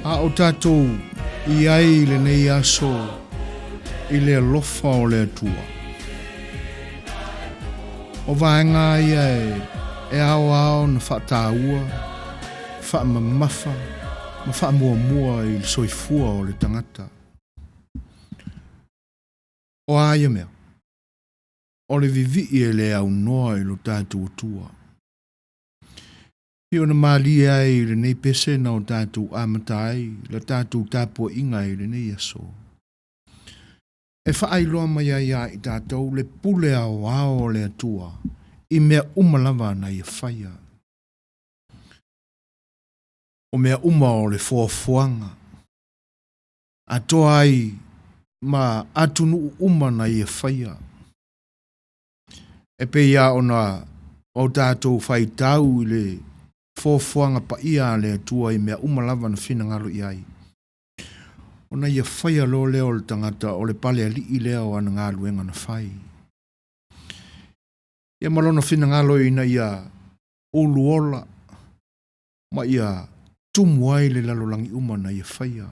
A o tatou i ai i lenei aso i le alofa o le Atua. O vaega ia e aoao na faataua, faamamafa ma faamuamua i le soifua o le tagata. O a ia mea? O le vivii e le aunoa i lo tatou Atua. Pei ona malie ai i lenei pese na o tatou amata ai la tatou tapuaiga i lenei aso. E faailoa mai ai ia i tatou le pule aoao o le Atua i mea uma lava na ia faia. O mea uma o le foafoaga, atoa ai ma atunuu uma na ia faia. E pei lava ona o tatou faitau i le foafoaga paia a le Atua i mea uma lava na finagalo i ai, ona ia faia loa lea o le tagata o le palealii lea o ana galuega na fai. Ia ma lona finagalo ina ia uluola ma ia tumu ai le lalolagi uma na ia faia.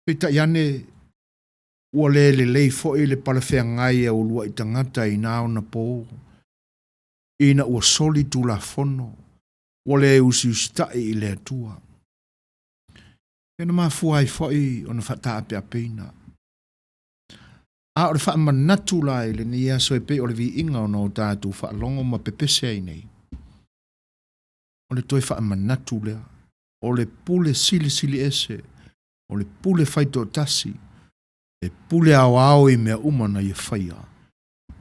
Peitai ane, ua le lelei foi le palefeagai a uluai tagata i na ona pō, ina ua soli tulafono, ua le usiusitai i le Atua. Ia na mafua ai foi ona faataapeapeina. A o le faamanatu la i lenei aso e pei o le viiga ona o tatou faalogo ma pepese ai nei, o le toe faamanatu lea, o le pule silisili ese, o le pule faitoatasi, e pule aoao i mea uma na ia faia,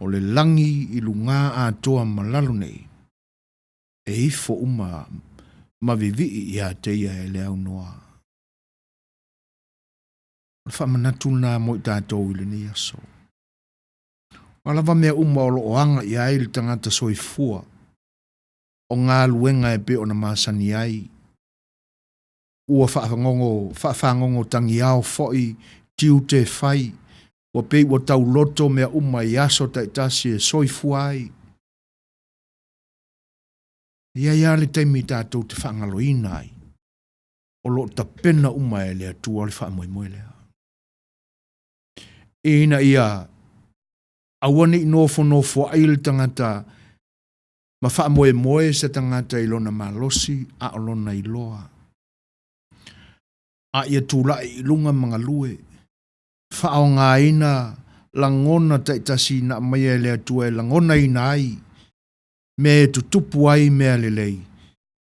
o le lagi i lugā atoa ma lalo nei, e ifo uma ma vivii ia te ia e le aunoa. O le faamanatu lena mo i tatou i lenei aso. O a lava mea uma o lo o aga i ai le tagata soifua, o galuega e pei ona masani ai, ua faagogo, faafagogo tagiao foi tiute e fai, ua pei ua tauloto mea uma i aso taitasi e soifua ai. E i ai lava le taimi tatou te faagaloina ai, o lo o tapena uma e le Atua le faamoemoe lea. Ina ia aua ne i nofonofoai le tagata ma faamoemoe se tagata i lona malosi a o lona iloa. A ia tulai i luga ma galue, faaaogaina lagona taitasi na aumaia e le Atua e lagonaina ai mea e tutupu ai mea lelei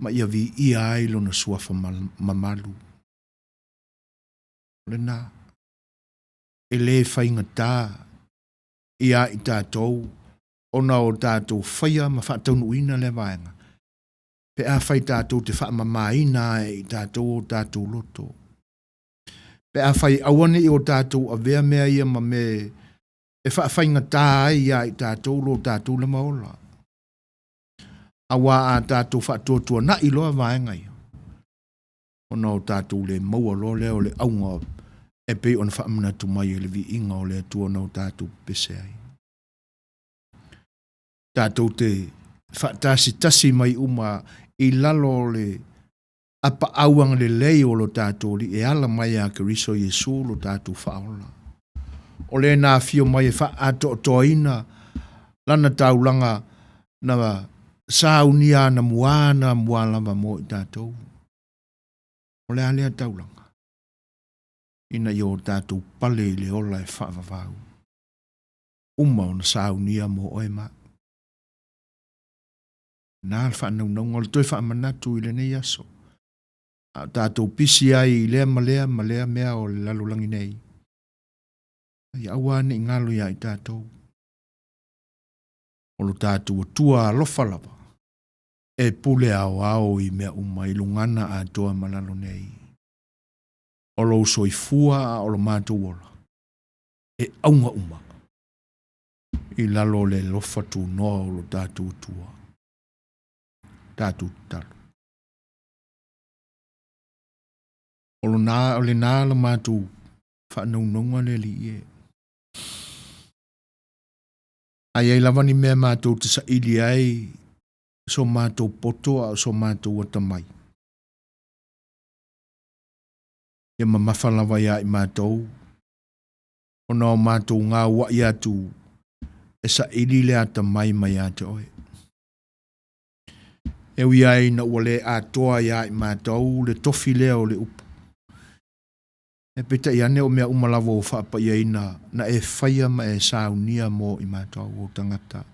ma ia viia ai Lona Suafa mamalu. O lena, e le faigata ia i tatou ona o tatou faia ma faataunuuina lea vaega, pe afai tatou te faamamaina e i tatou o tatou loto. Pe afai aua ne i o tatou avea mea ia ma mea e faafaigata ai ia i tatou lo tatou lava ola. Aua a tatou faatuatuanai loa vaega ia, ona o tatou le maua loa lea o le auga e pei ona faamanatu mai e le viiga o le Atua na o tatou pepese ai. Tatou te faatasitasi mai uma i lalo o le apaau agalelei o lo tatou Alii e ala mai ia Keriso Iesu lo tatou Faaola. O le na afio mai e faaatoatoaina lana taulaga na saunia anamua anamua lava mo i tatou. O le a lea taulaga? Ina ia o tatou pale i le ola e faavavau. Uma ona saunia mo oe ma au. Na le faanaunauga o le toe faamanatu i lenei aso. A o tatou pisi ai i lea ma lea ma lea mea o le lalolagi nei. Ia aua ne i galo ia i tatou. O lo tatou Atua alofa lava, e pule aoao i mea uma i lugana atoa ma lalo nei. O lou soifua a o lo matou ola, e auga uma i lalo o le alofa tunoa o lo tatou Atua. Tatou tatalo. O lona, o lena la matou faanaunauga le Alii e. A i ai lava ni mea matou te saili ai so matou poto a o so matou atamai, ia mamafa lava ia i matou ona o matou gaua'i atu e saili le atamai mai ia te oe. E ui ai ina ua le atoa ia i matou le tofi lea o le upu, e peitai ane o mea uma lava ua faapaiaina na e faia ma e saunia mo i matou o tagata.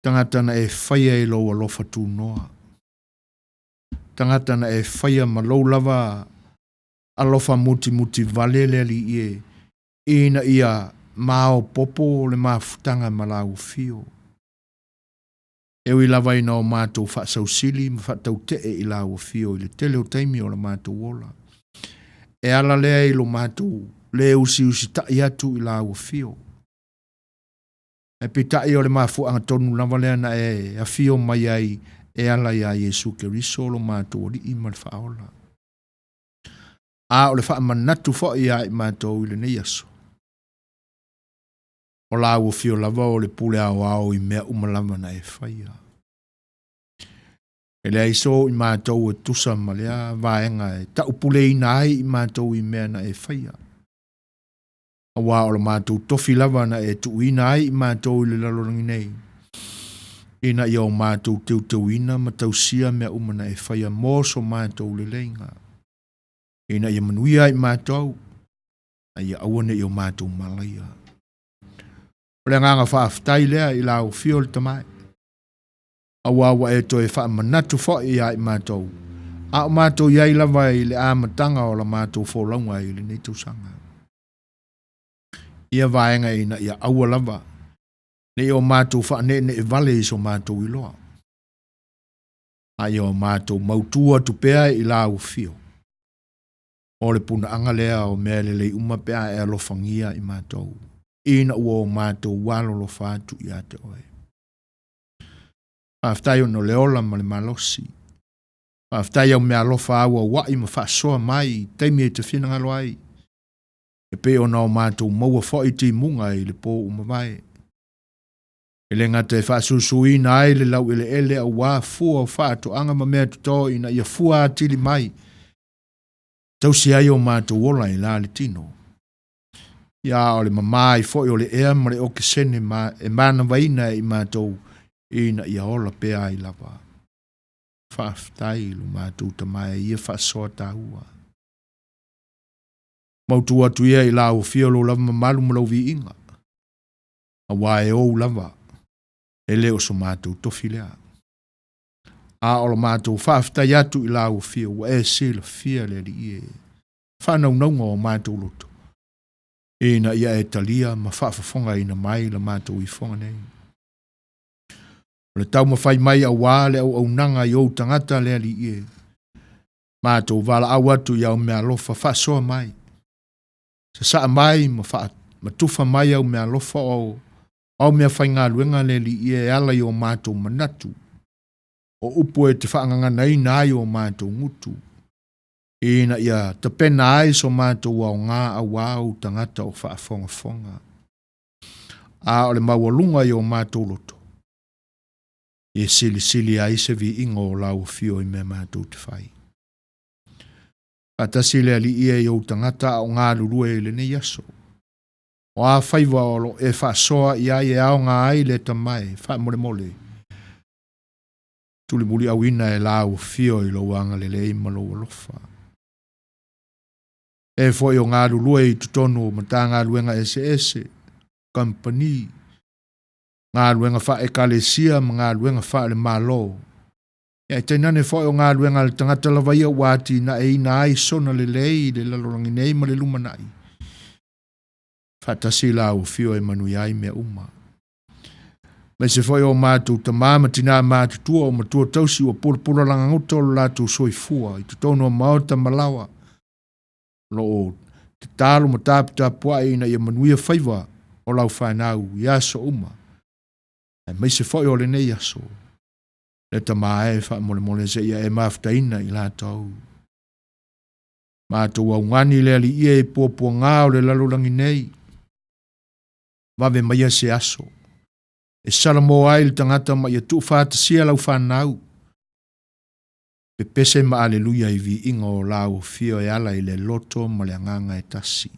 Tagata na e faia i lou alofa tunoa. Tagata na e faia ma lou lava alofa mutimuti vale le Alii e, ina ia maopoopo le mafutaga ma lau afio. E ui lava ina o matou faasausili ma faatautee i Lau Afio i le tele o taimi o la matou ola, e ala lea i lo matou le usiusitai atu i Lau Afio. Ae peitai o le mafuaaga tonu lava lea na e afio mai ai e ala iā Iesu Keriso lo matou Alii ma le Faaola. A o le faamanatu foi iā i matou i lenei aso, o Lau Afio lava o le pule aoao i mea uma lava na e faia. E leai so i matou e tusa ma lea vaega e taupuleina ai i matou i mea na e faia. Auā o le matou tofi lava na e tuuina ai i matou i le lalolagi nei, ina ia o matou teuteuina ma tausia mea uma na e faia mo so matou leleiga, ina ia manuia ai matou, a ia aua ne i o matou malaia. O le agaga faafetai lea i Lau Afio le Tama e, auā ua e toe faamanatu foi iā i matou, a o matou i ai lava i le amataga o la matou folauga i lenei tausaga. Ia vaega ina ia aua lava ne i o matou faaneenee vale i so matou iloa, a ia o matou mautū atu pea i Lau Afio. O le punaaga lea o mea lelei uma pe a e alofagia i matou, ina ua o matou alolofa atu ia te Oe. Faafetai ona o le ola ma le malosi. Faafetai au meaalofa auauai ma faasoa mai i taimi e te finagalo ai, e pei ona o matou maua foi timuga i le pō ua mavae. E le gata e faasusuina ai le laueleele auā fua o faatoaga ma mea totō ina ia fua atili mai, tausi ai o matou ola i la le tino. Ia a o le mama ai foi o le ea ma le okesene ma e manavaina e i matou ina ia ola pea ai lava. Faafetai i lo matou Tama e ia faasoa taua. Mautu atu ia i lau Afio lou lava mamalu ma lou viiga, auā e ou lava, e le o so matou tofi lea. A o lo matou faafetai atu i lau Afio ua e silafia le Alii e faanaunauga o matou loto, ina ia e talia ma faafofogaina mai la matou ifoga nei. O le taumafai mai auā le auaunaga i ou tagata le Alii e, matou valaau atu i au meaalofa faasoa mai, sasaa mai ma, faa, ma tufa mai au meaalofa o au mea faigaluega le Alii e ala i o matou manatu, o upu e te faagaganaina ai o matou gutu, ina ia tapena ai so matou aoga auā ou tagata o faafogafoga. A o le maualuga i o matou loto, e silisili ai se viiga o Lau Afio i mea matou te fai. Faatasi le Alii e i ou tagata a o galulue i lenei aso. O a faiva o lo o e faasoa i ai e aoga ai le Tama e faamolemole, tulimuliauina e Lau Afio i Lou agalelei ma Lou alofa. E foi o galulue i totonu o Matagaluega eseese, kamupani, galuega faa-Ekalesia ma galuega faale-Malo, ae tainane foi o galuega a le tagata lava ia ua atinaeina ai sona lelei i le lalolagi nei ma le lumanai. Faatasi Lau Afio e manuia ai mea uma. Aemaise foi o matou tamā ma tinā matutua o matua tausi ua pulapula lagaguta o lo latou soifua i totonu o maota ma laoa, o lo o tatalo ma taputapuai ina ia manuia faiva o lau fanau i aso uma, aemaise foi o lenei aso. Le Tama e faamolemole seia e mafutaina i latou. Matou augani le Alii e i puapuaga o le lalolagi nei, vave maia se aso e salamo ai le tagata ma ia tuufaatasia lau fanau, pepese ma aleluia i viiga o lau afio e ala i le loto ma le agaga e tasi.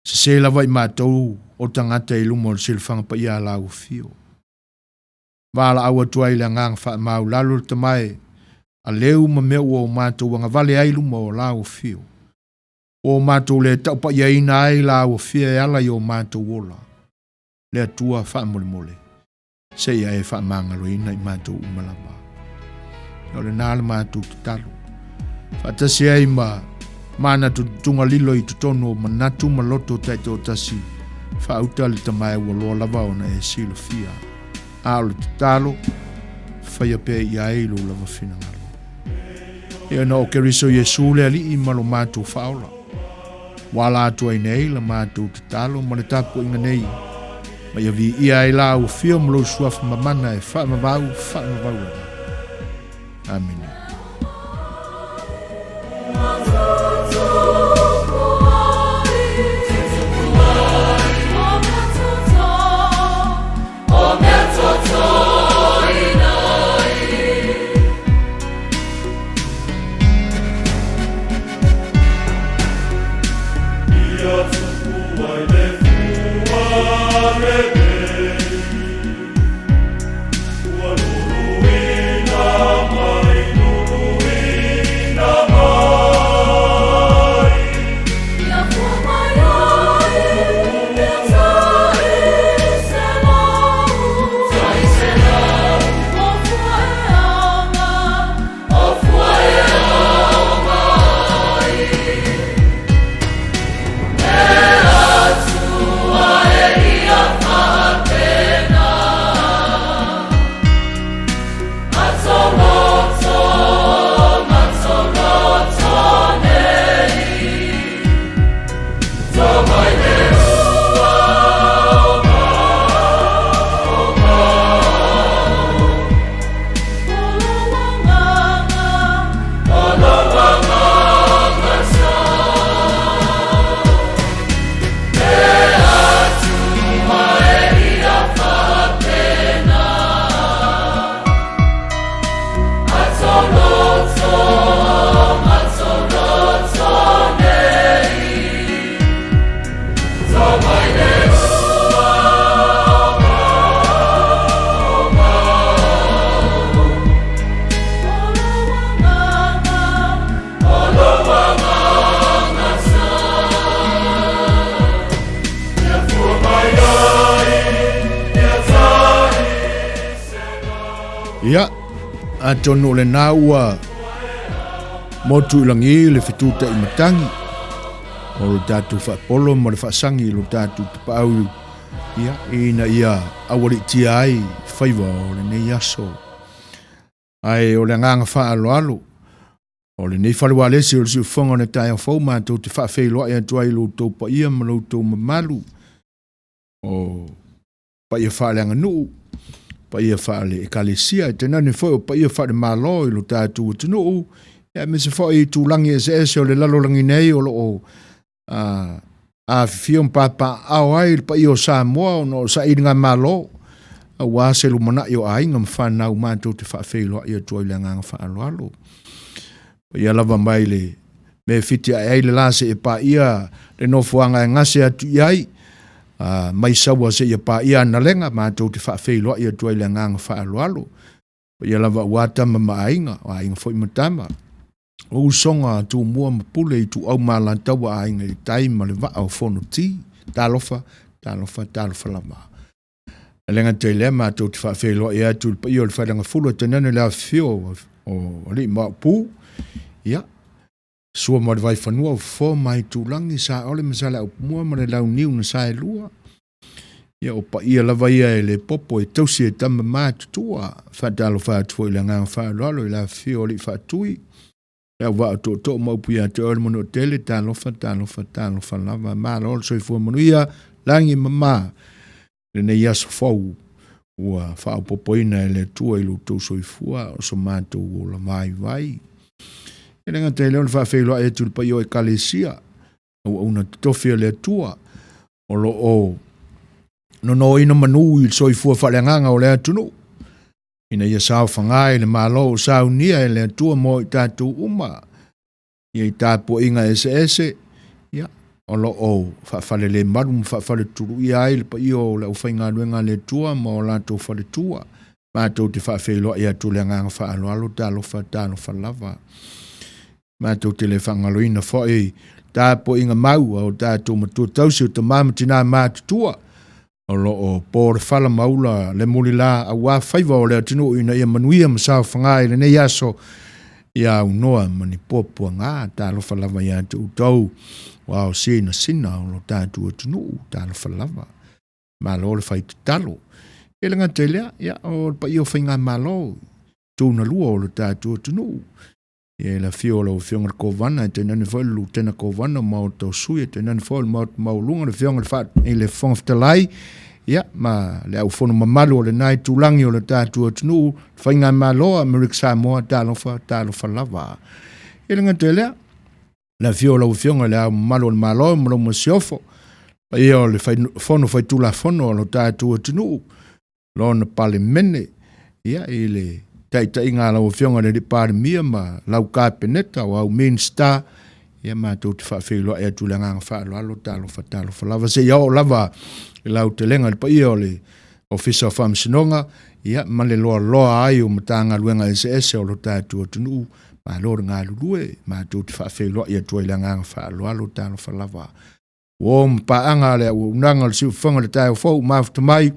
Sese lava i matou o tagata i luma o le silafaga paia a lau afio. Valaau atu ai le agaga faamaulalo le Tama e aleu ma mea ua o matou agavale ai luma o lau afio. Ua o matou le taupaiaina ai lau afio e ala i o matou ola. Le Atua faamolemole, seia e faamagaloina i matou uma lava. O lena le matou tatalo. Faatasi ai ma manatu tugalilo i totonu o manatu ma loto taitoatasi, faauta le Tama e ua loa lava ona e silafia. A o le tatalo, faia pea i ai lou lava finagalo. Ia ona o Keriso Iesu le Alii ma lo matou Faaola, ua ala atu ai nei la matou tatalo ma le tapuaiga nei, ma ia viia ai la au afio ma lou Suafa mamana e faavavau, faavavau lava. Amene. Ia, atonu o lena ua motu i lagi le fetutai matagi o lo tatou faapolo ma le faasagi i lo tatou tapaau ia, ina ia aualiitia ai faiva o lenei aso. Ae o le agaga faaaloalo o lenei fale ualesi o le siufofoga o le taeao fou matou te faafeiloai atu ai i lo outou paia ma lo outou mamalu o paia faaleaganuu, paia faale-ekalesia, e tainane foi o paia faale-Malo i lo tatou atunuu, aemaise foi i tulaga eseese o le lalolagi nei o lo o afifio ma papaaao ai le paia o Samoa ona o sailigamalo aua se lumanai o aiga ma fanau matou te faafeiloai atu ai i le agaga faaaloalo. Paia lava mai le mea e fiti ae ai le la seia paia le nofoaga e gase atu i ai, mai Saua seia paia Analega, matou te faafeiloai atu ai i le agaga faaaloalo. Paia lava aua tama ma aiga, o aiga foi ma tama. O usoga a Tumua ma Pule, Ituau ma Alataua, Aiga i le Tai ma le Vaa o Fonoti. Talofa, talofa, talofa lava. E le gata i lea, matou te faafeiloai atu i le paia o le Faleagafulu e tainane le afifio o Alii ma Upu. Ia, Sua ma le Vaifanua, o Fofo ma Aitulagi, Saole ma Saleaaumua ma le Launiu na Saelua. Ia, o paia lava ia e le popo e tausi e tama matutua. Faatalofa atu foi i le agaga faaaloalo i le afifio o Alii Faatui, le auvaa o tootoo ma upu ia te oe le Manuatele, talofa, talofa, talofa lava. Malo le soifua manuia, lagi mama lenei aso fou ua faaopoopoina e le Atua i lo outou soifua o so matou ola vaivai. E le gata i lea o le faafeiloai atu i le paia o Ekalesia, auauna totofi a le Atua, o lo o nonoina manu i le soifua faaleagaga o le atunuu, ina ia saofaga i le Malo o saunia e le Atua mo i tatou uma, ia i tapuaiga eseese, ia, o lo o faafalelemalu ma faafaletuluia ai le paia o le aufaigaluega a le Atua ma o latou faletua. Matou te faafeiloai atu le agaga faaaloalo, talofa, talofa lava. Matou te le faagaloina foi tapuaiga mau a o tatou matua tausi o tama ma tina matutua, o lo o po le fala ma ula le mulila aua faiva o le atunuu ina ia manuia ma saofaga i lenei aso ia aunoa ma ni puapuaga. Talofa lava ia te outou ua ao sinasina o lo tatou atunuu, talofa lava. Malo le fai tatalo. E le gata i lea, ia, o le paia o faigamalo, tūnalua o le tatou atunuu. Ia, i le afio o lau Afioga i le Kovana, e tainane foi le Lutena Kovana ma Maota o Sui, e tainane foi le Maota Maualuga, le Afioga i le Faa, i le Fofoga Fetalai, ia, ma le aufono mamalu o lena itulagi o le tatou atunuu, le Faigamalo a Amerika Samoa, talofa, talofa lava. E le gata i lea, le afio o lau Afioga i le Ao Mamalu o le Malo ma lau Masiofo, paia o le Fono Faitulafono a lo tatou atunuu, lona Palemene, ia, i le taitaiga a lau Afioga i le Palemia ma lau Kapeneta o au Minisita, ia matou te faafeiloai atu i le agaga faaaloalo, talofa, talofa lava, seia oo lava i le aotelega i le paia o le Ofisa o Faamasinoga, ia, ma le loaloa ai o Matagaluega eseese o lo tatou atunuu, malo le galulue, matou te faafeiloai atu ai i le agaga faaaloalo, talofa lava. Ua o ma paaga a le auaunaga o le siufofoga o le taeao fou mafuta mai,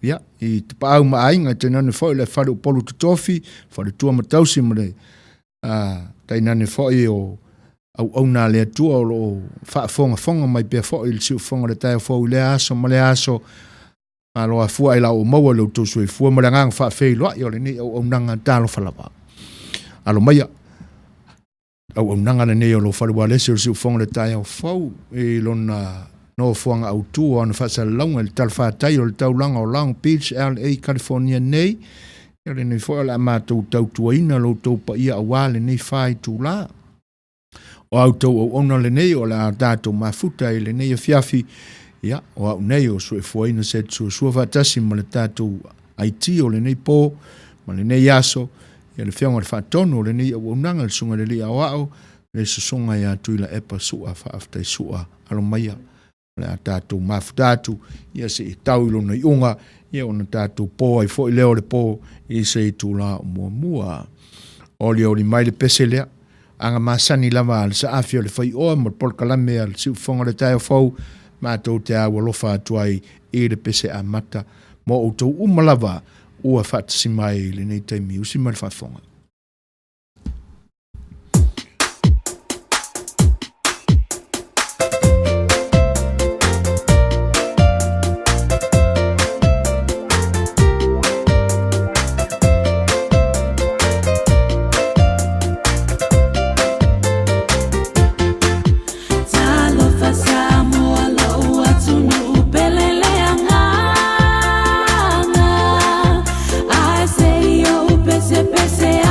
ia, i Tapaau ma Aiga, tainane foi le fale Upolu Totofi, faletua ma tausi ma le tainane foi o auauna a le Atua o lo o faafogafoga mai pea foi i le siufofoga o le taeao fou i lea aso ma lea aso. Malo afua ai la ua maua i lo outou soifua ma le agaga faafeiloai o lenei auaunaga talofa lava. Alo maia auaunaga lenei o lo fale ualesi o le siufofoga o le taeao fou i lona nofoaga autu o ana faasalalauga i le talafatai o le taulaga o Long Beach, LA, California nei. Ia lenei foi o le a matou tautuaina lo outou paia aua lenei faitula. O a outou auauna lenei o le a tatou mafuta i lenei afiafi, ia, o au nei o soifuaina se suasua faatasi ma le tatou IT o lenei po ma lenei aso, ia le Afioga i le Faatonu o lenei auaunaga, le Susuga i le Alii Aoao, le Susuga ia Tuilaepa Sua, faafetai Sua, alo maia. O le a tatou mafuta atu, ia se i tau i lona iuga, ia ona tatou po ai foi lea o le po i se itula o muamua. Olioli mai le pese lea, aga masani lava a le saafi o le faioa ma le polokalame a le siufofoga o le taeao fou, matou te aualofa atu ai i le pese amata mo outou uma lava ua faatasi mai i lenei taimi. Usi mai le faafofoga. Talofa Samoa lou atunuu pele le agaga. Ae se i ou pesepese.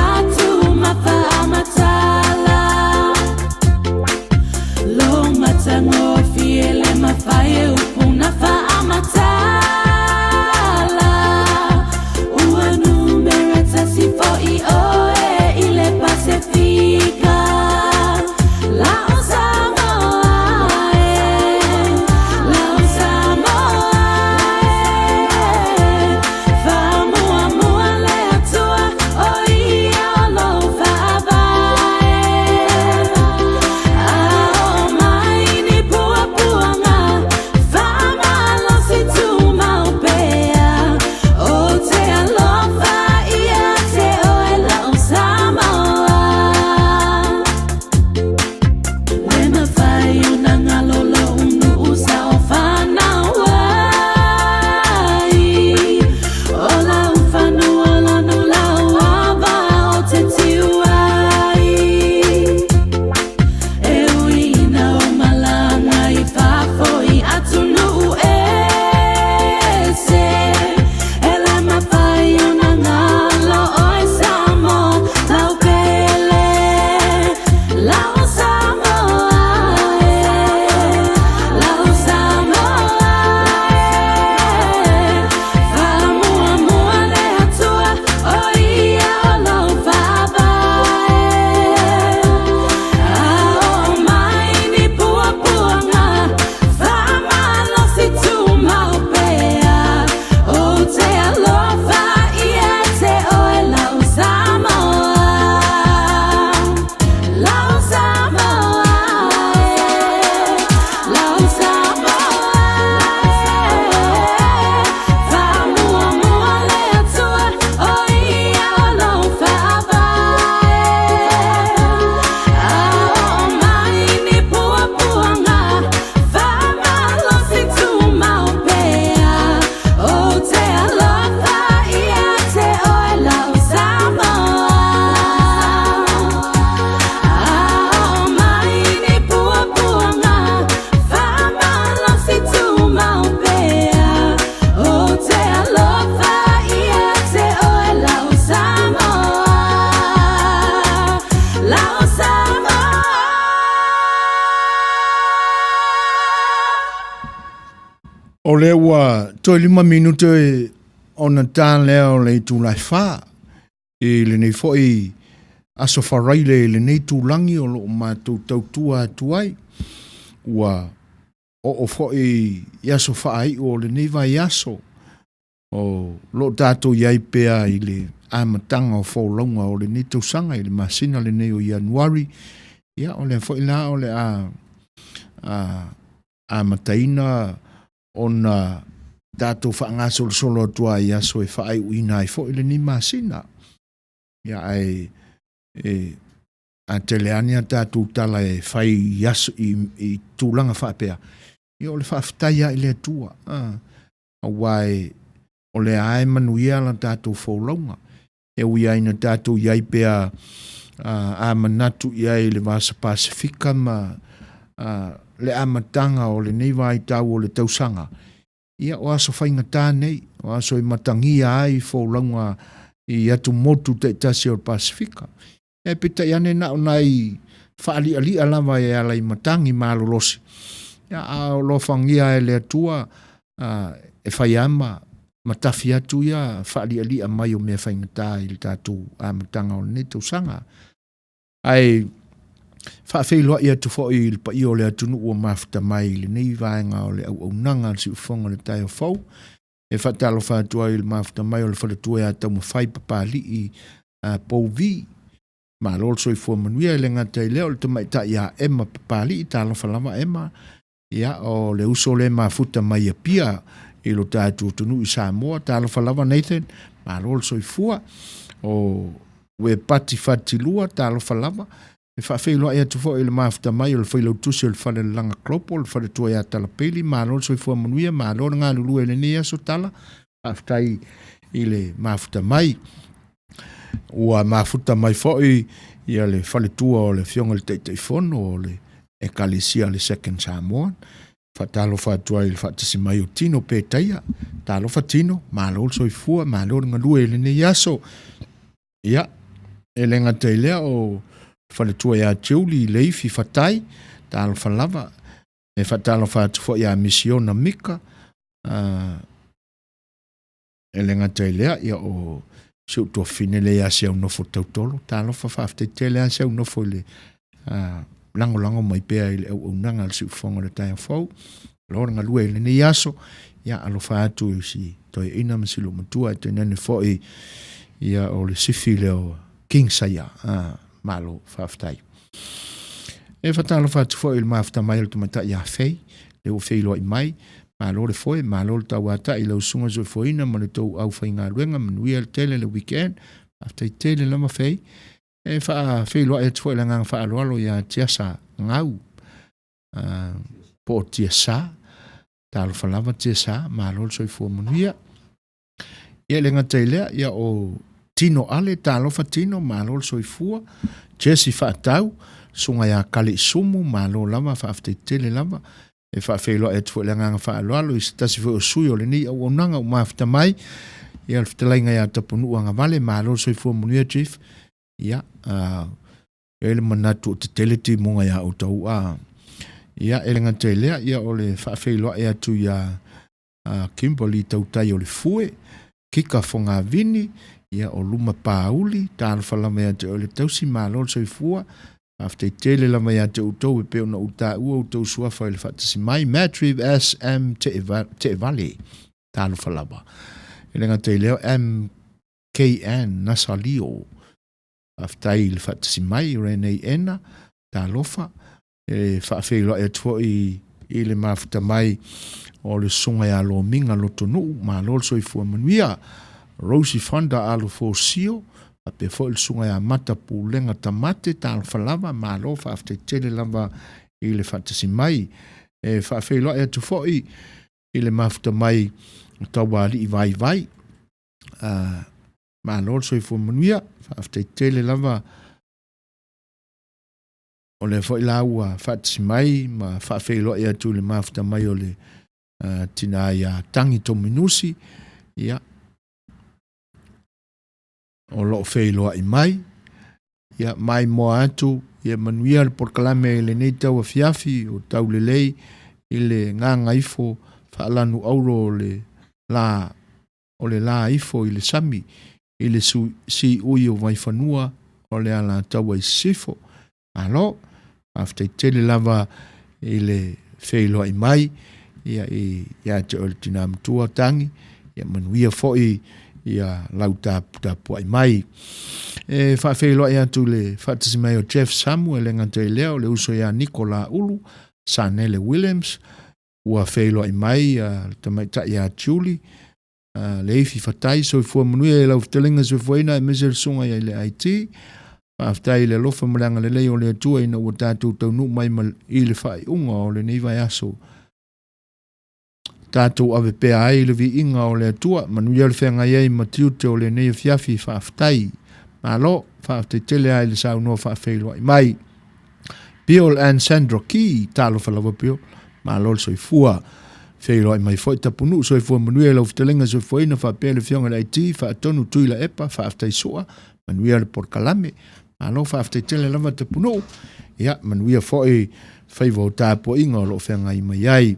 lea ua toe 5 minute ona ta lea o le itula e 4 i lenei foi aso Faraile i lenei tulagi o lo o matou tautua atu ai. Ua oo foi i aso faaiu o lenei vaiaso o lo o tatou i ai pea i le amataga o folauga o lenei tausaga i le masina lenei o Ianuari. Ia, o lea foi la o le a amataina ona tatou faagasolosolo atu ai i aso e faaiuina ai foi lenei masina. Ia, ae e a tele lava ni a tatou tala e fai i aso i tulaga faapea, ia o le faafetai lava i le Atua, aua o lea lava e manuia la tatou folauga. E ui lava ina tatou i ai pea a manatu i ai i le Vasa Pasefika ma le amataga o lenei vaitau o le tausaga, ia o aso faigata nei, o aso e matagia ai folauga i atumotu taitasi o le Pasefika. Ae peitai ane na o nai faalialia lava e ala i matagi malolosi, ia, a o alofagia e le Atua e fai lava ma tafi atu ia faalialia mai o mea faigata i le tatou amataga o lenei tausaga. Ae faafeiloai atu foi i le paia o le atunuu ua mafuta mai i lenei vaega o le auaunaga a le Siufofoga o le Taeao Fou. E faatalofa atu ai i le mafuta mai o le faletua ia Taumafai Papalii Pouvi. Malo le soifua manuia. E le gata i lea o le tamaitai ia Emma Papalii, talofa lava Emma. Ia, o le uso lea mafuta mai Apia i lo tatou atunuu i Samoa. Talofa lava Nathan, malo le soifua. O Uepati Fatilua, talofa lava. E faafeiloai atu foi i le mafuta mai o le failautusi o le Falelalaga Global, le faletua ia Talapeili, malo le soifua manuia, malo le galulue i lenei aso Tala. Faafetai i le mafuta mai. Ua mafuta mai foi ia le faletua o le Afioga i le Taitaifono o le Ekalesia a le Second Samoa. Faatalofa atu ai i le faatasi mai o Tino Petaia. Talofa Tino, malo le soifua, malo le galue i lenei aso. Ia, e le gata i lea o faletua ia Julie Leifi Fatai, talofa lava. E faatalofa atu foi ia Misiona Mika, e le gata i lea, ia o si ou tuafafine lea ia Seaunofo Tautolo, talofa, faafetai tele lava Seaunofo i le lagolago mai pea i le auaunaga a le Siufofoga o le Taeao Fou. Malo le galue i lenei aso, ia alofa atu i si toeaina ma si loomatua, e tainane foi ia o le sifi lea o King Saia. Malo faafetai. E faatalofa atu foi i le mafuta mai o le tamaitai ia Fei, lea ua feiloai mai. Malo le foe, malo le tauatai i lau susuga soifuaina ma le tou aufaigaluega, manuia le tele le weekend. Faafetai tele lava Fei. E faafeiloai atu foi i le agaga faaaloalo ia Tiasa Gau, po o Tiasa. Talofa lava Tiasa, malo le soifua manuia. Ia e le gata i lea, ia o Tino Ale, talofa Tino, malo le soifua. Jesse Faatau, susuga ia Kale Isumu, malo lava, faafetai tele lava. E faafeiloai atu foi i le agaga faaaloalo i se tasi foi o sui o lenei auaunaga ua mafuta mai. Ia le fetalaiga ia Tapunuu Agavale, malo le soifua manuia Chief. Ia, e i ai le manatu o tetele timuga ia outou. Ia, e le gata i lea, ia o le faafeiloai atu ia Kimberly Tautai o le Fue, Kika Fogavini, ia o Luma Pauli, talofa lava ia te oe le tausi, malo le soifua. Faafetai tele lava ia te outou e pei ona ou taua outou suafa i le faatasi mai. Matriv SM Teevale, talofa lava. E le gata i lea, MKN Nasalio, faafetai i le faatasi mai, Renee Ena, talofa. E faafeiloai atu foi i le mafuta mai o le susuga ia Lomiga Lotonuu, malo le soifua manuia. Rosie Fonda Alofosio, faapea foi le susuga ia Mata Pulega Tamate, talofa lava, malo, faafetai tele lava i le faatasi mai. E faafeiloai atu foi i le mafuta mai o Taualii Vaivai, malo le soifua manuia, faafetai tele lava. O lea foi la ua faatasi mai ma faafeiloai atu i le mafuta mai o le tina ia Tangi Tominusi, ia, o lo o feiloai mai. Ia, maimoa atu, ia manuia le polokalame i lenei tauafiafi o taulelei i le gagaifo. faalanu auro o le la o le la ifo i le sami i le siui o Vaifanua o le Alataua i Sisifo. Malo, faafetai tele lava i le feiloai mai ia i ia te oe le tina matua Tangi, ia manuia foi ia lau tapuai mai. E faafeiloai atu i le faatasi mai o Jeff Samuel, e le gata i lea o le uso ia Niko Laulu, Sanele Williams, ua feiloai mai le tamaitai ia Julie, Leifi Fatai, soifua manuia i lau fetalaiga soifuaina aemaise le susuga i le IT. Faafetai i le alofa ma le agalelei o le Atua ina ua tatou taunuu mai i le faaiuga o lenei vaiaso. Tatou ave pea ai le viiga o le Atua, manuia le feagai ai ma tiute o lenei afiafi, faafetai. Malo, faafetai tele lava i le saunoa faafeiloai mai. Bill and Sandra Key, talofa lava Bill, malo le soifua. Feiloai mai foi Tapunuu, soifua manuia i lau fetalaiga soifuaina faapea le afioga i le IT, Faatonu Tuilaepa, faafetai Sua, manuia le polokalame. Malo faafetai tele lava Tapunuu, ia manuia foi faiva o tapuaiga o lo o feagai mai ai.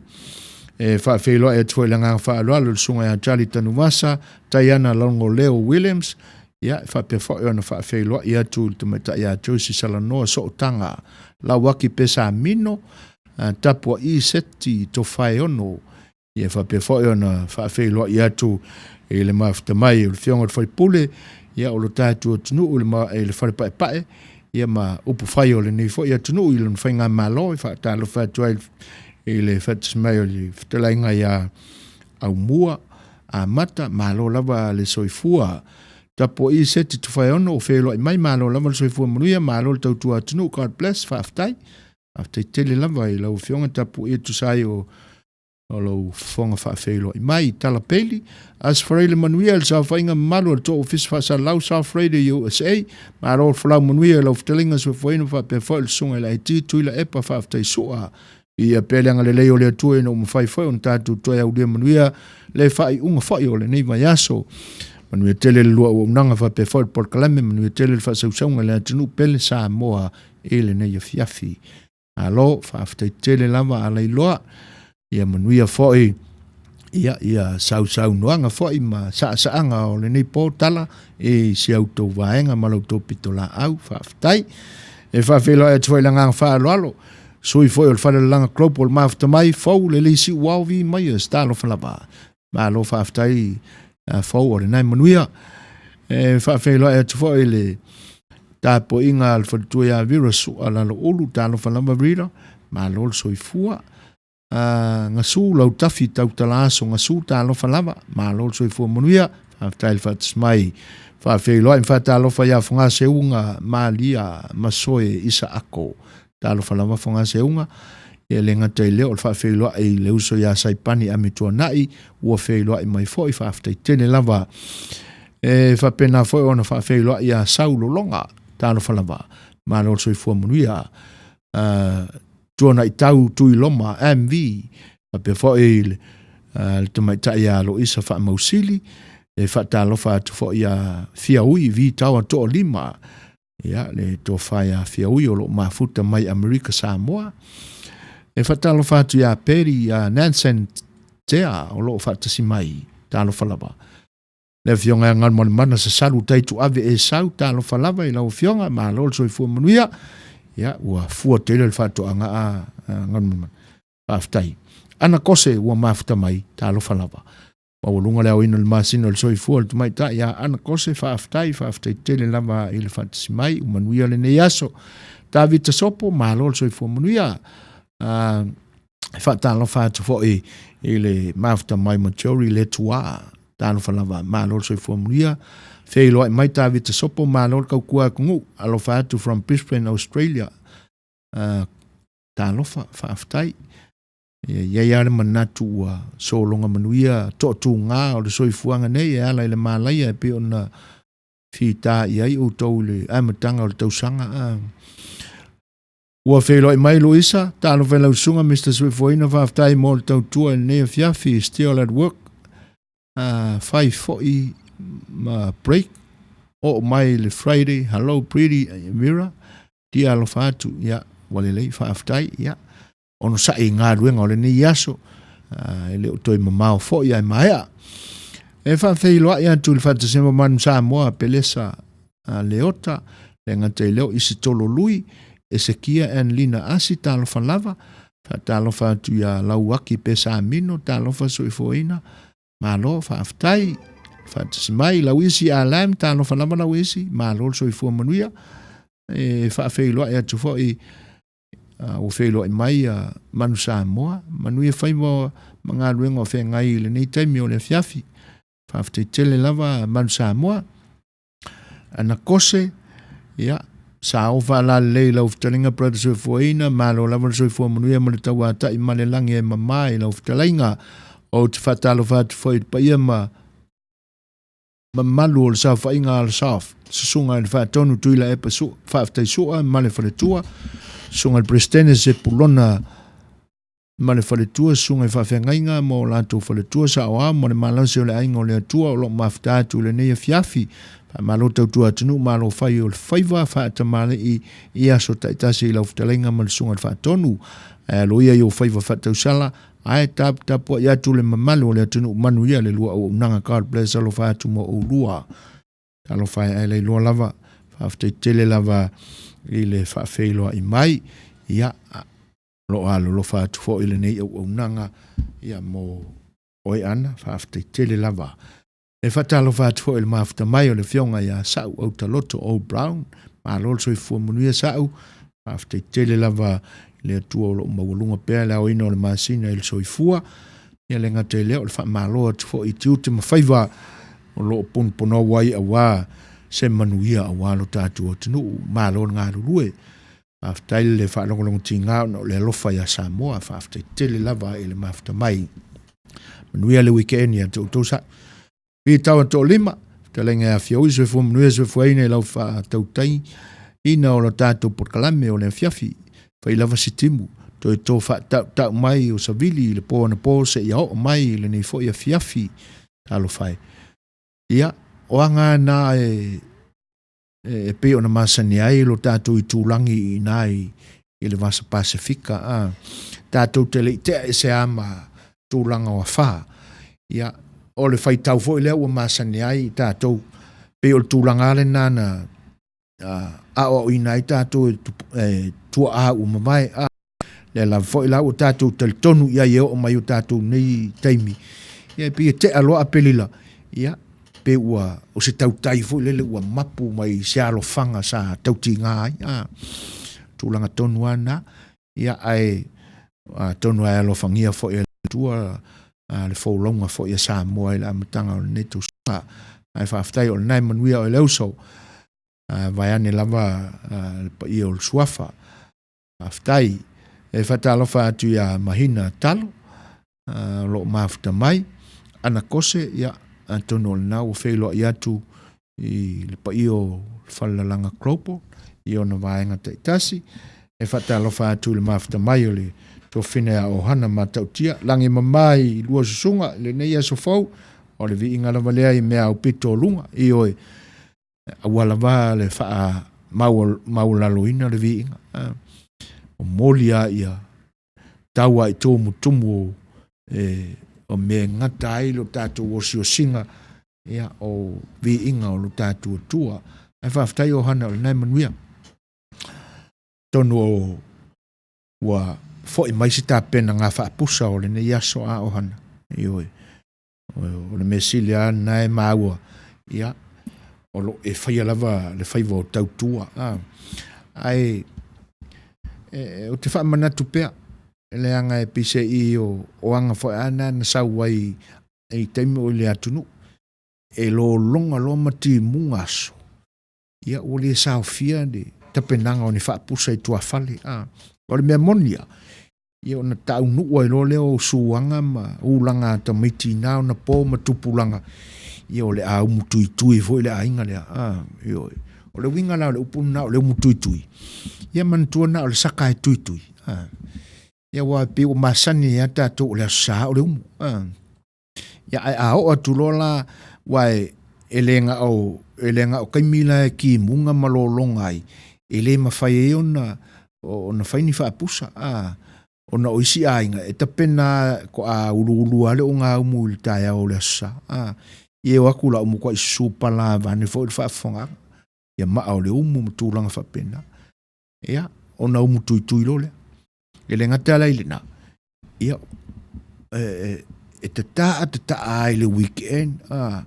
E faafeiloai atu foi i le agaga faaaloalo i le susuga ia Charlie Tanuvasa, Taiana Longoleo Williams, ia, e faapea foi ona faafeiloai atu i le tamaitai ia Josie Salanoa Sootaga, Lauaki Pesamino, Tapua'i Seti Tofaeono, ia e faapea foi ona faafeiloai atu i le mafuta mai o le Afioga i le Faipule, ia o lo tatou atunuu i le, i le Fale Paepae, ia ma upu fai o lenei foi atunuu i lona faigamalo, e faatalofa atu ai i le faatasi mai o le fetalaiga ia Aumua Amata, malo lava le soifua. Tapuai Seti Tufaeono o feiloai mai, malo lava le soifua manuia, malo le tautua atunuu, God bless, faafetai. Faafetai tele lava i lau Afioga Tapuai e tusa ai o o lou fofoga faafeiloai mai. Tala Peli, Aso Faraile manuia i le saofaiga mamalu a le Toa Ofisa Faasalalau South Radio USA. Malo le folau manuia i lau fetalaiga soifuaina faapea foi le susuga i le IT Tuilaepa, faafetai Sua. Ia pea le agalelei o le Atua ina ua mafai foi ona tatou toe aulia manuia le faaiuga foi o lenei vaiaso. Manuia tele le lua auaunaga faapea foi le polokalame, manuia tele le faasausauga i le atunuu pele Samoa i lenei afiafi. Malo, faafetai tele lava Alailoa. Ia manuia foi ia, ia sausaunoaga foi ma saasaaga o lenei po tala i si a outou vaega ma la outou pitolaau. Faafetai. E faafeiloai atu foi i le agaga faaaloalo sui foi o le Falelalaga Global mafuta mai fou le lisi uao vi mai e talofa lava. Malo faafetai fou o lenai manuia. E faafeiloai atu foi i le tapuaiga a le faletua ia Vera Sua Laloulu, talofa lava Vera, malo le soifua. Gasu Lautafi Tautala Aso Gasu, talofa lava, malo le soifua manuia, faafetai le faatasi mai. Faafeiloai ma faatalofa ia Fogaseuga Malia Masoe Isaako, talofa lava Fogaseuga. Ia le gata i lea o le faafeiloai i le uso ia Saipani Amituanai, ua feiloai mai foi, faafetai tele lava. E faapena foi ona faafeiloai ia Sau Lologa, talofa lava, malo le soifua manuia. Tuanaitau Tuiloma MV, faapea foi le, le tamaitai ia Loisa Faamausili, e faatalofa atu foi ia Fiaui Vitaoa Toalima, ia le tofa ia Fiaui o lo o mafuta mai Amerika Samoa. E faatalofa atu ia Peri ia Nansen Tea o lo o faatasi mai, talofa lava. Le afioga ia Galumalemana Sasalu Taituave Esau, talofa lava i lau afioga, malo le soifua manuia. Ia, ua fua tele le faatoaga a Galumalemana. Faafetai. Ana Kose ua mafuta mai, talofa lava. Maualuga le aoina o le masina o le soifua o le tamaitai ia Ana Kose, faafetai, faafetai tele lava i le faatasi mai, ua manuia lenei aso. Tavita Sopo, malo le soifua manuia. E faatalofa atu foi i le mafuta mai ma Jory Letua, talofa lava, malo le soifua manuia. Feiloai mai Tavita Sopo, malo le tautua atunuu, alofa atu from Brisbane, Australia. Talofa, faafetai. Ia i ai lava le manatu ua sologa manuia toatuga o le soifuaga nei e ala i le malaia e pei ona fita i ai outou i le amataga o le tausaga. Ua feiloai mai Luisa, talofa i lau susuga Mister Soifuaina, faafetai mo le tautua i lenei afiafi, still at work, fai foi ma break, oo mai le Friday, hello pretty Mira, dia alofa atu, ia, ua lelei, faafetai, ia, onosai i galuega o lenei aso, E le o toe mamao foi ae maea. E faafeiloai atu i le faatasiga o Manu Samoa, Pelesa Leota, le gata i lea o Isitolo Lui, Esekia and Lina Asi, talofa lava. Faatalofa atu ia Lauaki Pesamino, talofa soifuaina, malo faafetai. Faatasi mai Lauisi Alam, talofa lava Lauisi, malo le soifua manuia. E faafeiloai atu foi ua feiloai mai Manu Samoa, manuia faiva ma galuega o feagai i lenei taimi o le afiafi. Faafetai tele lava Manu Samoa. Ana Kose, ia, sa o faalalelei i lau fetalaiga Brother Soifuaina, malo lava le soifua manuia ma le tauatai ma le lagi e mama i lau fetalaiga. Ou te faatalofa atu foi i le paia ma mamalu o le saofaiga a le SAOF, Susuga i le Faatonu Tuilaepa Sua, Faafetai Sua ma le Faletua, Susuga i le Peresetene Sepulona ma le Faletua, Susuga i Faafeagaiga ma o latou Faletua, Saoao ma le malosi o le Aiga o le Atua o lo o mafuta atu i lenei afiafi. Faamalo tautua atunuu, malo fai o le faiva, faatamalii i aso taitasi i lau fetalaiga ma le Susuga i le Faatonu. Ae alo ia i ou faiva faatausala, ae taputapuai atu le mamalu o le atunuu manuia le lua auaunaga. God bless, alofa atu mo oulua. Talofa e ae lailoa lava, faafetai tele lava i le faafeiloai mai. Ia, o lo o alolofa atu foi lenei auaunaga ia mo oe Ana, faafetai tele lava. E faatalofa atu foi i le mafuta mai o le afioga ia Sa'u Autaloto O. Brown, malo le soifua manuia Sa'u, faafetai tele lava i le Atua o lo o maualuga pea le aoina o le masina i le soifua. Ia le gata i lea o le faamalo atu foi i tiute ma faiva o lo o ponoponoau ai aua se manuia aua lo tatou atunuu. Malo le galulue. Faafetai le faalogologotiga ona o le alofa ia Samoa. Faafetai tele lava i le mafuta mai. Manuia le weekend ia te outou sa. I tau toalima, fetalaiga ia Fiaui, soifua manuia, soifuaina i lau faatautai ina o le tatou polokalame o le afiafi. Fai lava si timu, toe to faatautau mai o savili i le po anapo seia oo mai i lenei foi afiafi. Talofa e. Ia, o aga na e e pei ona masani ai lo tatou itulagi i ina i le Vasa Pasefika, a tatou te le i tea ese a ma tulaga o afa. Ia, o le faitau foi lea ua masani ai i tatou, pei o le tulaga lena na aoaoina ai tatou e tuaa ua mavae, a lea lava foi la ua tatou talitonu i ai e oo mai o tatou nei taimi, ia e pei e tea loa Aperila, ia pe ua o se tautai foi lele ua mapu mai se alofaga sa tautiga ai, a tulaga tonu lava na, ia ae atonu e alofagia foi e le Atua le folauga foi a Samoa i le amataga o lenei tausaga. Ae faafetai o lena e manuia oe le uso, vaeane lava le paia o le Suafa. Faafetai. E faatalofa atu ia Mahina Talo, o lo o mafuta mai. Ana Kose, ia, atonu o lena ua feiloai atu i le paia o le Falelalaga Global i ona vaega taitasi. E faatalofa atu i le mafuta mai o le Tofina ia Ohana Matautia. Lagi mama i lua susuga i lenei aso fou, o le viiga lava lea i mea aupito o luga, ioe, aua lava le faamaualaloina le viiga. Momoli lava ia tau lava i tumutumu o mea e gata ai lo tatou osiosiga, ia, o viiga o lo tatou Atua. Ae faafetai Ohana o lena e manuia. Atonu o ua foi mai se tapenaga faapusa o lenei aso a Ohana. Ioe. O le mea sili lava lena e maua, ia, o lo o e faia lava le faiva o tautua. Ae ou te faamanatu pea, leaga e peiseai o aga foi a na na sau ai i taimi o i le atunuu, e lologa loa ma timuga aso, ia ua le saofia le tapenaga o ni faapusa i tuafale. O le mea moni ia, ia ona taunuu ai loa lea o suaga ma ulaga a tamaiti i na ona po ma tupulaga, ia o le a umutuitui foi le aiga lea. Ioe. O le uiga la o le upu lena o le umutuitui, ia manatua na o le saka e tuitui. Ia aua pei ua masani ai lava tatou o le Aso Sa o le umu. Ia ae a oo atu loa la, aua e le na o, e le na o taimi la e timuga ma lologa ai, e le mafai ai ona fai ni faapusa. Ona o isi aiga e tapena toa uluulu lava le ogaumu i le taeao o le Aso Sa. A, ia e o atu la ua matuai susu pala vaeane foi le faafofogaaga, ia maa o le umu ma tulaga faapena. Ia, ona umu tuitui loa lea. E le gata la i lena, ia, e tataa tataa ai i le weekend, a,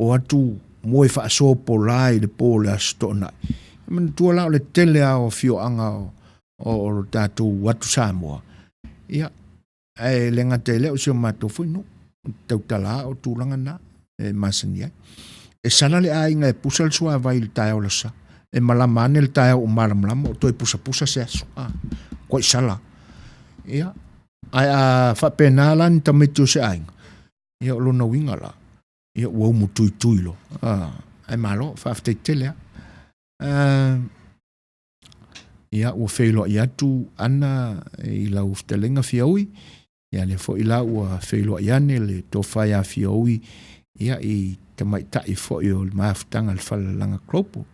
o atu moe faasopola i le po o le Aso Toonai. E manatua la o le tele lava o afioaga o lo tatou atu Samoa, ia, ae le gata i lea o si o matou foi nuu, tautala o tulaga na e masani ai. E sala le aiga e pusa le suavai i le taeao o le Aso Sa. E malama ane le taeao ua malamalama o toe pusapusa se aso. A, koai sala. Ia, ae a faapena la ni tamaiti o se aiga, ia o lona uiga la, ia ua umu tuitui loa. A, ae malo, faafetai tele lava. Ia, ua feiloai atu Ana i lau fetalaiga Fiaui, ia lea foi la ua feiloai ane le tofa ia Fiaui ia i tamaitai foi o le mafutaga a le Falelalaga Global.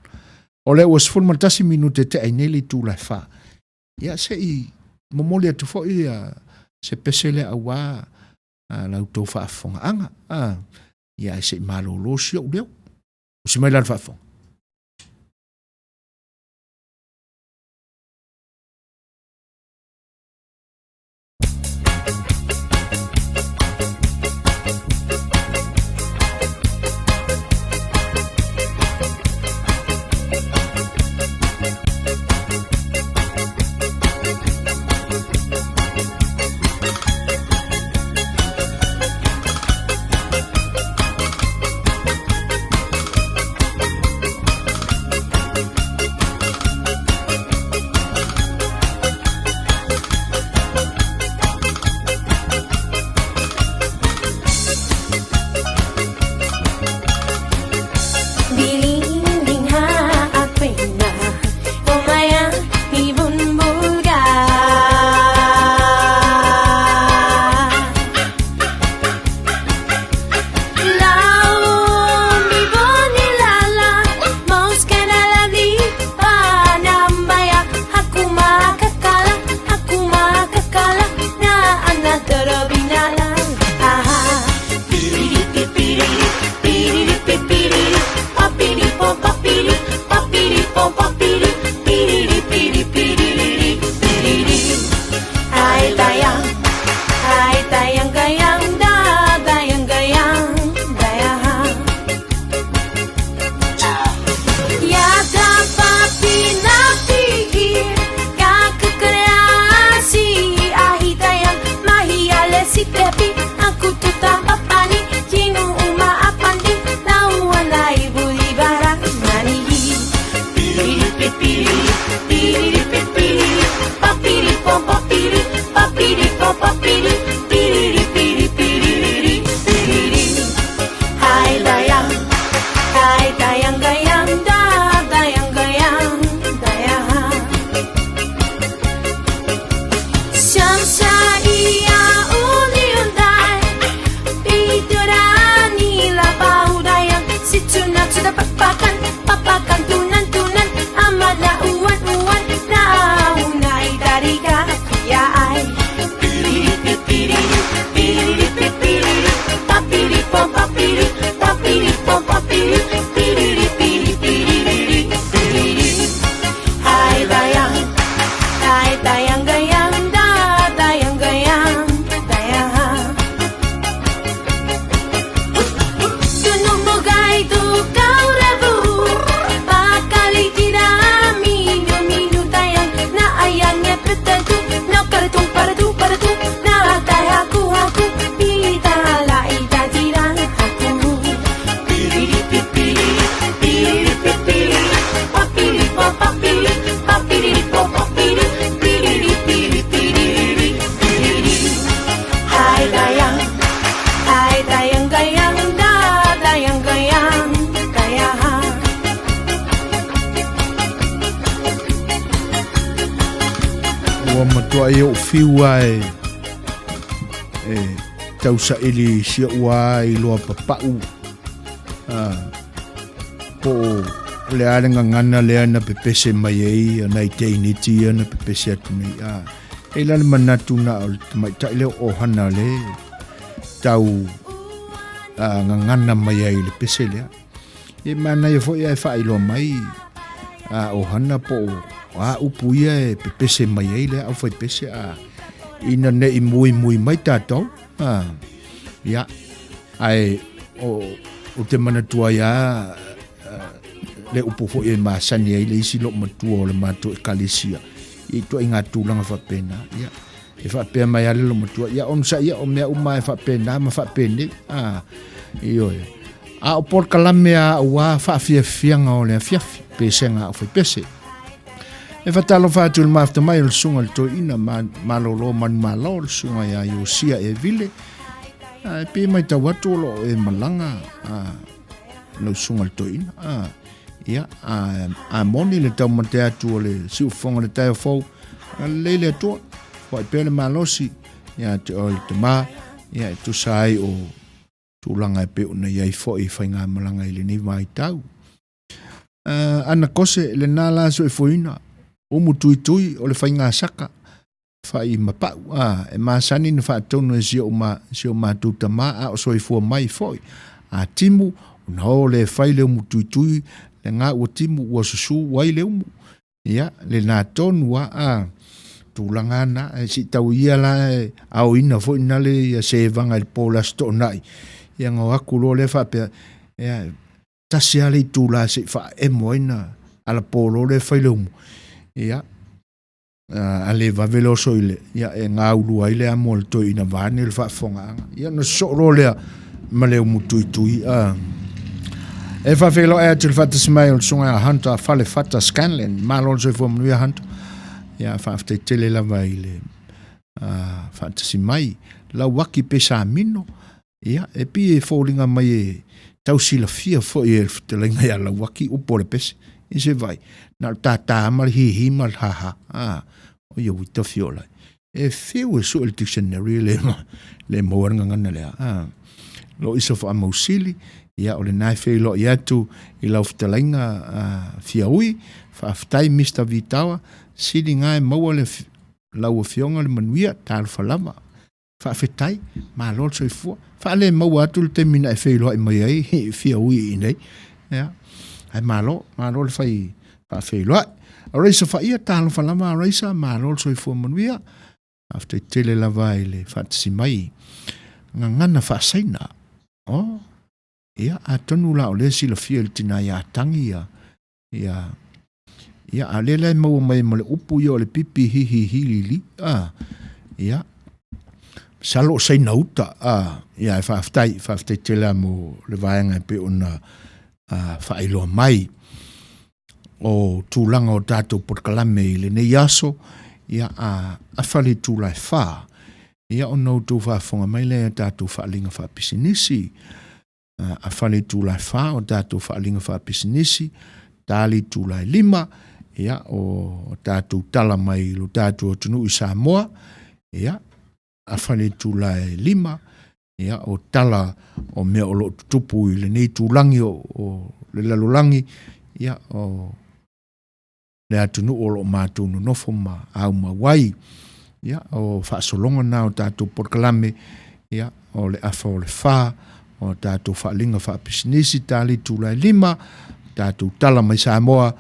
O lea ua 11 minute tea ai nei le itula e 4. Ia se i momoli atu foi ia se pese lea aua la outou faafofogaaga. Ia ae se i malolo si ou leo. Usi mai la le faafofoga. Ua matuai ou fiu lava e tausaili i si ou lava iloa papau po o le a le gagana lea na pepese mai ai nai teiniti ia na pepese atu nei. E la le manatu na o le tamaitai lea o Hana le tau gagana mai ai i le pese lea. E manaia foi ae faailoa mai a o Hana po o a upu ia e pepese mai ai le aufaipese a ina ne i muimui mai tatou. A, ia, ae o, o te manatua ai a le upu foi e masani ai le isi loomatua o le matou ekalesia i ituaiga tulaga faapena. Ia, e faapea mai lava le loomatua, ia onosai ia o mea uma e faapena ma faapenei. A, ioe. A o polokalame a aua faafiafiaga o le afiafi, pesega a aufaipese. E faatalofa atu i le mafuta mai o le susuga i le toeaina malolo manumalo, le susuga ia Iosia Evile. E pei e matau atu o lo o e malaga a, lau susuga i le toeaina. A, ia, a, a moni le taumate atu o le siufofoga o le taeao fou, agalelei le Atua, foai pea le malosi ia te oe le tama, ia e tusa ai o tulaga e pei ona i ai foi i faigamalaga i lenei vaitau. Ana kose lena la soifuaina, umu tuitui o le faigasaka, fai mapau, a, e masani na faatonu e si o, ma, si o matou tama a o soifua mai foi. A timu, ona o le fai le umu tuitui, le ngā ua timu ua susu ai le umu. Ia, lena tonu a, a, tulaga ana, e si tau ia la e aoina foi na le ia sevaga i le po le Aso Toonai. Ia na o atu loa lea faapea, ia, tasi lava le itula se i faaemo ai na alapo loa lea fai le umu. Ia, a le vave le oso i le, ia, e gaulua ai le amo a le toeaina vaeane le faafofogaaga. Ia, ona sosoo loa lea ma le umu tuitui. A. E faafeiloai atu i le faatasi mai o le susuga ia Hunter Falefata Scanlan. Malo le soifua manuia Hunter. Ia, faafetai tele lava i le faatasi mai. Lauaki Pesamino, Ia, e pei e foliga mai e tau silafia foi e le fetalaiga ia Lauaki upu o le pese. I se vai, na o le tātā ma le hihi ma le haha. A, o ia ui tafiola. E fiu e sue le dictionary le, le maua le gagana lea. A, lo isa faamausili, ia o lena e feiloai atu i lau fetalaiga a, Fiaui, faafetai Mr. Vitawa, sili nga e maua le lau afioga le manuia, talofa lava. Faafetai, malo le soifua. Faale maua atu le taimi na e feiloai mai ai fia ui i nei. Ia. Ae malo, malo le fai faafeiloai. Raisa Faia, talofa lava Raisa, malo le soifua manuia. Faafetai tele lava i le faatasi mai. Gagana faasaina. Oh, ia, atonu la o lea silafia i le tina ia Tangi ia, ia, ia, a lea la e maua mai ma le upu ia o le pipi hi hi hi li li, a, ia, masalo o Saina uta, a, ia, e faafetai, faafetai tele lava mo le vaega e pei ona faailoa mai o tulaga o tatou polokalame i lenei aso, ia, a afa le itula e 4, ia ona outou faafofoga mai lea i a tatou faaaliga faapisinisi. Afa le itula e 4 o tatou faaaliga faapisinisi, ta le itula e 5, ia, o tatou tala mai lo tatou atunuu i Samoa, ia, afa le itula e 5, ia, o tala o mea o lo o tutupu i lenei itulagi o le lalolagi, ia, o le atunuu o lo o matou nonofo ma aumau ai. Ia, o faasologa na o tatou polokalame, ia, o le afa o le 4, o tatou faaaliga faapisinisi, ta le itula e 5, tatou tala mai Samoa,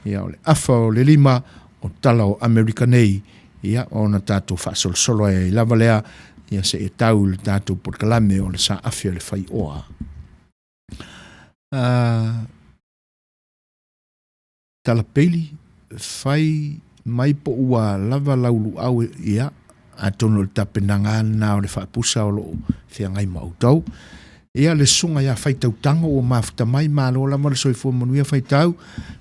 ia, o le afa o le 5, o tala o Amerika nei, ia, ona tatou faasolosolo ai ai lava lea, ia, seia tau i le tatou polokalame o le saafi a le faioa. Talapeili, fai mai po ua lava lau luau ia, atonu o le tapenaga lava lena o le faapusa o lo o feagai ma outou. Ia, le susuga ia Faitau Tago ua mafuta mai, malo lava le soifua manuia Faitau,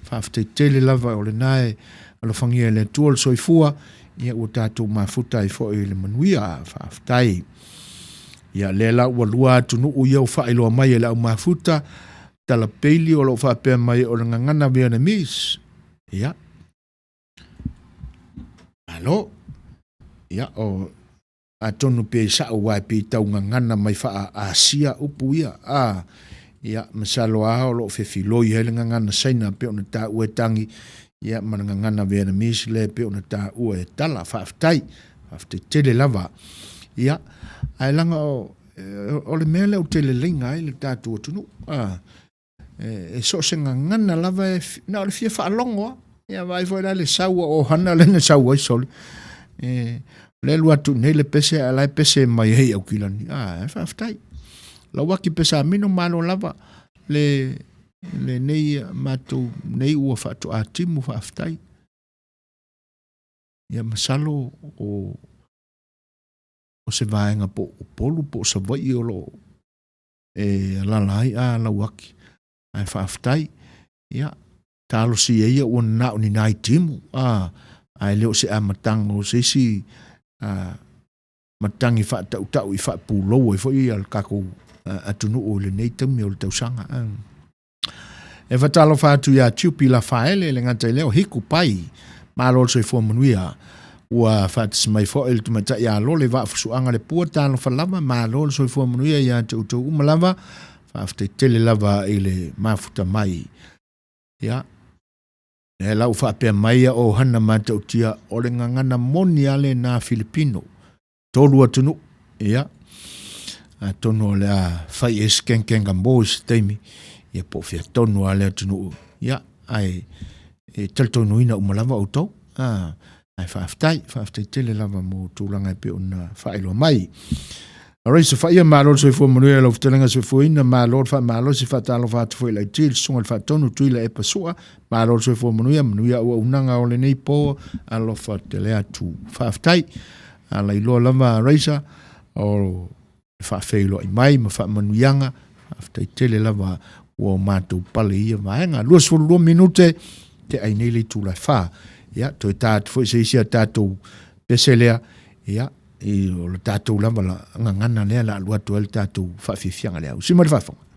faafetai tele lava o lena e alofagia e le Atua le soifua, ia ua tatou mafuta ai foi i le manuia, faafetai. Ia, lea la ua lua atunuu ia ua faailoa mai e le au mafuta, Talapeili o lo o faapea mai o le gagana Vietnamese. Ia. Malo. Ia, o atonu pe sa'o aua e pei tau gagana mai faa-Asia upu ia. A, ia, masalo lava o lo o fefiloi ai le gagana Saina pei ona taua e Tangi, ia, ma le gagana Vietnamese lea pei ona taua e Tala. Faafetai. Faafetai tele lava. Ia, ae laga o, o le mea lea ou te leleina ai le tatou atunuu. A, e so o se gagana lava e, na o le fia faalogo lava. Ia vaai foi la le sau a ohana lea na sau ai sole. E, o lea e alu atu nei le pese ae la e pese mai ai Aukilani. A, e faafetai. Lauaki Pesamino malo lava le lenei matou nei ua faatoa timu faafetai. Ia masalo o o se vaega po o Upolu po o Savaii o lo o e alala ai a Lauaki. Ae faafetai. Ia, talosia ia ua na o ni nai timu, a, ae le o se amataga o se isi a, matagi faatautau i faapulou ai foi le tatou atunuu i lenei taimi o le tausaga. E faatalofa atu ia Tiupi Lafaele, e le gata i lea o Hiku Pai, malo le soifua manuia. Ua faatasi mai foi le tamaitai ia Lole Vaafusuaga le Pua, talofa lava, malo le soifua manuia ia te outou uma lava, faafetai tele lava i le mafuta mai. Ia, lea la ua faapea mai ia Ohana Matautia, o le gagana moni lava lena Filipino, 3 atunuu, ia, atonu o le a fai i ai se kenkenga mo i se taimi, ia po o fea tonu lava le atunuu, ia, ae e talitonuina uma lava outou, a, ae faafetai, faafetai tele lava mo tulaga e pei ona faailoa mai. Alright, Sofaia, malo le soifua manuia lau fetalaiga soifuaina, malo le faamalosi, faatalofa atu foi i le IT, le susuga i le Faatonu, Tuila Epa Sua, malo le soifua manuia, manuia auaunaga o lenei po, alofa tele atu. Faafetai. Alailoa lava Raisa o le faafeiloai mai ma faamanuiaga, faafetai tele lava ua o matou pale i ia vaega. 22 minute te ai nei le itula e 4. Ia, toe ta atu foi se isi a tatou pese lea, ia, i o le tatou lava la gagana lea la alu atu ai le tatou faafiafiaga lea. Usi mai le faafofoga.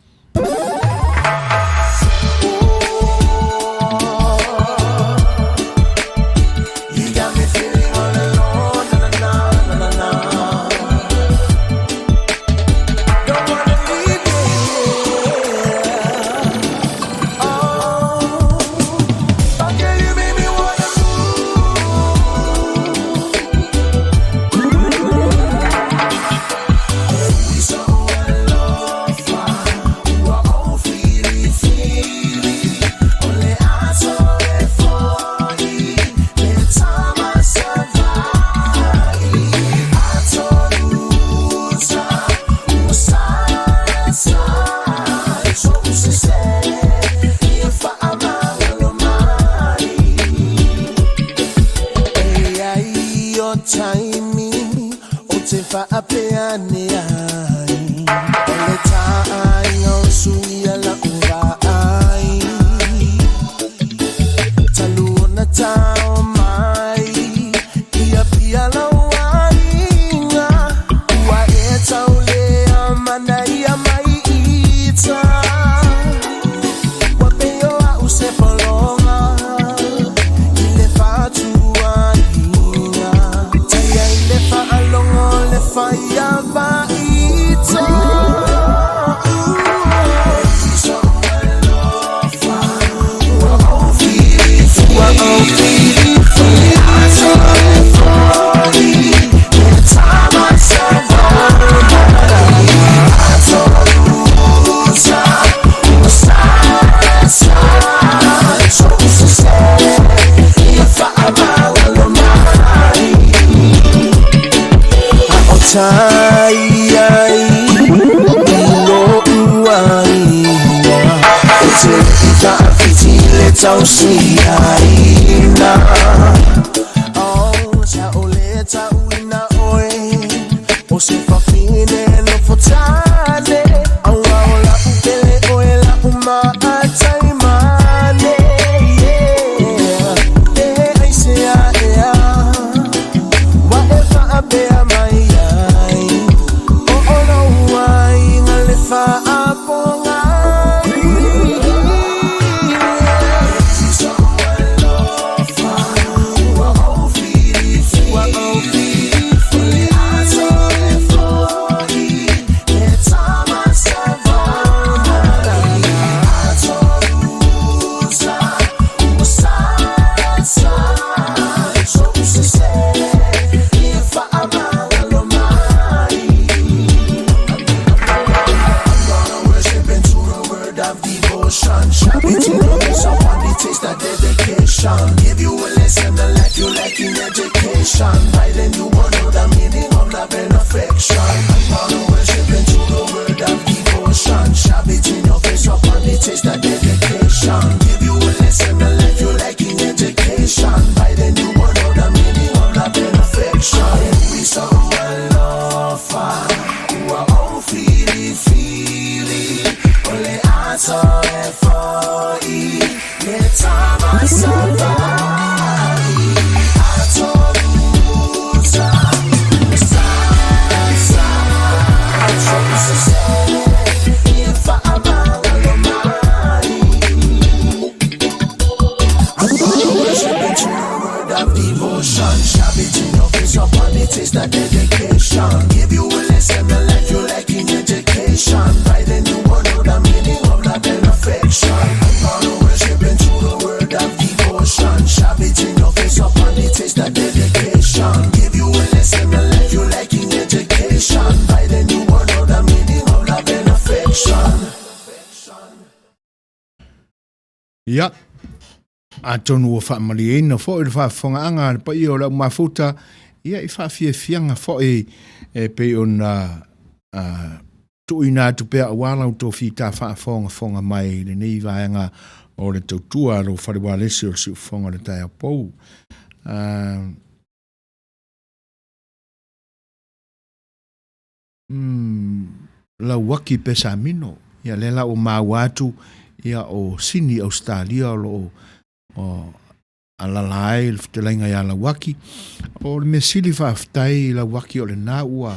Ia, atonu ua faamalieina foi le faafofogaaga a le paia o le au mafuta, ia i faafiafiaga foi e pei ona tuuina atu pea aua la outou fita faafogafoga mai i lenei vaega o le tautua a lou fale ualesi o le siufofoga o le taeao pou. Lauaki Pesamino, ia lea la ua maua atu ia o Sini Ausetalia o lo o alala ai le fetalaiga ia Lauaki. O le mea sili faafetai i Lauaki o lena ua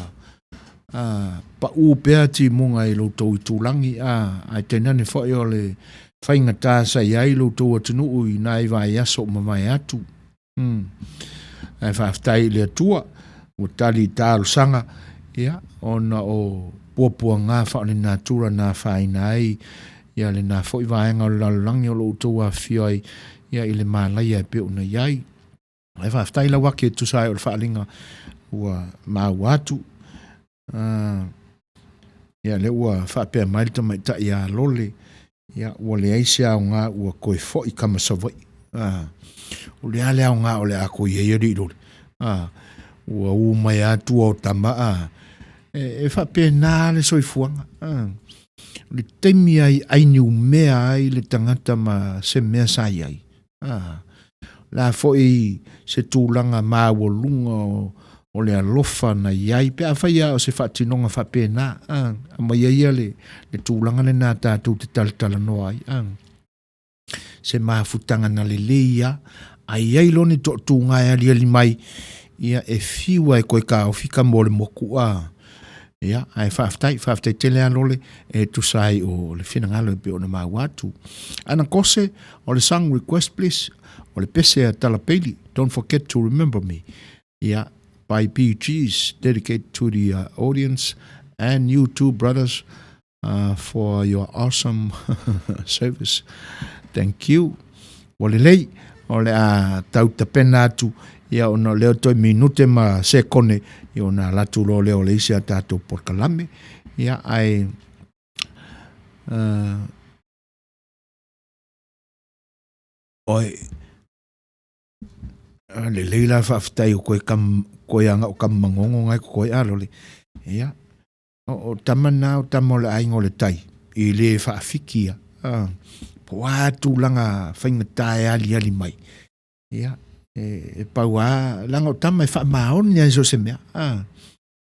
pau pea timuga i lo outou itulagi, ae tainane foi o le faigata sa i ai lo outou atunuu i nai vaiaso ua mavae atu. Ae faafetai i le Atua ua tali i talosaga, ia, ona o puapuaga faalenatura na afaina ai ia lena foi vaega o le lalolagi o lo o outou afifio ai ia i le malaia e pei ona i ai. Ae faafetai Lauaki e tusa ai o le faaaliga ua maua atu. Ia, lea ua faapea mai le tamaitai ia Lole, ia, ua leai se aoga ua toe foi tama Savaii. O le a le aoga o le a toe i ai alii Lole? Ua u mai lava tua o tama, a. E faapena le soifuaga. O le taimi lava i ainumea ai le tagata ma se mea sa i ai. O le a foi se tulaga maualuga o le alofa na i ai, pe afai lava o se faatinoga faapena, aumaia ia le tulaga lena tatou te talatalanoa ai. Se mafutaga na lelei lava, a i ai loa ni toatuga e aliali mai, ia e fiu lava e toe taofi tama o le motu, a. Ia, ae faafetai, faafetai tele lava Lole e tusa ai o le finagalo e pei ona maua atu. Ana Kose, o le song request please, o le pese a Tala Peili, Don't Forget to Remember Me, ia, by Bee Gees, dedicate to the audience and you two brothers for your awesome service. Thank you. Ua lelei, o le a tau tapena atu, ia ona o lea o toe minute ma sekone, ia ona alu atu loa lea o le isi a tatou polokalame. Ia, ae oi, lelei la faafetai o koe kam, koe anga o kam mangongo ngai koe a lole. Ia, o tama na o tama o le aiga o le tai, i le faafikia, po o a tulaga faigata e aliali mai. Ia, e pau lava, leaga o tama e faamaoni lava i so o se mea.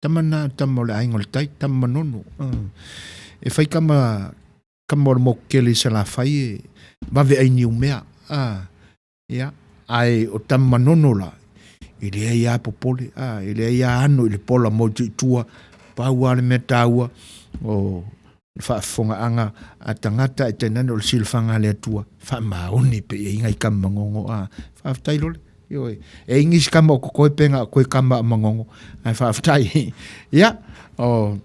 Tama na, tama o le aiga o le tai, tama manono. E fai kama, kama o le moku tele i Salafai e vave ai niumea. Ia, ae o tama manono la, e leai lava popole, e leai lava ano i le pola mo i tua, pau lava le mea taua o le faafofogaaga a tagata e tainane o le silafaga a le Atua, faamaoni pea i ai nai tama magogo. Faafetai Lole. Ioe. E i nisi tama o totoe pe na o toe tama a Magogo, ae faafetai. Ia, o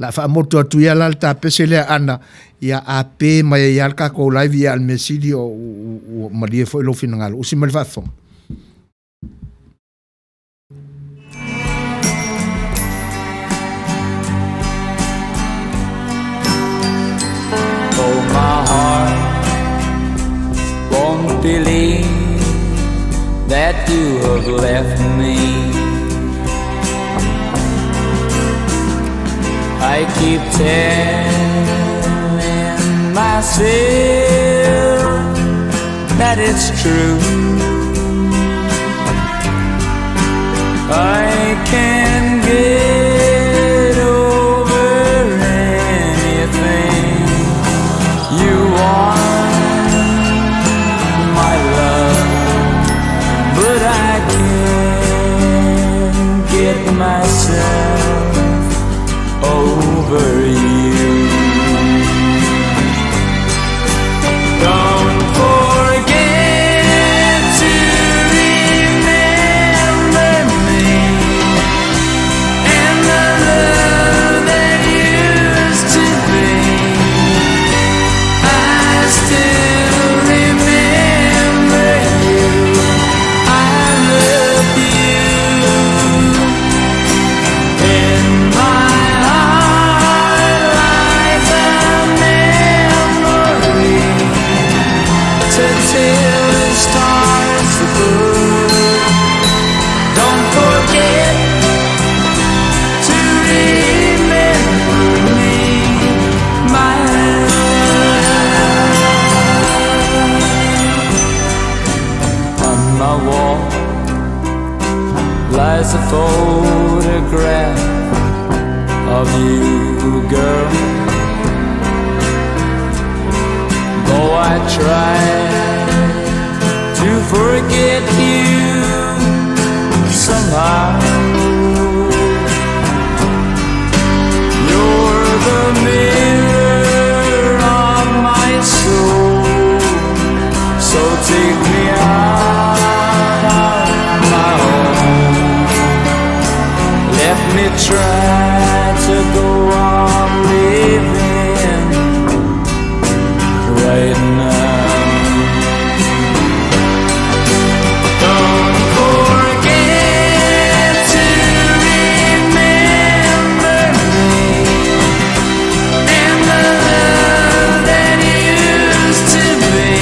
le a faamotu atu ia la le tapese lea Ana, ia a pe mai ai lava le tatou live ia a o le mea sili o ua malie foi lou finagalo. Usi mai le faafofoga. Oh, my heart won't believe. that you have left me. I keep telling myself that it's true. I can get over anything you want, my love, but I can't get myself over you. Don't forget to remember me and the love that used to be. I still remember you. I love you. In my heart lies a memory to tell the stars above. Don't forget to remember me, my love. On my wall lies a photograph of you, girl. Though I try to forget you somehow, you're the mirror of my soul. So take me out of my home. Let me try to go on living right now. Don't forget to remember me and the love that used to be.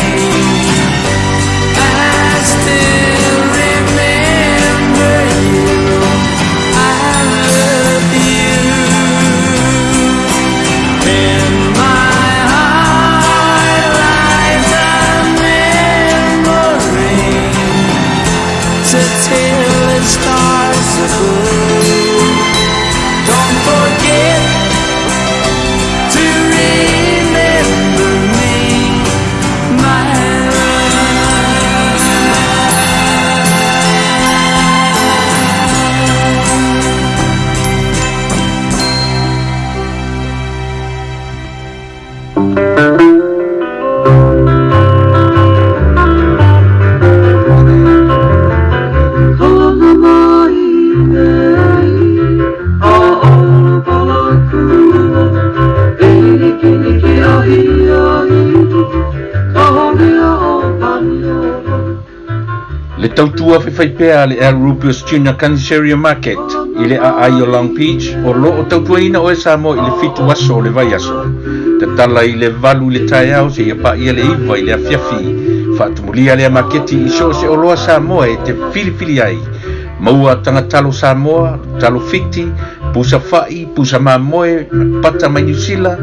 I still remember you. I love you. In my heart lies a memory to tell the stars above. Don't forget to remember me, my Le tautua faifaipea a le Al Rubius Junior Caniceria Market i le aai o Long Beach o lo o tautuaina oe Samoa i le 7 aso o le vaiaso. Tatala i le 8 i le taeao seia paia le 9 i le afiafi. Faatumulia lea maketi i so o se oloa Samoa e te filifili ai. Maua tagatalo Samoa, talo Fiti, pusa fa'i, pusa mamoe, pata mai Niu Sila,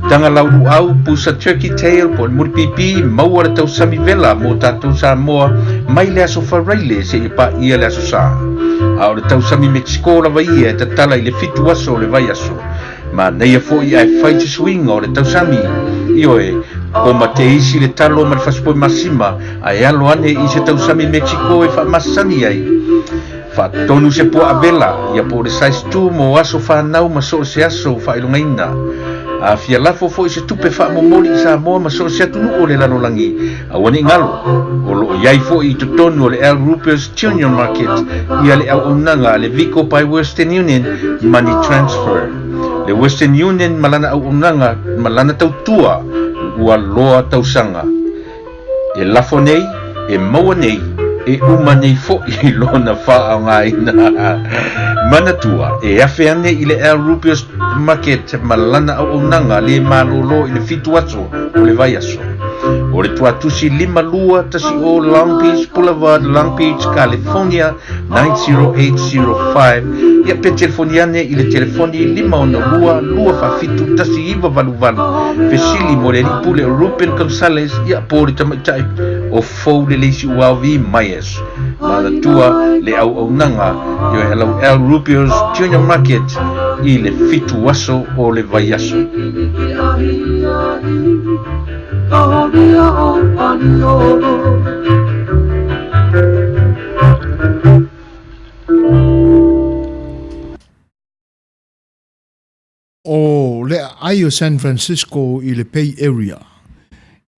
taga lauluau, pusa turkey tail po o le mulipipi, maua le tausami vela mo tatou Samoa mai le aso Faraile seia paia le aso Sa. A o le tausami Mexico lava ia e tatala i le 7 aso o le vaiaso. Manaia foi ae fai se suiga o le tausami. Ioe, koma teisi le talo ma le fasipoe masima ae alo ane i se tausami Mexico e faamasani ai. Faatonu se puaa vela, ia po o le size 2 mo aso fanau ma so o se aso faailogaina. A fia lafo foi se tupe faamomoli i Samoa ma so o se atunuu o le lalolagi, aua ne i galo, o lo o i ai foi i totonu o le Al Rupert's Junior Market ia le auaunaga a le Vico by Western Union Money Transfer. Le Western Union ma lana auaunaga ma lana tautua ua loa tausaga. E lafo nei, e maua nei, e uma nei foi lona faaaogaina. Manatua, e afe ane i le Al Rubius Market ma lana auaunaga le malōlō i le 7 aso o le vaiaso. O le tuatusi 5210 Long Beach Boulevard, Long Beach, California 90805. Ia pe telefoni ane i le telefoni 562 247 1988. Fesili mo le alii pule o Ruben Gonzalez, ia po o le tamaitai o Fou le Leisi Uaovi Myers. Manatua le auaunaga i o Hello El Rubio's Junior Market i le fitu aso o le vaiaso. O le aai o San Francisco i le Bay Area.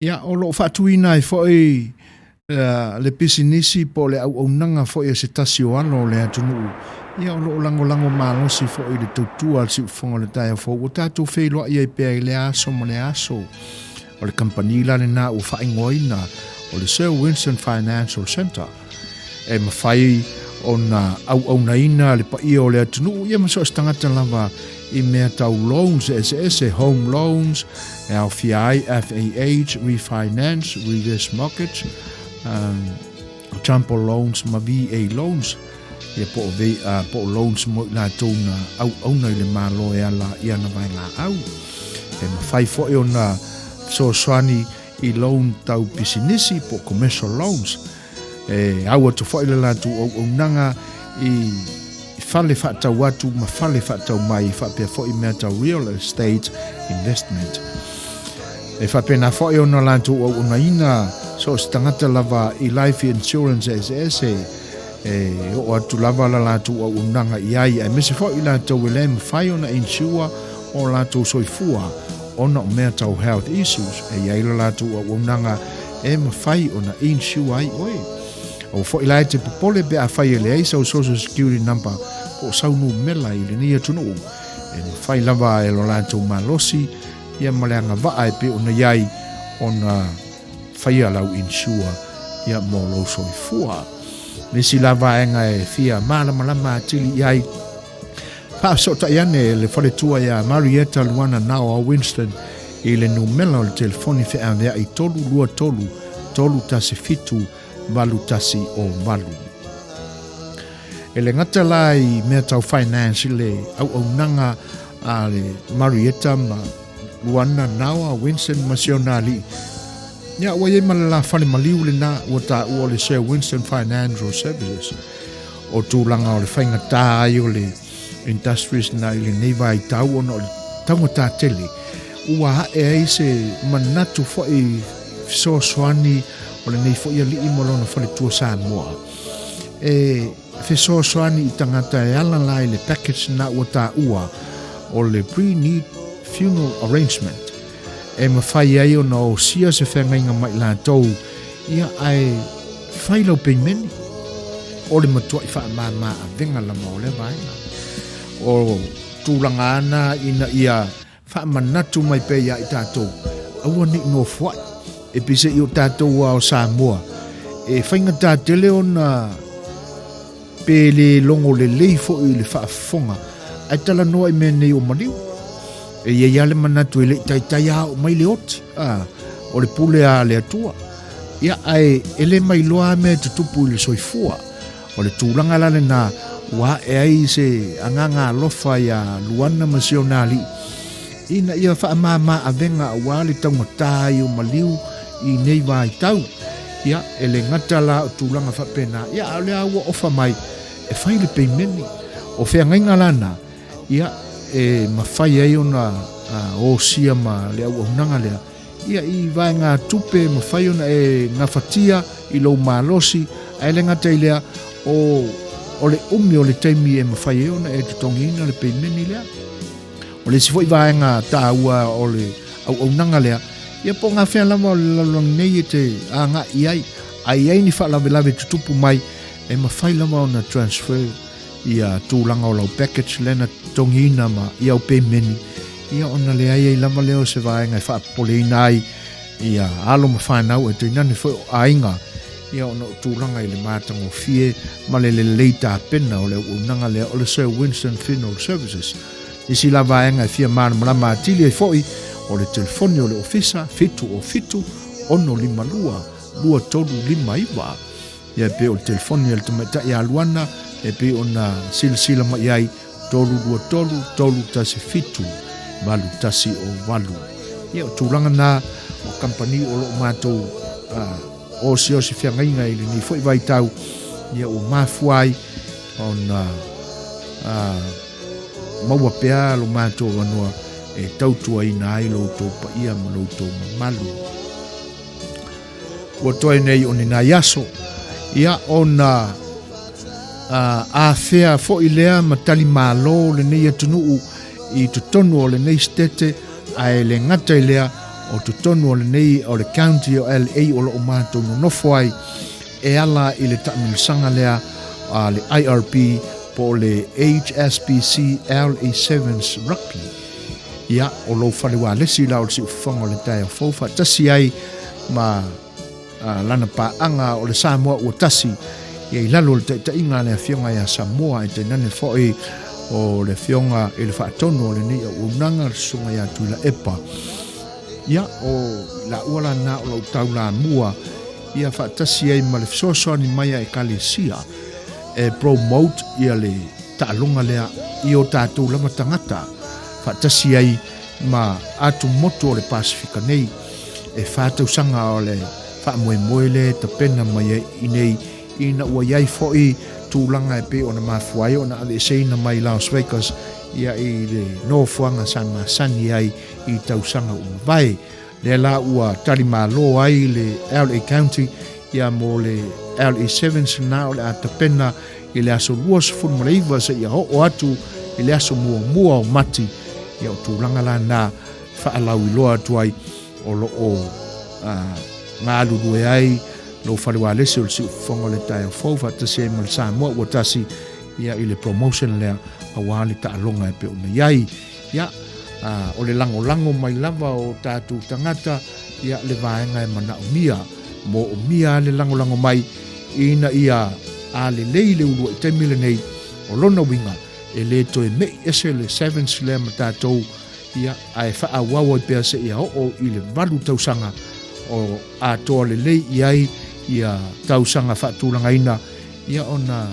Ia, o lo o faatuina ai foi le pisinisi po o le auaunaga foi a se tasi o alo o le atunuu. Ia, o lo o lagolago malosi foi i le tautua a le siufofoga o le taeao fou ua tatou feiloai ai pea i lea aso ma lea aso. O le kamupani la lena ua faaigoaina o le Sir Winston Financial Centre. E mafai ona auaunaina le paia o le atunuu ia ma so o se tagata lava i mea tau loans eseese, home loans, e aofia ai FAH, refinance, reverse mortgage, um, jumbo loans ma VA loans, ia po o, v, uh, po o loans mo i latou na auauna i le Malo e ala i ana vaegaau. E mafai foi ona fesoasoani i loan tau pisinisi po o commercial loans. E au atu foi le latou auaunaga i fale faatau atu ma fale faatau mai faapea foi mea tau real estate investment. E faapena foi ona latou auaunaina so o se tagata lava i life insurance eseese e oo atu lava la latou auaunaga i ai, aemaise foi i latou e le mafai ona insure o latou soifua ona o mea tau health issues, e i ai la latou auaunaga e mafai ona insure ai oe. Aua foi la e te popole pe afai e leai sau social security number po o sau numela i lenei atunuu, e mafai lava e lo latou malosi ia ma le agavaa e pei ona i ai ona faia lau insure ia mo lou soifua. Nisi la vaega e fia malamalama atili i ai, Faafesootai ane le faletua iā Marietta Luana Naoa Winston i le numela o le telefoni feaveai 323 317 8108. E le gata la i mea tau finance i le auaunaga a le Marietta ma Luana Naoa Winston ma si ona alii, ia ua i ai ma le la fale maliu lena ua taua o le Sir Winston Financial Services. O tulaga o le faigata ai o le industries na i lenei vaitau ona o le taugata tele, ua ae ai se manatu foi fesoasoani o lenei foi alii ma lona faletua Samoa e fesoasoani i tagata e ala la i le package na ua taua o le pre-need funeral arrangement e mafai ai ona osia se feagaiga mai latou ia ae fai lau peimeni o le matuai faamama avega lava o lea vaega. O tulaga ana ina ia faamanatu mai pea ia i tatou, aua ne i nofoai e pei se i o tatou a o Samoa e faigata tele ona pe le logo lelei foi i le faafofoga ae talanoa i mea nei o maliu. E i ai lava le manatu e le i taitai a oo mai le oti, a, o le pule a le Atua. Ia, ae e le mailoa a mea e tutupu i le soifua. O le tulaga la lena ua ae ai se agaga alofa iā Luana ma si ona alii, ina ia faamama avega aua le taugata ai o maliu i nei vaitau. Ia, e le gata la o tulaga faapena, ia, a o lea ua ofa mai e fai le peimeni. O feagaiga la na, ia, e mafai ai ona osia ma le auaunaga lea, ia, i vaegatupe e mafai ona e gafatia i lou malosi, ae le gata i lea, o, o le umi o le taimi e mafai ai ona e totogiina le peimeni lea. O le isi foi vaega taua o le auaunaga lea, ia po o gafea lava o le lalolagi nei e te agai i ai, a i ai ni faalavelave tutupu mai, e mafai lava ona transfer ia tulaga o lau package lea na totogiina ma i au pemeni, ia ona leai ai lava lea o se vaega e faapopoleina ai ia alo ma fanau e tainane foi o aiga, ia ona o tulaga i le matagofie ma le lelei tapena o le auaunaga lea o le Sir Winston Funeral Services. Isi la vaega e fia malamalama atili ai foi o le telefoni o le ofisa 707 652 2359. Ia e pei o le telefoni a le tamaitai ia Luana e pei ona silasila mai ai 323 317 8108. Ia o tulaga na o kamupani o lo o matou osiosi feagaiga i lenei foi vaitau, ia ua mafua ai ona maua pea lo matou avanoa e tautuaina ai lo outou paia ma lo outou mamalu. Ua toe nei o ni nai aso, ia ona afea foi lea ma tali malo lenei atunuu i totonu o lenei sitete, ae le gata i lea, o totonu o lenei o le county o LA o lo o matou nonofo ai e ala i le taamilosaga lea a le IRB po o le HSBC LA Sevens Rugby. Ia, o lou fale ualesi la o le siufofoga o le taeao fou faatasi ai ma lana paaga o le Samoa ua tasi, ia i lalo o le taitaiga a le Afioga ia Samoa, ae tainane foi o le Afioga i le Faatonu o lenei auaunaga, le Susuga ia Tuilaepa. Ia, o laua la na o lou taulamua, ia faatasi ai ma le fesoasoani mai a Ekalesia e promote ia le taaloga lea i o tatou lava tagata, faatasi ai ma atumotu o le Pasefika nei. E fa tausaga o le faamoemoe lea e tapena mai ai i nei, ina ua i ai foi tulaga e pei ona mafua ai ona aveeseina mai Las Vegas ia i le nofoaga sa masani ai i tausaga ua mavae. Lea la ua tali malo ai le LA County ia mo le LA Sevens na o le a tapena i le aso 29 seia oo atu i le aso muamua o Mati. Ia o tulaga la na faalauiloa atu ai o lo o galulue ai lou fale ualesi o le siufofoga o le taeao fou faatasi ai ma le Samoa ua tasi ia i le promotion lea aua le taaloga e pei ona i ai. Ia, o le lagolago mai lava o tatou tagata, ia, le vaega e manaomia, moomia le lagolago mai ina ia a lelei le uluai taimi lenei, o lona uiga, e le toe me'i ese le Sevens lea ma tatou, ia, ae faaauau ai pea seia oo i le 8 tausaga o atoa lelei i ai ia tausaga faatulagaina, ia, ona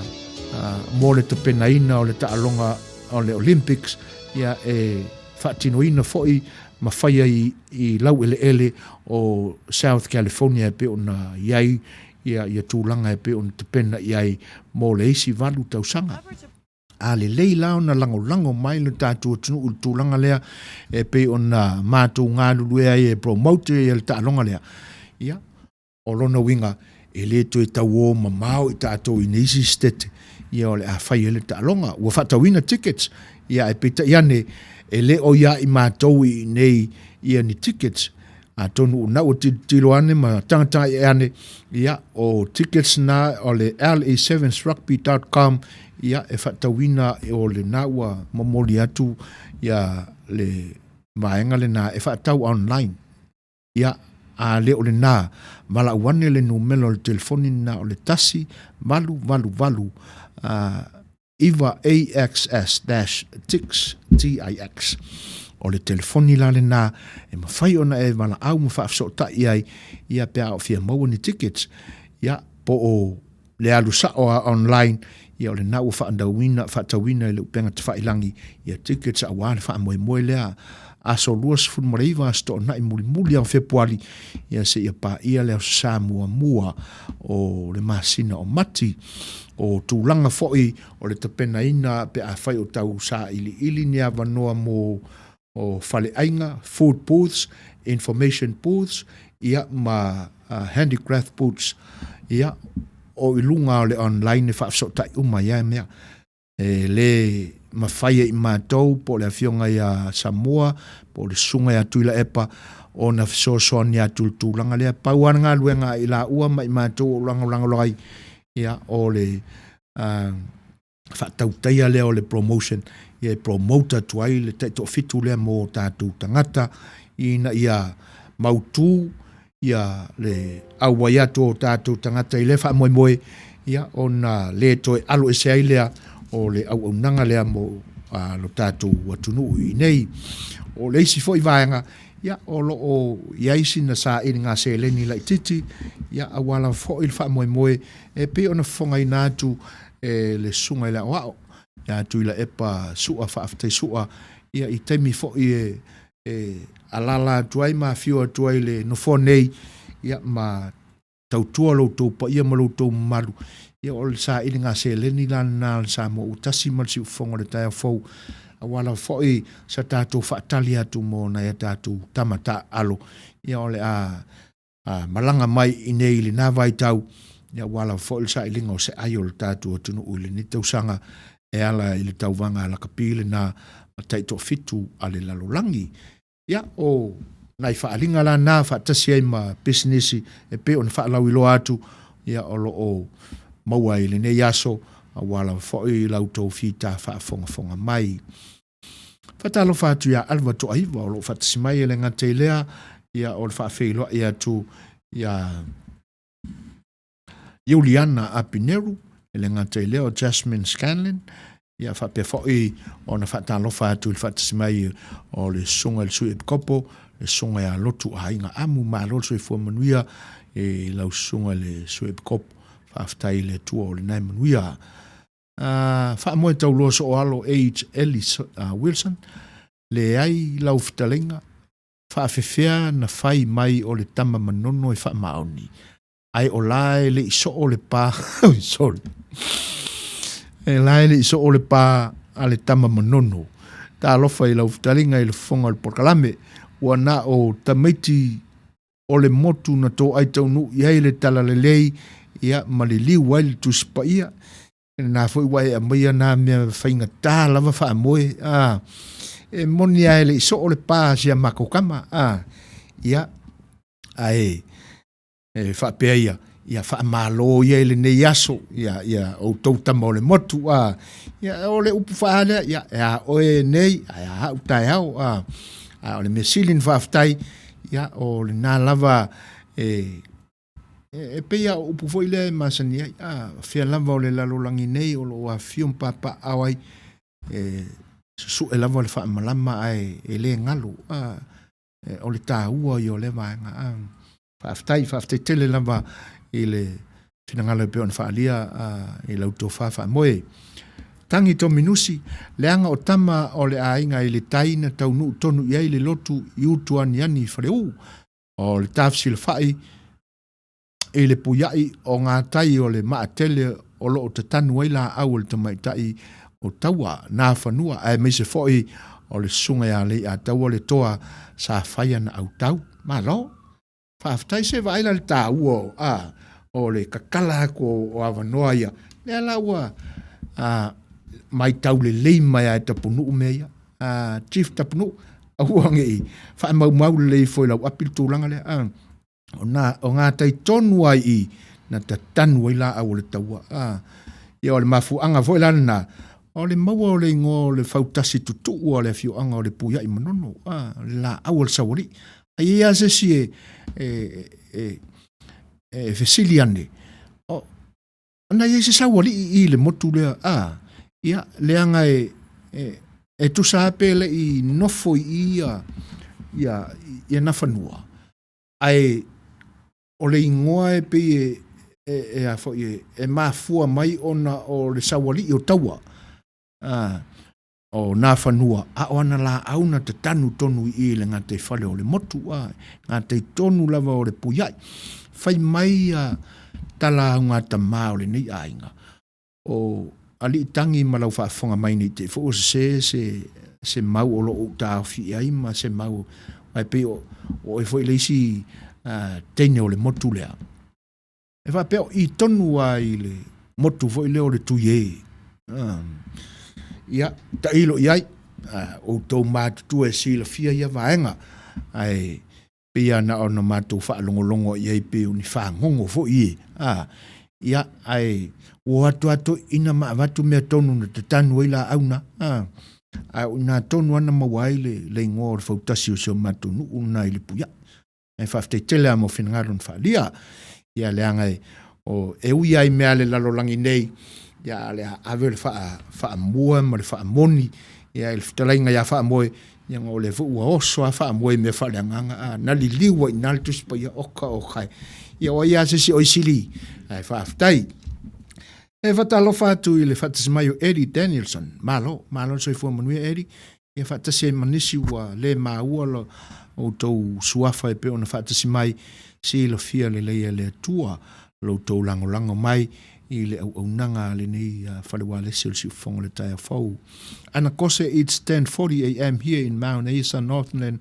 mo le tapenaina o le taaloga o le Olympics, ia e faatinoina foi ma faia i laueleele o South California e pei ona i ai ia tulaga e pei ona tapena i ai mo le isi 8 tausaga. A lelei la ona lagolago mai le tatou atunuu i le tulaga lea e pei ona matou galulue ai e promote ia le taaloga lea, ia O lona uiga, e le toe tauō mamao i tatou i nisi sitete, ia o le a fai ai le taaloga. Ua faatauina tickets, ia ae peitai ane, e le o ia i matou i inei ia ni tickets. Atonu o na ua tilotilo ane ma tagatagai ane, ia o tickets na o le la7srugby.com, ia e faatauina o lena ua momoli atu ia le vaega lena e faatau online. Ia, a le o lena, valaau ane le numera o le telefoni lena o le 1 8 8 8 9 AXS dash TIX, TIX. O le telefoni la lena e mafai ona e valaau ma faafesootai ai, ia pe a o fia maua ni tickets, ia, po o le alu sao a online, ia o lena ua faandauina, faatauina i le upega tafailagi ia tickets aua le faamoemoe lea aso 29 aso Toonai mulimuli o Fepuari, ia seia paia le aso Sa muamua o le masina o Mati. O tulaga foi o le tapenaina pe afai o tau sailiili ni avanoa mo o faleaiga, food booths, information booths, ia ma handicraft booths, ia o i luga o le online e faafesootai uma ai mea. E le mafai e i matou po o le Afioga ia Samoa po o le Susuga ia Tuilaepa ona fesoasoani atu i le tulaga lea. Pau lava le galuega a i laua ma i matou o lagolago ai, ia o le faatautaia lea o le promotion, ia e promote atu ai le taitoafitu lea mo tatou tagata ina ia mautu ia le auai atu o tatou tagata i lea faamoemoe, ia ona le toe alo ese ai lea o le auaunaga lea mo lo tatou atunuu i nei. O le isi foi vaega, Ia, o lo o i ai sina sailiga seleni laitiiti, ia, aua lava foi le faamoemoe e pei ona fofogaina atu e le Susuga i le Aoao ia Tuilaepa Su'a Faafetai Su'a, ia, i taimi foi e e alaala atu ai ma afio atu ai i le Nofoa nei, ia, ma tautua lo outou paia ma lo outou mamalu. Ia, o le sailiga seleni la lena a le Samoa ua tasi ma le siufofoga o le taeao fou, aua lava foi sa tatou faatali atu mo nai a tatou tama taaalo, ia, o le a malaga mai i inei i lena vaitau, ia, aua lava foi le sailiga o se ai o le tatou atunuu i lenei tausaga e ala i le tauvaga a lakapi lena ma taitoafitu a le lalolagi. Ia, o nai faaaliga la na faatasi ai ma pisinisi e pei ona faalauiloa atu, ia, o lo o maua i lenei aso, aua lava foi la outou fita faafogafoga mai. Faatalofa atu ia Alva Toaiva o lo o faatasi mai, e le gata i lea, ia, o le faafeiloai atu ia Iuliana Apineru, e le gata i lea o Jasmine Scanlon, ia faapea foi ona faatalofa atu i le faatasi mai o le Susuga i le Sui Epikopo, le Susuga ia Lotu Aiga Amu. Malo le soifua manuia i lau Susuga i le Sui Epikopo. Faafetai i le Atua o lena e manuia. Faamoe tauloa sooalo H. Ellis Wilson, leai lau fetalaiga, faafefea na fai mai o le tama manono e faamaoni, ae o la e le i soo le pa, oi sorry, e la e le i soo le pa a le tama manono. Talofa i lau fetalaiga i le fofoga o le polokalame, ua na o tamaiti o le motu na toai taunuu i ai le talalelei, ia, ma liliu ai le Tusi Paia. Lena foi ua e aumaia na mea faigata lava faamoe, a, e moni lava e le i soo le pa a si a matou tama, a, ia, ae e faapea ia, ia faamalo ia i lenei aso, ia, ia outou tama o le motu, a, ia, o le upu faa lea, ia, e a oe nei, ae a au taeao, a, a o le mea sili na faafetai, ia, o lena lava e, e, e pei a o upu foi lea e masani ai, a, fea lava o le lalolagi nei o lo o afifio ma papaaao ai, e susue lava le faamalama ae e le galo, a, o le taua ia o lea vaega. A, faafetai, faafetai tele lava i le finagalo e pei ona faaalia i lau tofa faamoe. Tangi Tominusi, leaga o tama o le aiga i le tai na taunuu tonu i ai le lotu i Utuaniani i Faleu. O le tafesilafai i le puiai o gatai o le maatele o lo o tatanu ai laau o le tamaitai o Taua, Nafanua, aemaise foi o le susuga ia Leiataua le toa sa fai ana autau. Malo! Faafetai se vaai la le taua o, a, o le kakala atu o avanoa ia. Lea la ua a, maitau lelei mai lava e Tapunuu mea ia. A, Chief Tapunuu, aua ne i faamaumau lelei ifo i lau api le tulaga lea. A, O nā, o gatai tonu ai i na tatanu ai laau o le taua. A, ia o le mafuaaga foi la lena, o le maua o le igoa o le fautasi tutuu a le afioaga o le Puiai Manono, a, le laau a le saualii. A i ai lava se isi e, e, e, e fesili ane, o, na i ai se saualii i le motu lea, a, ia, leaga e, e, e tusa lava pe le i nofo i i ia, ia, ia Nafanua, Ae o le igoa e pei e, e, e a foi e, e mafua mai ona o le saualii o Taua, a, o Nafanua, a o ana laau na tatanu tonu i i le gataifale o le motu, a, gatai tonu lava o le Puiai. Fai mai a tala augatama o lenei aiga, O Alii Tangi ma lau faafofoga mai nei te i foi ua sese se, se mau o lo o ou taofi i ai ma se mau, aua e pei o, o oe foi le isi uh, teine o le motu lea. E faapea o i tonu lava i le motu foi lea o le Tuiē. Uh, ia, tailo i ai, uh, outou matutua e silafia ia vaega, ae pei lava na ona matou faalogologo i ai pei o ni fagogo foi e, a, ia, ae ua o atu lava toeaiina ma avatu mea tonu na tatanu ai laau na, a, ae o i ina tonu lava na maua ai le, le igoa o le fautasi o si o matou nuu lena i Lepuiai. Ae faafetai tele lava mo finagalo na faaalia. Ia leaga e, o, e ui lava i mea a le lalolagi nei, ia a o le a ave le faa, faamua ma le faamoni, ia i le fetalaiga ia Faamoe, Ia o lea foi ua oso lava faamoe i mea faaleagaga, a na liliu ai i ina le Tusi Paia, oka oka e. Ia o ai lava se isi o ai sili, ae faafetai. E faatalofa atu i le faatasi mai o Eddie Danielson. Malo, malo le soifua manuia Eddie. Ia faatasi ai ma nisi ua le maua lo outou suafa e pei ona faatasi mai, silafia lelei e le Atua lo outou lagolago mai i le auaunaga a lenei fale ualesi o le Siufofoga o le taeao fou. Ana Kose, it's 10:40 am here in Mount Isa, Northland,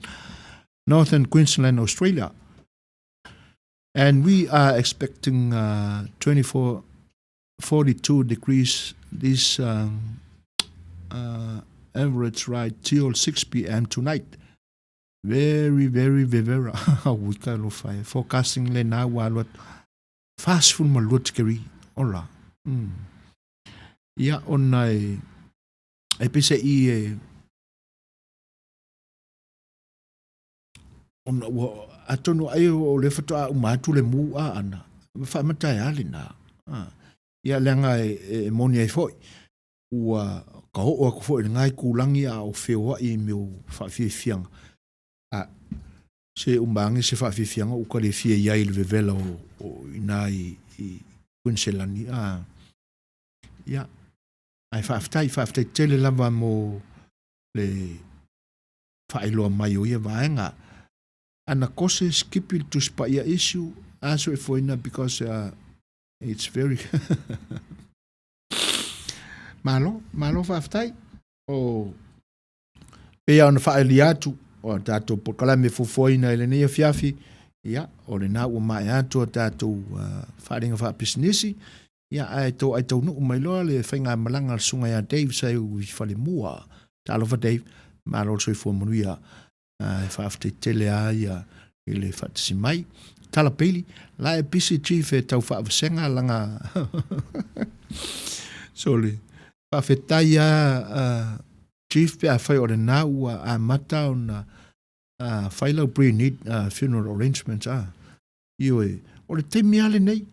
Northern Queensland, Australia. And we are expecting 24, 42 degrees this average right till 6 p.m. tonight. Very, very, very, ui ka alofa e. Forecasting le na ua alu atu. 42 tikeri, ola. Ia, ona e, e pese i e, ona ua, atonu ai o le faatoa uma atu le mu a ana, faamata e a lena. Ia, leaga e, e moni ai foi, ua ka oo aku foi i lenā itulagi a o feoai i mea o faafiafiaga, a se uma age se faafiafiaga ua ka le fia i ai i le vevela o, o i ina i, i Kuiniselani, a. Ia, ae faafetai, faafetai tele lava mo le faailoa mai o ia vaega. Ana kose skipi le Tusi Paia issue, aso e foina because it's very Malo, malo faafetai. O pei ona faaalia atu o a tatou polokalame fuafuaina i lenei afiafi, ia, o lena ua maea atu a tatou uh, faaaliga faapisinisi, ia, ae toai taunuu mai loa le faigamalaga a le susuga ia Dave Saiu i Falemua. Talofa Dave, malo le soifua manuia. Ae faafetai tele lava ia i le faatasi mai. Tala Bailey, la e busy chief e tau faavasega langa sole. Faafetai lava uh, chief pe afai o lena ua amata ona uh, fai lau pre-need uh, funeral arrangements a. Ioe, o le taimi lava lenei.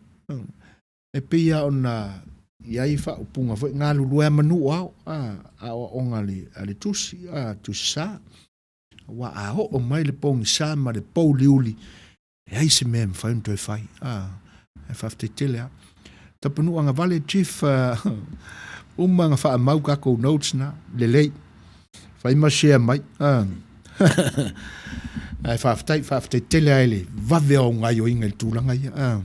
E pei lava ona i ai faaupuga foi, galulue lava manu o ao, a, aoaoga a le, a le tusi, a, tusi sa. Aua a oo mai le pogisa ma le pouliuli, leai se mea e mafai ona toe fai. A, ae faafetai tele lava. Tapunuu agavale, Chief, uh, uma ona faamau takou notes na, lelei. Fai ma share mai. A. Ae faafetai, faafetai tele lava i le vave o au gaioiga i le tulaga ia. A.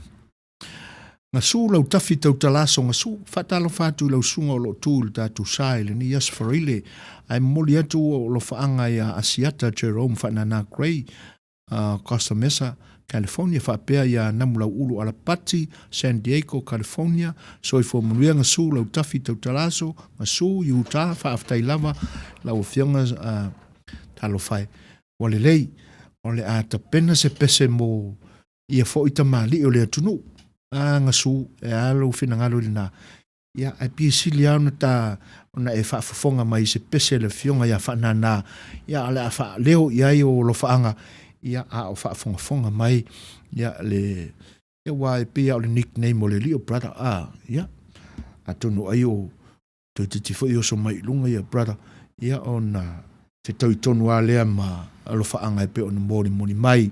Gasu Lautafi Tautalaso Gasu, faatalofa atu i lau susuga o lo o tu i le tatou sa i lenei aso faraile, ae momoli atu ou alofaaga ia Asiata Jerome Faanana Gray, Costa Mesa, California, faapea ia Namulauulu Alapati, San Diego, California. Soifua manuia Gasu Lautafi Tautalaso Gasu, Utah, faafetai lava lau afioga, talofa e, ua lelei, o le a tapena se pese mo ia foi tamalii o le atunuu. A gasu, e a lou finagalo i lena? Ia, ae pei e sili lava ona ta, ona e faafofoga mai i se pese a le Afioga ia Faanana, ia, o le a faaleo i ai ou alofaaga, ia, a o faafogafoga mai, ia, le, ia, aua e pei lava o le nickname o le alii o brother, a, ia, atonu ai o, Toeitiiti foi oso mai i luga ia brother, ia ona fetaui tonu lava lea ma alofaaga e pei ona molimoli mai.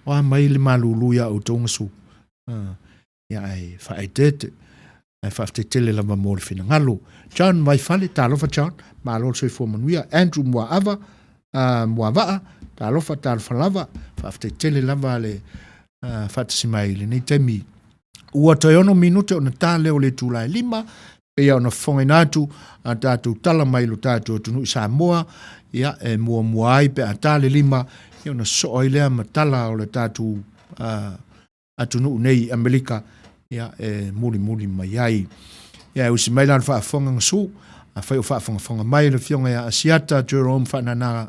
O a mai le malulu ia outou gasu? Ia ae faaeteete, ae faafetai tele lava mo le finagalo. John Vaifale, talofa John, malo le soifua manuia. Andrew Muaava, Muavaa, talofa, talofa lava, faafetai tele lava le faatasi mai i lenei taimi. Ua toe ono minute ona ta lea o le itula e 5, pei ona fofogaina atu a tatou tala mai lo tatou atunuu i Samoa, ia, e muamua ai pe a ta le 5, ia ona sosoo ai lea ma tala o le tatou atunuu nei i Amerika, ia, e mulimuli mai ai. Ia, e usi mai la le faafofoga gasu, afai o faafogafoga mai le afioga ia Asiata Jerome Faanana,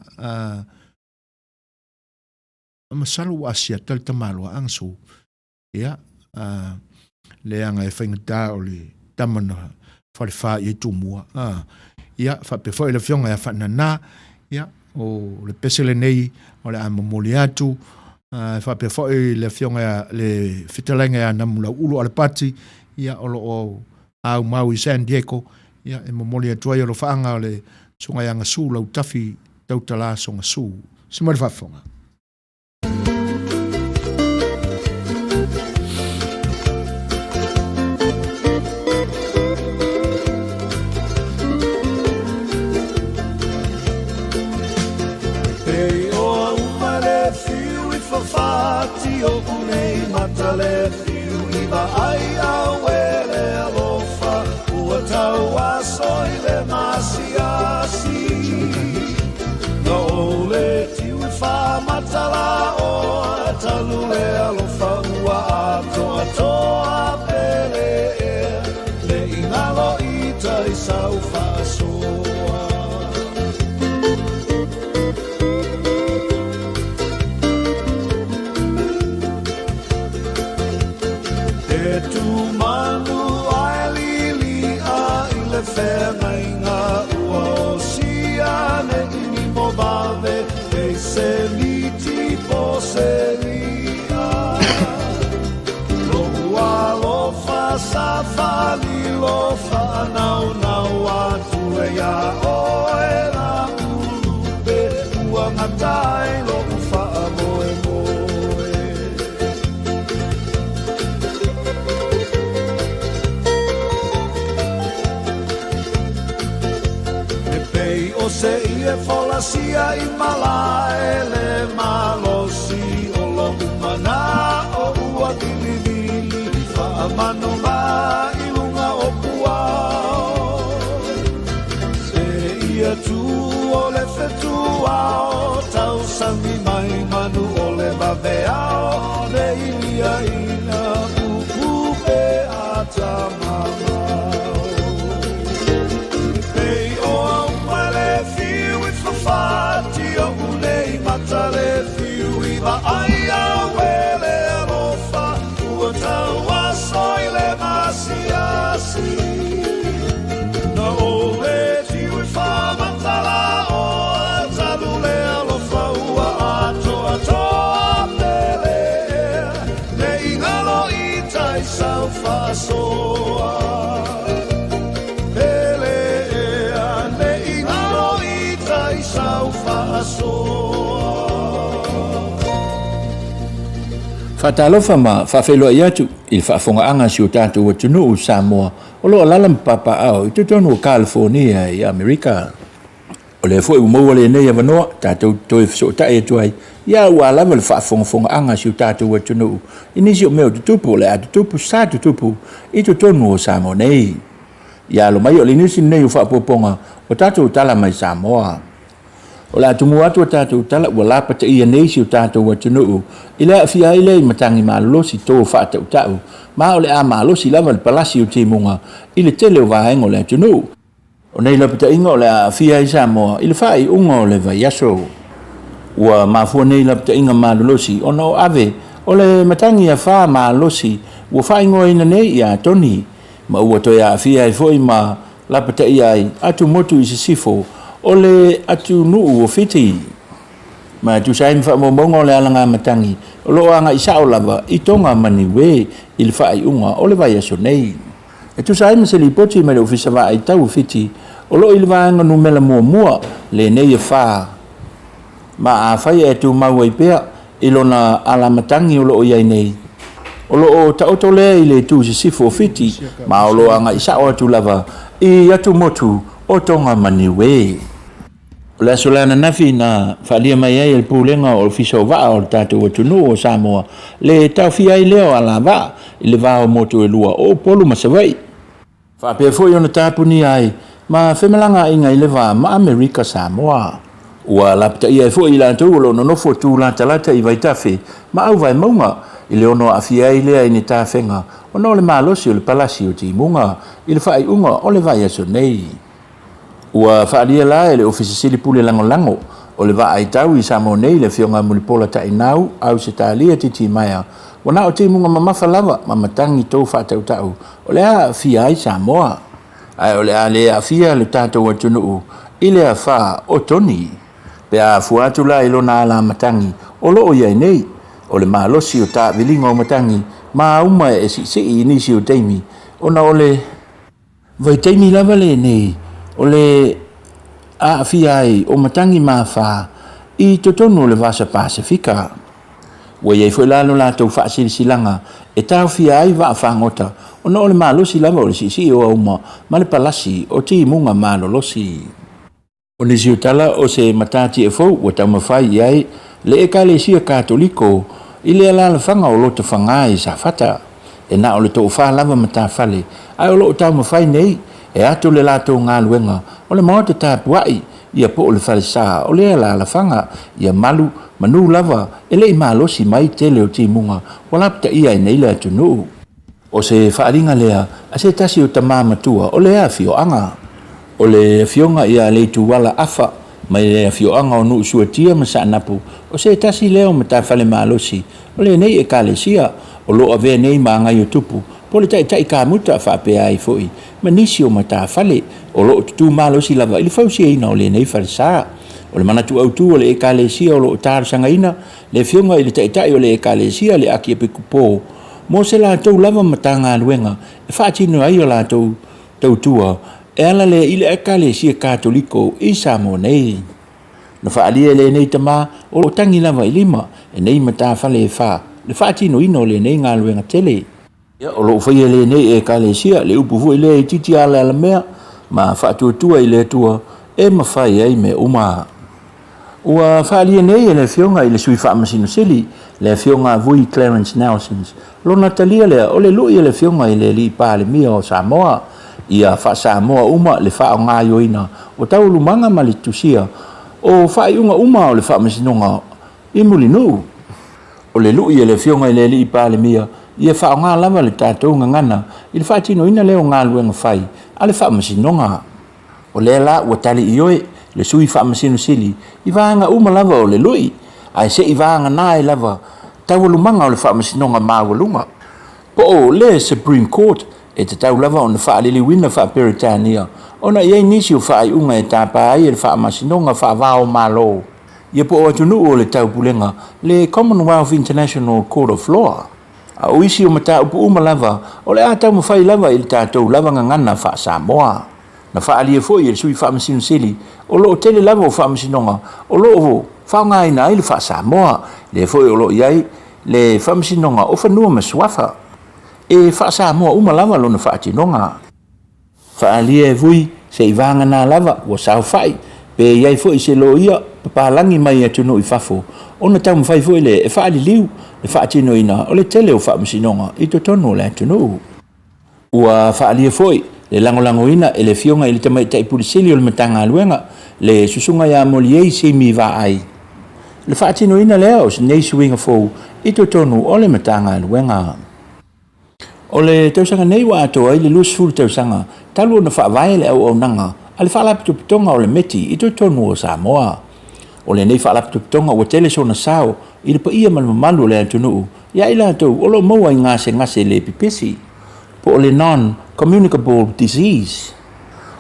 masalo ua Asiata le tamaloa gasu. Ia, a, leaga e faigata o le tama na falefa i ai Tumua. A, ia, faapea foi le afioga ia Faanana, ia, o le pese lenei o le a momoli atu, a, faapea foi le afioga ia, le fetalaiga ia Namulauulu Alapati, ia, o lo o aumau i San Diego, ia, e momoli atu ai alofaaga o le Susuga ia Gasu Lautafi. Tautala Sogasū. Se mai le faafofoga. Faatalofa ma faafeiloai atu i le faafogaaga a si o tatou atunuu Samoa o lo o alaala ma papaaao i totonu o California i Amerika. O lea foi ua maua lenei avanoa tatou te toe fesootai atu ai ia aua lava le faafogafogaaga a si o tatou atunuu i nisi o mea o tutupu o le a tutupu sa tutupu i totonu o Samoa nei. Ia alo mai o le nisi lenei o faaopoopoga o tatou tala mai Samoa. O le a tumu atu a tatou tala ua lapataia nei si o tatou atunuu i le aafia ai lea i matagi malolosi to faatautau, ma o le a malosi lava le palasi o timuga i le tele o vaega o le atunuu. O nei lapataiga o le a aafia ai Samoa i le faaiuga o le vaiaso. Ua mafua nei lapataiga malolosi ona o ave o le matagi afa malosi ua faaigoaina nei ia Toni, ma ua toe aafia ai foi ma lapataia ai atumotu i sisifo o le atunuu o Fiti. Ma e tusa ai ma faamaumauga o le alagamatagi o lo o agai sao lava i Toga ma Niue i le faaiuga o le vaiaso nei. E tusa ai ma se lipoti mai le Ofisa Vaai Tau o Fiti o lo o i le vaega numera muamua lenei e fa, ma afai e tumau ai pea i lona alamatagi o lo o i ai nei, o lo o taoto lea i le itu sisifo o Fiti, ma o lo o agai sao atu lava i atumotu o Toga ma Niue. O le aso la ananafi na faaalia mai ai e le Pulega o Ofisa o Vaa o le tatou atunuu o Samoa le taofia ai lea o alavaa i le va o motu e lua o Upolu ma Savaii. Faapea foi ona tapunia ai ma femalagaaiga i le va ma Amerika Samoa. Ua lapataia ai foi i latou o lo o nonofo tu latalata i vaitafe ma auvaemauga i le ono aafia ai lea i ni tafega ona o le malosi o le palasi o timuga i le faaiuga o le vaiaso nei. Ua faaalia la e le Ofisa Sili Pule Lagolago o le Vaai Tau i Samoa nei le Afioga Mulipola Tainau Ausetalia Titimaea ua na o timuga mamafa lava ma matagi tou faatautau o le a aafia ai Samoa, ae o le a le aafia le tatou atunuu i le afa o Toni. Pe a afua atu la i lona ala matagi o lo o i ai nei, o le malosi o taaviliga o matagi ma uma e siisii i nisi o taimi ona o le vaitaimi lava lenei o le aafia ai o matagi mafā i totonu o le Vasa Pasefika. Ua i ai foi la lo latou faasilasilaga e taofia ai vaa fagota ona o le malosi lava o le siisii o auma ma le palasi o timuga malolosi. O nisi o tala o se matatie fou ua taumafai i ai le Ekalesia Katoliko i le alaalafaga o Lotofaga i Safata. E na o le toafa lava matafale, ae o lo o taumafai nei e ato le latou galuega o le maota tapuai ia po o le falesa o le alaalafaga ia malu manu lava e le i malosi mai tele o timuga ua lapataia ai nei le atunuu. O se faaaliga lea a se tasi o tama matua o lea afioaga. O le afioga ia Leituala Afa mai le afioaga o Nuusuatia ma Saanapu, o se tasi lea o matafale malosi o lenei Ekalesia o lo o avea nei ma agaiotupu po o le taitai kamuta faapea ai foi ma nisi o matafale o lo o tutū malosi lava i le fausiaina o lenei falesa. O le manatu autu o le Ekalesia o lo o talosagaina le afioga i le taitai o le Ekalesia le Akiepikopo mo se latou lava Matagaluega e faatino ai a latou tautua e ala lea i le Ekalesia Katoliko i Samoa nei. Na faaalia e lenei tama o lo o tagi lava i lima e nei matafale e fa le faatinoina o lenei galuega tele. Ia, o lo o faia e lenei Ekalesia le upu foi lea itiiti alealamea ma faatuatua i le Atua e mafai ai mea uma. Ua faaalia nei e le Afioga i le Sui Faamasino Sili, le Afioga Vui Clarence Nelsons, lona talia lea o le lui a le Afioga i le Alii Palemia o Samoa, ia faa-Samoa uma le faaaogaioina o taualumaga ma le tusia o faaiuga uma o le Faamasinoga i Mulinuu. O le lui a le Afioga i le Alii Palemia, ia faaaoga lava le tatou gagana i le faatinoina lea o galuega fai a le Faamasinoga. O lea la ua tali ioe le Sui Faamasino Sili i vaega uma lava o le lui, ae se i vagana ai lava taualumaga o le Faamasinoga Maualuga, po o le Supreme Court, e tatau lava ona faaliliuina faa-Peretania ona e i ai nisi o faaiuga e tapa ai e le Faamasinoga Faava-o-Malo ia po o atunuu o le Taupulega, le Commonwealth International Court of Law. A o isi o mataupu uma lava, o le a taumafai lava i le tatou lava gagana faa-Samoa. Na faaalia foi e le Sui Faamasino Sili, o lo o tele lava o faamasinoga o lo o faaaogaina ai le faa-Samoa, lea foi o lo o i ai le Faamasinoga o Fanua ma Suafa. E faa-Samoa uma lava lona faatinoga. Faaalia e Vui, se i vagana lava ua saofai, pe i ai foi se loia papalagi mai atunuu i fafo, ona taumafai foi lea e faaliliu le faatinoina o le tele o faamasinoga i totonu o le atunuu. Ua faaalia foi le lagolagoina e le Afioga i le Tamaitai Pule Sili o le Matagaluega, le Susuga ia Moliei Simi Vaai, le faatinoina lea o nei suiga fou i totonu o le Matagaluega. O le tausaga nei ua atoa ai le 20 tausaga talu ona faavae le auaunaga a le Faalapotopotoga o le Meti i totonu o Samoa. O lenei Faalapotopotoga ua tele sona sao i le paia ma le mamalu o le atunuu ia i latou o lo o maua i gasegase le pipisi, po o le non-communicable disease.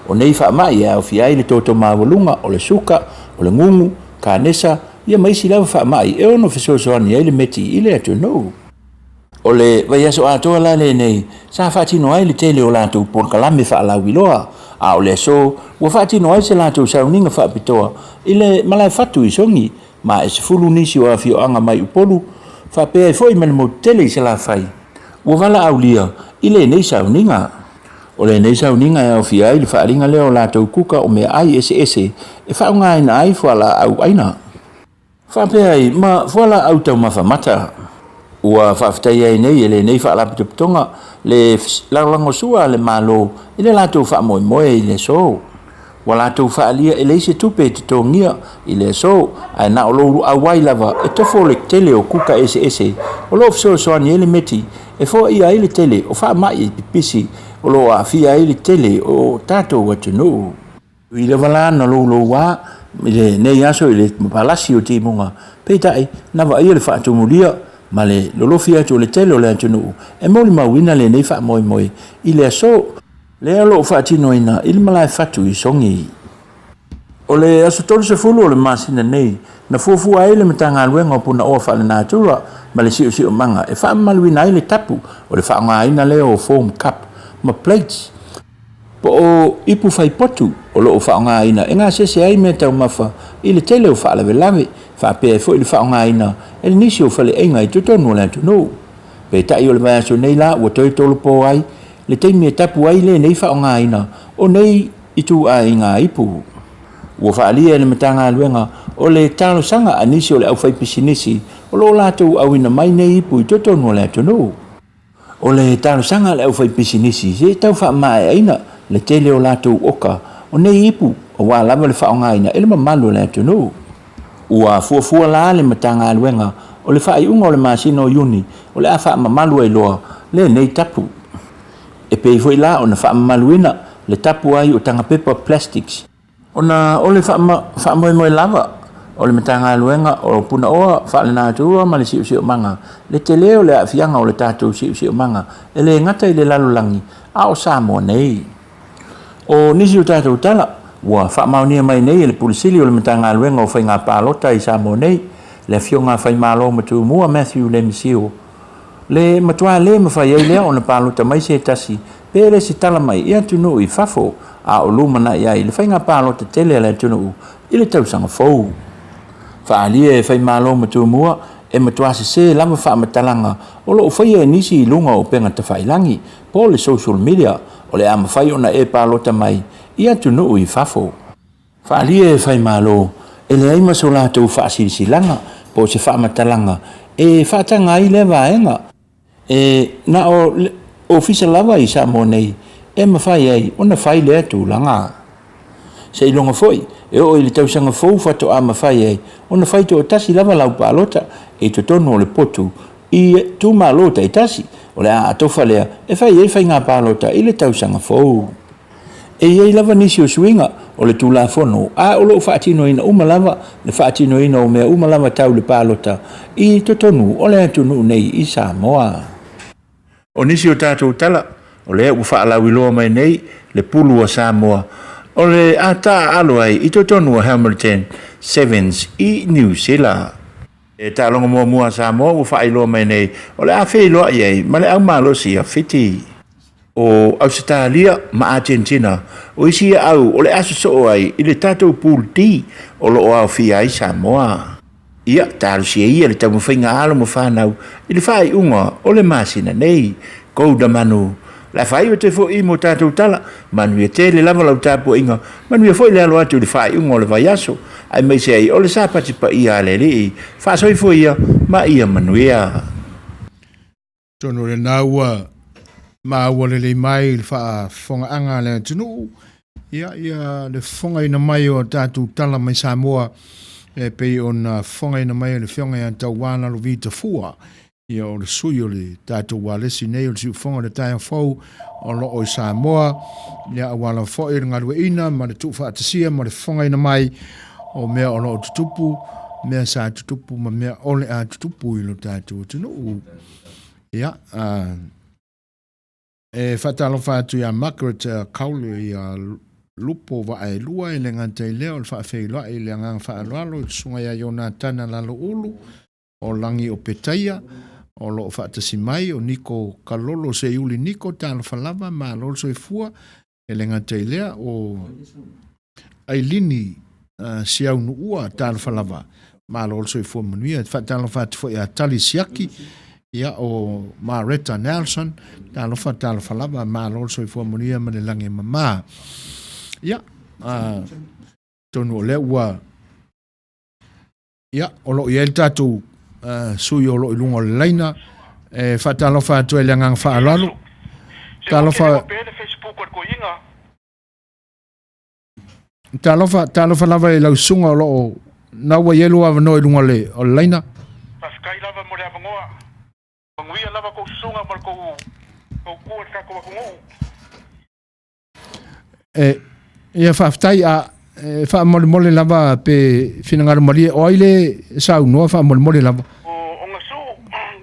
O nei faamai e aofia ai le toto maualuga, o le suka, o le gugu, kanesa, ia ma isi lava faamai e ono fesoasoani ai le meti i le atunuu. O le vaiaso atoa la lenei sa faatino ai le tele o latou polokalame faalauiloa, a o le aso ua faatino ai se latou sauniga faapitoa i le malaefatu i Sogi, ma e 10 nisi o afioaga mai Upolu faapea ai foi ma le motu tele i Salafai ua valaaulia i lenei sauniga. O lenei sauniga e aofia ai le faaaliga lea o latou kuka o meaai eseese e faaaogaina ai fualaau aina. Faapea ai ma fualaau taumafa mata. Ua faafetaia ai nei e lenei Faalapotopotoga le lagolagosua a le Malo i le latou faamoemoe i le aso. Ua latou faaalia e leai se tupe e totogia i le aso, ae na o lou auai lava e tofo le tele o kuka eseese o lo o fesoasoani ai le meti e foaia ai le tele o faamai pipisi o lo o aafia ai le tele o tatou atunuu. Ui lava la na louloua i lenei aso i le palasi o timuga, peitai, na vaaia le faatumulia ma le lolofi atu o le tele o le atunuu e molimauina lenei faamoemoe i le aso lea o lo o faatinoina i le malaefatu i Sogi. O le aso 30 o le masina nei, na fuafua ai le Matagaluega o Punaoa Faalenatura ma le Siosiomaga e faamamaluina ai le tapu o le faaaogaina lea o foam cup ma plates. Po o ipu fai potu o lo o faaaogaina e gasese ai meataumafa i le tele o faalavelave, faapea ai foi le faaaogaina e nisi o faleaiga i totonu o le atunuu. Peitai o le vaiaso nei la ua toe tolopo ai le taimi e tapu ai lenei faaaogaina o nei ituaiga ipu. Ua faaalia e le Matagaluega o le talosaga a nisi o le aufaipisinisi o lo o latou auina mai nei ipu i totonu o le atunuu. O le talosaga a le aufaipisinisi se i tau faamaeaina le tele o latou oka o nei ipu aua lava le faaaogaina e le mamalu o le atunuu. Ua fuafua la le Matagaluega o le faaiuga o le masina o Iuni o le a faamamalu ai loa lenei tapu. E pei foi la ona faamamaluina le tapu ai o tagapepa plastics. Ona o le faamoemoe lava o le Matagaluega o Punaoa Faalenatura ma le Siosiomaga le tele o le aafiaga o le tatou siosiomaga e le gata i le lalolagi a o Samoa nei. O nisi o tatou tala ua faamaonia mai nei e le Pule Sili o le Matagaluega o Faiga Palota i Samoa nei, le Afioga a Faimalo Matumua Matthew Lemisio, le matua le mafai ai lea ona palota mai se tasi pe resitala mai i atunuu i fafo a o lumanai ai le faiga palota tele a le atunuu i le tausaga fou. Faaalia e Faimalo Matumua e matua sesē lava faamatalaga o lo o faia e nisi i luga o upega tafailagi po o le social media o le a mafai ona e palota mai i atunuu i fafo. Faaalia e Faimalo e leai ma so latou faasilasilaga po o se faamatalaga e faataga ai lea vaega. E na o le ofisa lava i Samoa nei e mafai ai ona fai lea tulaga. Seiloga foi e oo i le tausaga fou faatoa mafai ai ona fai toatasi lava lau palota i totonu o le potu i itumalo taitasi. O le a atofa lea e fai ai faiga palota i le tausaga fou. E i ai lava nisi o suiga o le Tulafono, a o lo o faatinoina uma lava le faatinoina o mea uma lava tau le palota i totonu o le atunuu nei i Samoa. O nisi o tatou tala, o lea ua faalauiloa mai nei le pulu a Samoa o le a taaalo ai i totonu o Hamilton Sevens i Niu Sila. E taaloga muamua a Samoa ua faailoa mai nei o le a feiloai ai ma le aumalosi a Fiti. O Ausetalia ma Atenetina o isi ia au o le a sosoo ai i le tatou Pool D o lo o aofia ai Samoa. Ia, talosia ia le taumafaiga a alo ma fanau i le faaiuga o le masina nei. Kouda manu, o le a faaiu atu ai foi mo tatou tala. Manuia tele lava lau tapuaiga, manuia foi le alo atu i le faaiuga o le vaiaso, aemaise ai o le Sapati paia a le Alii. Faasoifua ia ma ia manuia. Atonu o lena ua maua lelei mai le faafofogaaga a le atunuu, ia, ia le fofogaina mai o tatou tala mai Samoa e pei ona fofogaina mai e le Afioga ia Tauā Lalovi Tafua, ia o le sui o le tatou ualesi nei o le siufofoga o le taeao fou o lo o i Samoa, ia aua lava foi le galueaiina ma le tuufaatasia ma le fofogaina mai o mea o lo o tutupu, mea sa tutupu ma mea o le a tutupu i lo tatou atunuu. Ia, e faatalofa atu ia Margaret Kaulu ia Lupo Vaaelua e le gata i lea o le faafeiloai i le agaga faaaloalo i le susuga ia Ionatana Laloulu o Lagi o Petaia o lo o faatasi mai o Niko Kalolo Seiuli Niko talofa lava malo le soifua E le gata i lea, o Ailini Siaunuua, talofa lava, malo le soifua manuia. E faatalofa atu foi ia Tali Siaki, ia o Mareta Nelson, talofa, talofa lava, malo le soifua manuia ma le lagi e mama. Ia, atonu o lea ua Ia, o lo o i ai le tatou sui o lo o i luga o le laina. E faatalofa atu ai i le agaga faaaloalo. Talofa, talofa, talofa lava i lau susuga o lo o na ua i ai lou avanoa i luga o le, o le laina. Faafetai lava mo le avanoa. Manuia lava tou susuga ma le tou tautua i le tatou atunuu. E, ia faafetai a e faamolemole lava pe finagalo malie o ai le saunoa faamolemole lava. O, o Gasu,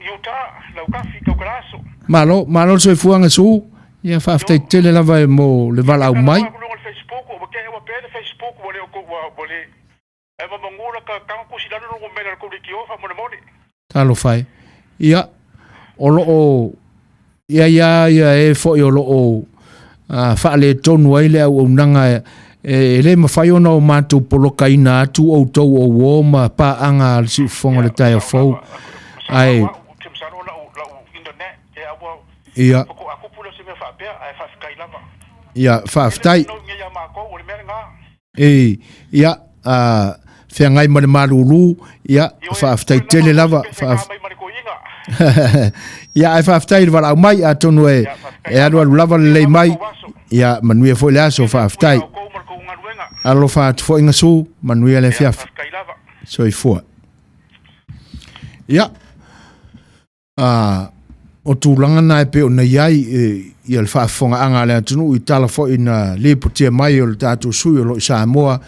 Utah, Lautafi, Tautalaso. Malo, malo le soifua Gasu. Ia faafetai tele lava e mo le valaau mai. Facebook, ua te ua pe le Facebook ua le ua ua le Ae mamanu la ta tago tusi lalo lou numera le tou leitio faamolemole. Talofa e. Ia, o lo o i ai lava ia e foi o lo o faaletonu ai le auaunaga e le mafai ona o matou polokaina atu outou o uō ma paaga a le Siufofoga o le Taeao Fou. Ae ia ia faafetai. E ia feagai ma le malulu, ia faafetai tele lava. Ia ae faafetai i le valaau mai, atonu e alualu lava lelei mai. Ia manuia foi le aso, faafetai. Alofa atu foi Gasu, manuia le afiafi. Soifua. Ia o tulaga na e pei ona i ai ia le faafofogaaga a le atunuu i tala foi na lipotia mai o le tatou sui o lo o i Samoa,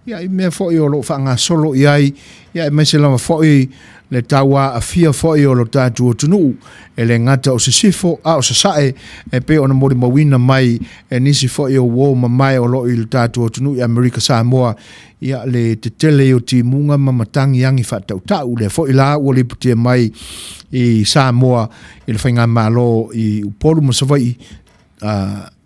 ia i mea foi o lo o faagasolo i ai, ia aemaise lava foi le tauaafia foi o lo tatou atunuu, e le gata o sisifo a o sasae, e pei ona molimauina mai e nisi foi o uo mamae o lo o i le tatou atunuu i Amerika Samoa, ia le tetele o timuga ma matagi agi faatautau. Lea foi la ua lipotia mai i Samoa i le faigamalo i Upolu ma Savaii,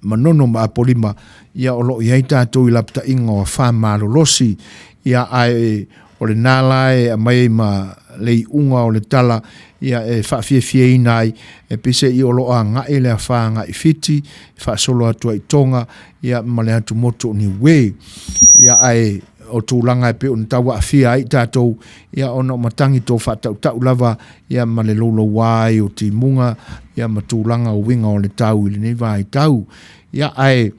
Manono ma Apolima, ia o lo o i ai tatou i lapataiga o afa malolosi, ia ae o lena la e aumai ai ma le iuga o le tala, ia e faafiafiaina ai, e peiseai o lo o agai le afa agai Fiti, faasolo atu ai i Toga, ia ma le atumotu o Niue. Ia ae o tulaga e pei ona tauaafia ai tatou, ia ona o matagi tau faatautau lava, ia ma le louloua ai o timuga, ia ma tulaga o uiga o le tau i lenei vaitau. Ia ae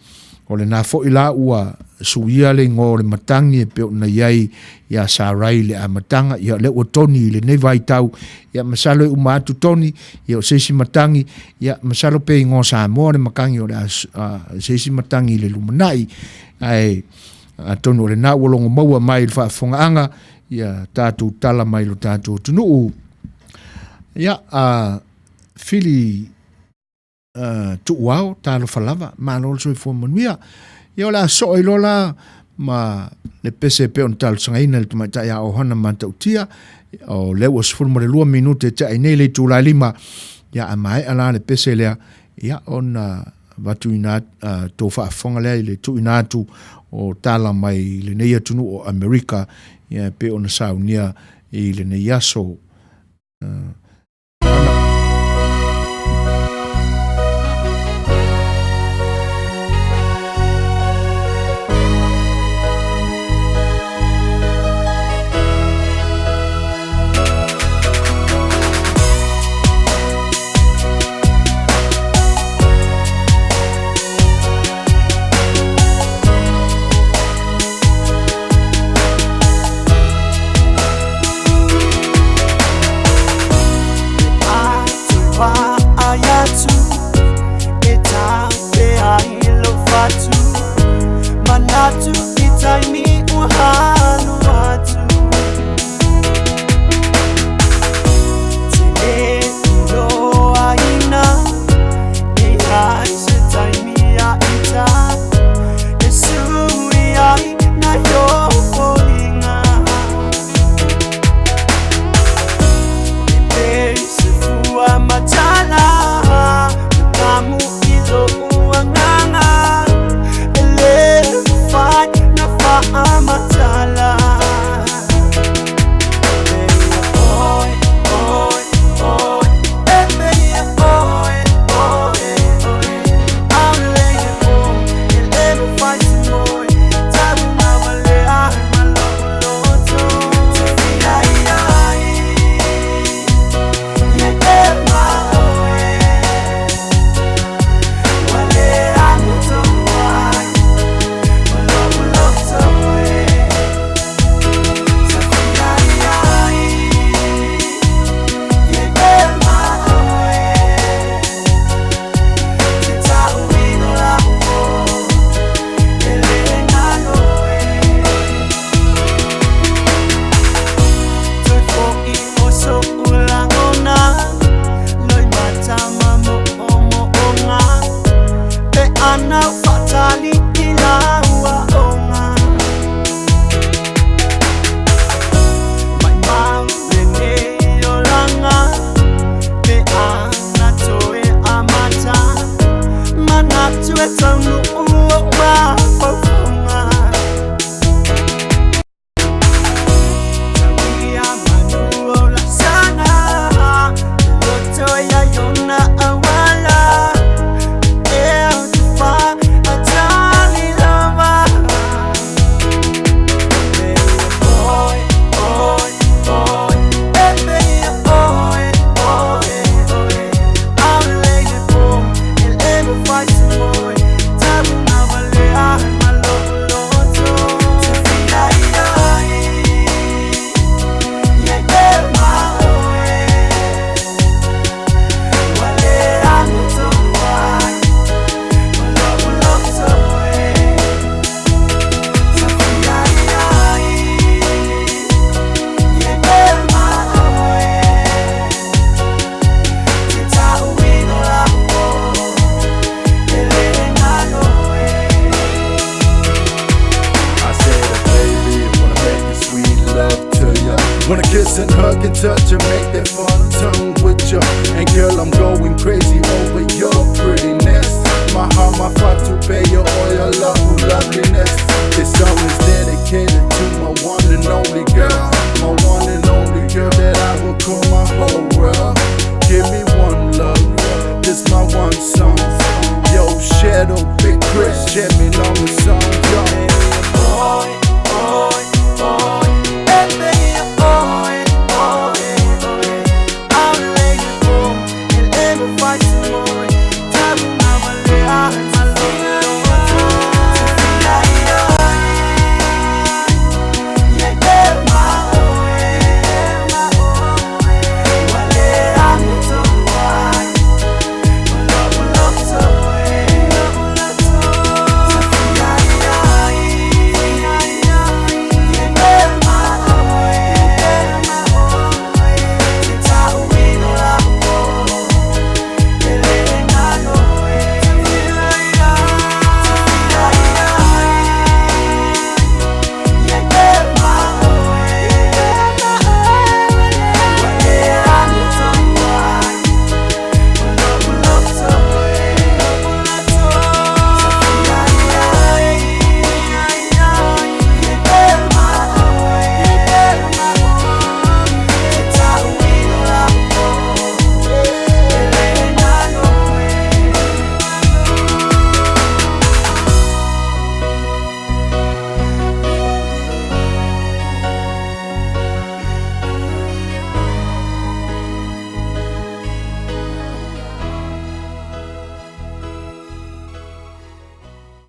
o lena foi la ua suia le igoa o le matagi e pei ona i ai ia Sarai i le amataga, ia lea ua Toni i lenei vaitau, ia masalo e uma atu Toni, ia o se isi matagi, ia masalo pe igoa Samoa le matagi o le se isi matagi i le lumanai, ae atonu o lena ua logo maua mai i le faafofogaaga, ia tatou tala mai lo tatou atunuu. Ia Fili Tuuao, talofa lava, malo le soifua manuia. Ia o le a soo ai loa la ma le pese e pei ona talosagaina i le tamaitai a Ohana Matautia, o lea ua 12 minute e tea ai nei le itula e 5, ia a maea la le pese lea, ia ona avatu ina tou faafofoga lea i le tuuina atu o tala mai i lenei atunuu o Amerika, ia e pei ona saunia i lenei aso.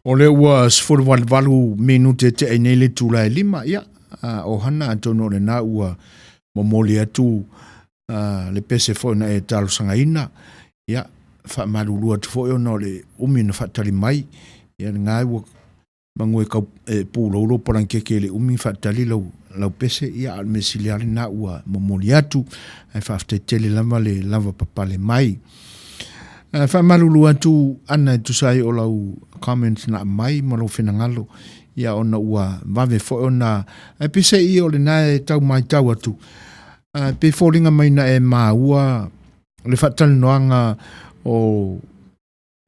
O lea ua 18 minute e tea nei le itula e 5, ia, ohana atonu o lena ua momoli atu le pese foi na e talosagaina, ia, faamalulu atu foi ona o le umi na faatali mai, ia lena ua manu e kau e pulou lou palangkeke i le umi faatali lau lau pese, ia a o le mea sili lava lena ua momoli atu, ae faafetai tele lava le lava papale mai. Faamalulu atu ana e tusa ai o lau comment na aumai ma lou finagalo, ia ona ua vave foi ona ae peiseai o lena e tau matau atu, pei foliga mai na e maua le faatalanoaga o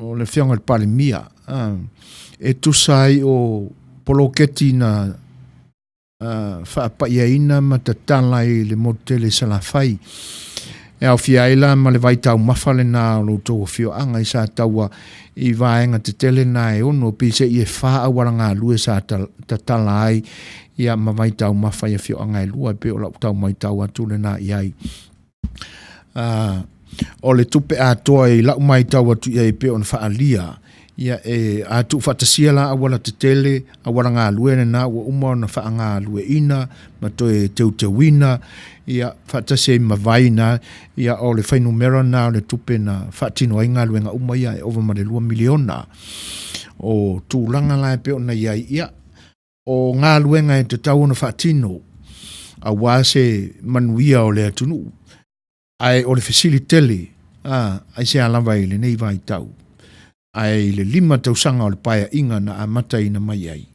o le Afioga i le Palemia e tusa ai o poloketi na faapaiaina ma tatala i le motu tele i Salafai. E aofia ai la ma le vaitaumafa lena o lo outou afioaga i Sataua i vaega tetele na e ono, peiseai e fa auala galue sa tatala ai ia ma vaitaumafa i afioaga e lua, e pei o lau tau maitau atu lena i ai. O le tupe atoa i lau maitau atu i ai e pei ona faaalia, ia e, a tuufaatasia la auala tetele, auala galue lena ua uma ona faagalueina ma toe teuteuina, ia faatasi ai ma vai na, ia o le fuainumera lena o le tupe na faatino ai galuega uma ia e ova ma le $2 miliona. O tulaga la e pei ona i ai, ia, o galuega e tatau ona faatino aua se manuia o le atunuu. Ae o le fesili tele, a, aisea lava i lenei vaitau, ae i le 5 tausaga o le paeaiga na amataina mai ai,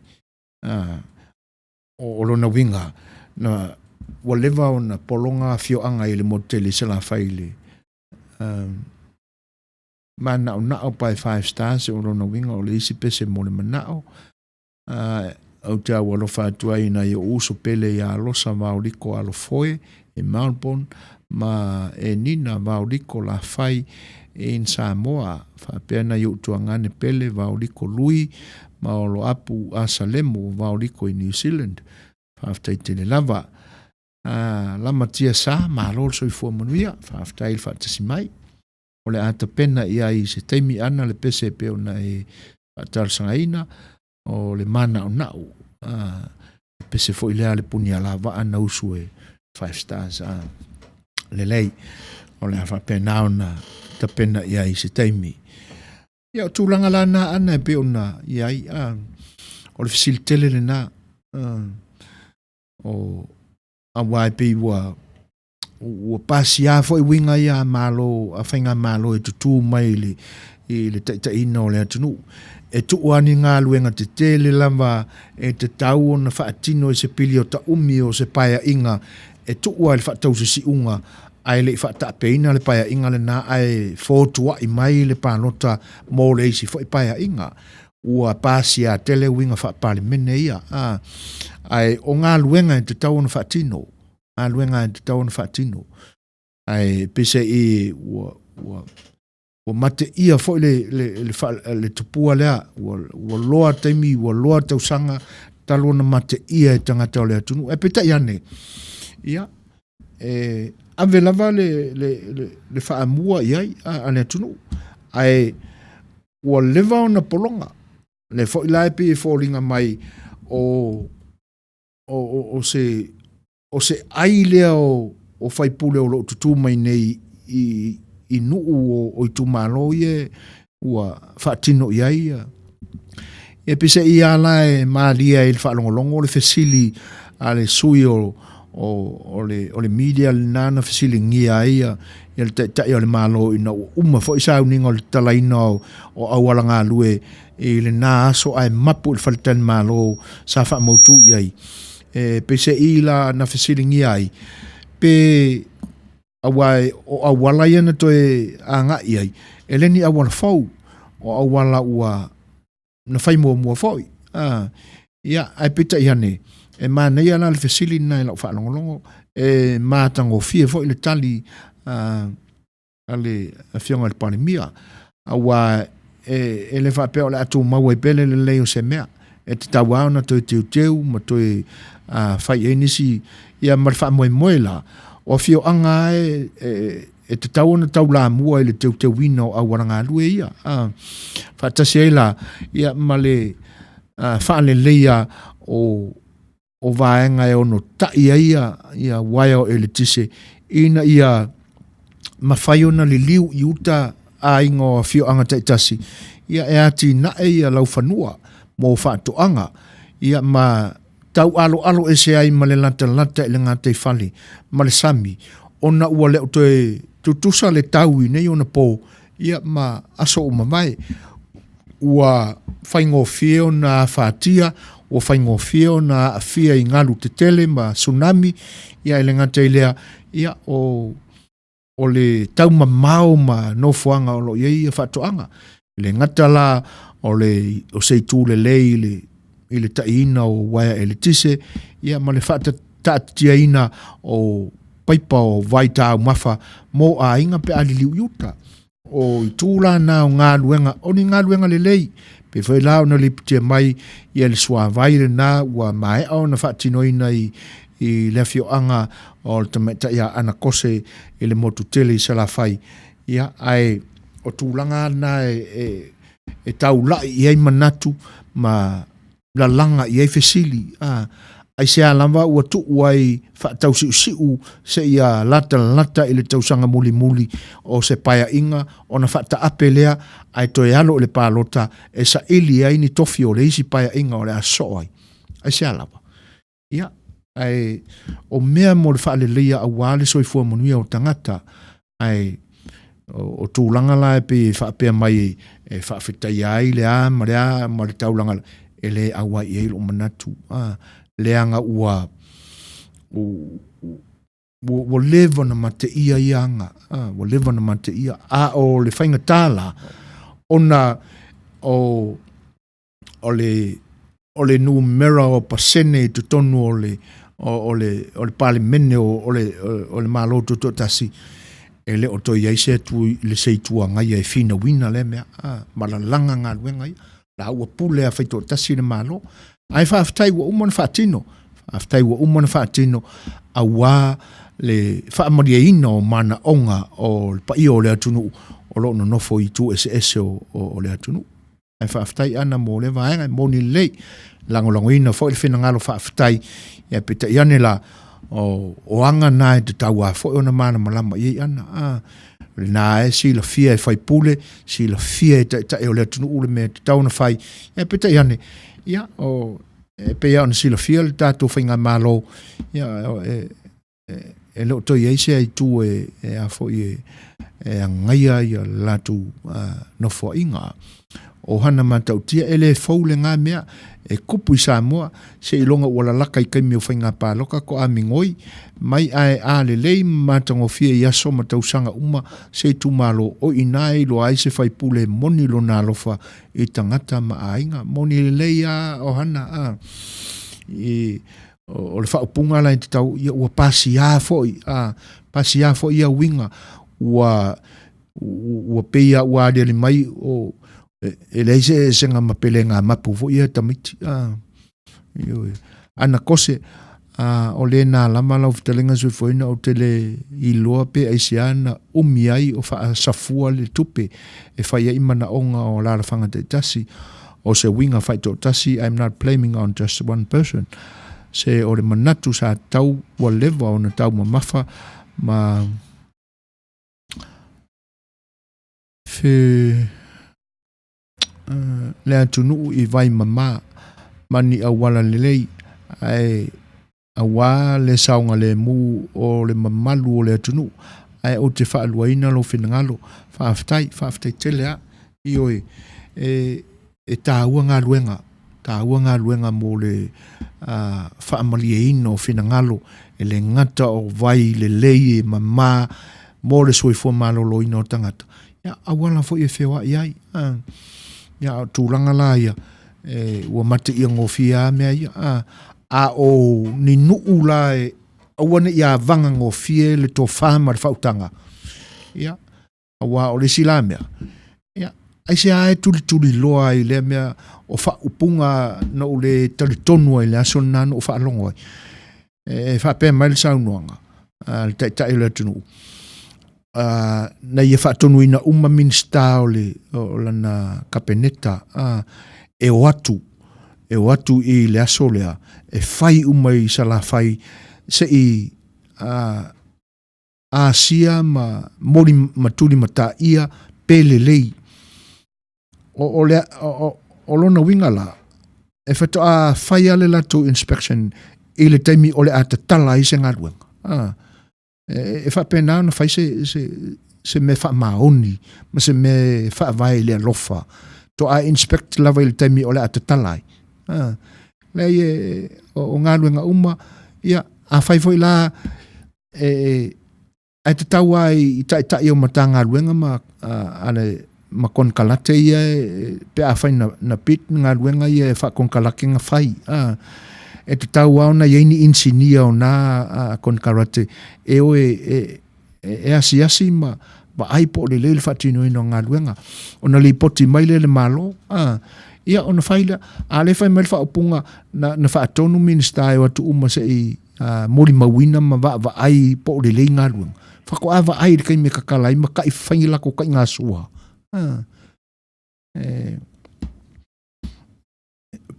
a, o, o lona uiga, na, ua leva ona pologa afioaga i le motu tele i Salafai i le, a, Manaonao by Five Stars, o lona uiga o le isi pese mo le manao. Ou te aualofa atu ai i nai ou uso pele ia Alosa Vaoliko Alofoe i Melbourne ma Enina Vaoliko Lafai in Samoa, faapea nai ou tuagane pele Vaoliko Lui ma Oloapu Asalemu Vaoliko i New Zealand. Faafetai tele lava. Lamatia sa, malo le soifua manuia, faafetai le faatasi mai. O le a tapena i ai i se taimi ana le pese e pei ona e faatalosagaina, o le mānaʻonaʻo, a, le pese foi lea a le punialavaa na usu e Five Stars, a, lelei, o le a faapena ona tapena i ai i se taimi. Ia, o tulaga la na ana e pei ona i ai, a, o le fesili tele lena, a, o, aua e pei ua, ua pasia foi uiga ia a Malo, a Faigamalo e tutū mai i le, i le taitaiina o le atunuu. E tuu lava ni galuega tetele lava e tatau ona faatino i se piliota umi o se paeaiga e tuu lava i le faatausisiuga ae le i faataapeina le paeaiga lena ae fotuai mai le palota mo le isi foi paeaiga. Ua pasia tele uiga faa-Palemene ia, a, ae o galuega e tatau ona faatino, galuega e tatau ona faatino. Ae peiseai ua, ua, ua mateia foi le, le, le, fa, le tupua lea, ua, ua loa taimi, ua loa tausaga, talu ona mateia e tagata o le atunuu. Ae peitai ane, ia, e ave lava le, le, le, le faamua i ai a, a le atunuu. Ae ua leva ona pologa. Le foi la e pei e foliga mai o, o, o, o se o se ai lea o, o faipule o lo o tutū mai nei i, i nuu o, o itumalo ia ua faatino i ai ia. E peiseai ia la e malie ai i le faalogologo le fesili a le sui o, o, o, le, o le media lena na fesiligia ai ia, ia le Taitai o le Malo ina ua uma foi sauniga o le tatalaina o, o auala galue i lena aso ae mapu i le faletalimalo sa faamautu i ai. E peiseai la na fesiligia ai, pe aua o auala ia na toe agai ai, e le ni auala fou, o auala ua na fai muamua foi. A, ia, ae peitai ane, e manaia la le fesili lena i lau faalogologo, e matagofie foi le tali a, a le Afioga i le Palemia, aua e, e le faapea o le a tumau ai pea le lelei o se mea. E tatau lava ona toe teuteu ma toe uh, fai ai nisi, ia ma le faamoemoe la, o afioaga lava e, e, e tatau ona taulamua i le teuteuina o auala galue ia. Uh, faatasi ai la, ia ma le uh, faaleleia o o vaega e ono ta'i ai ia, ia uaea o eletise ina ia mafai ona liliu i uta aiga o afioaga taitasi, ia e atinae ia laufanua mo faatoaga, ia ma taualoalo ese ai ma le latalata i le gataifale ma le sami, ona ua le o toe tutusa le tau i nei ona po, ia ma aso ua mavae. Ua faigofie ona afatia, ua faigofie ona aafia i galu tetele ma tsunami, ia e le gata i lea, ia o, o le taumamao ma nofoaga o lo o i ai faatoaga. E le gata la o, le, o se itu lelei i le, i le taiina o uaea eletise, ia ma le faataatitiaina o paipa o vai taumafa mo aiga pe a liliu i uta. O itu la na o galuega, o ni galuega lelei, pei foi la ona lipotia mai ia le suavai lena ua maea ona faatinoina i, i le afioaga o le tamaitai a Ana Kose i le motu tele i Salafai. Ia, ae o tulaga na e, e, e taulai i ai manatu ma lalaga i ai fesili, a, aisea lava ua tuu ai faatausiusiu seia latalata i le tausaga mulimuli o se paeaiga ona faataape lea ae toe alo i le palota e saili ai ni tofi o le isi paeaiga o le a sosoo ai. Aisea lava? Ia, ae o mea mo le faaleleia aua le soifua manuia o tagata, ae o, o tulaga la e pei e faapea mai e faafetaia ai le a ma le a ma le taulaga e le auai i ai lou manatu, a, leaga ua, u, u, Ua, ua leva ona mateia ia aga, a, ua leva ona mateia. A o le faigata la, ona o, o le, o le numera o pasene i totonu o le, o, o le, o le Palemene o, o le, o le Malo Tutoatasi, e le o toe i ai se atu i se Itu Agai e finauina lea mea, a, ma lalaga galuega ia. La ua pule a faitoatasi le Malo. Ae faafetai ua uma ona faatino, faafetai ua uma ona faatino auā le faamalieina o manaoga o le paia o le atunuu o lo o nonofo i itu eseese o, o, o le atunuu. Ae faafetai Ana mo lea vaega, e moni lelei, lagolagoina foi le finagalo faafetai, ia peitai ane la, o, o aga na e tatau lava foi ona malamalama i ai Ana. A, lena e silafia e faipule, silafia e taitai o le atunuu le mea e tatau ona fai, ia peitai ane, ia, o, e pei lava ona silafia le tatou faigamalo, ia, e, e le o toe i ai se aitu e, e a foi e, e agaia ia le latou nofoaiga. O hana matautia e le fou lena mea e kupu i Samoa, seiloga ua lalaka i taimi o faiga paloka ko amigoi mai ae a lelei ma matagofie i aso ma tausaga uma se itumalo o i ina e iloa ai se faipule e moni lona alofa i tagata ma aiga. Moni lelei a o hana a i o le faaupuga la e tatau ia ua pasia foi a pasia foi ia uiga ua ua pei a ua aliali mai o e leai se eseesega ma pelega mapu foi ia tamaiti a ioe ana kose a o lena lava lau fetalaiga soifuaina ou te le iloa pe aisea na umi ai o faasafua le tupe e fai ai manaoga o alaalafaga taitasi o se uiga faitoatasi, I'm not blaming on just one person, se o le manatu sa tau ua leva ona taumamafa ma fe le atunuu i vai mama ma ni auala lelei ae Auā le saogalemu o le mamalu o le atunuu, ae ou te faaluaina lou finagalo. Faafetai, faafetai tele a. Ioe, e, e taua galuega, taua galuega mo le a, faamalieina o finagalo, e le gata o vai lelei e mama mo le soifua maloloina o tagata, ia, auala foi e feoai ai. A, ia, a o tulaga la ia, e, ua mateia gofie lava mea ia. A, a o ni nuu la e aua ne i avaga gofie le tofa ma le faautaga, ia, auā o le isi la mea, ia, aisea e tulituliloa ai i lea mea o faaupuga na ou le talitonu ai i le aso lena na ou faalogo ai. E faapea mai le saunoaga a le Taitai o le atunuu, na ia faatonuina uma Minisita o, le, o lana Kapeneta e o atu, e o atu i le aso lea, e fai uma i Salafai se i asia ma moli ma tuli mataia pe lelei. O, o, le, o, o lona uiga la, e faatoa fai lava le latou inspection i le taimi o le a tatala ai se galuega. Ah, e, e faapena ona fai se, se, se mea faamaoni ma se mea e faavae i le alofa. Toa inspect lava i le taimi o le a tatala ai. Ah, leai e, o, o galuega uma, ia, a fai foi la, e, Ae tatau lava i taitai o Matagaluega ma a le ma konekarate ia pe afai na, na bid galuega ia e faakonekarate na fai. A, e tatau lava ona i ai ni inisinia o na konekarate e o e, e, e asiasi ma vaai po o lelei le faatinoina o galuega. Ona lipoti mai lea i le Malo, a, ia ona fai lea. A lea fai mai le faaupuga na, na faatonu Minisita e o atu uma se i molimauina ma vaavaai po o lelei galuega. Faatoa vaai i le taimi e tatala ai ma ta'i fai latou taigasua. E,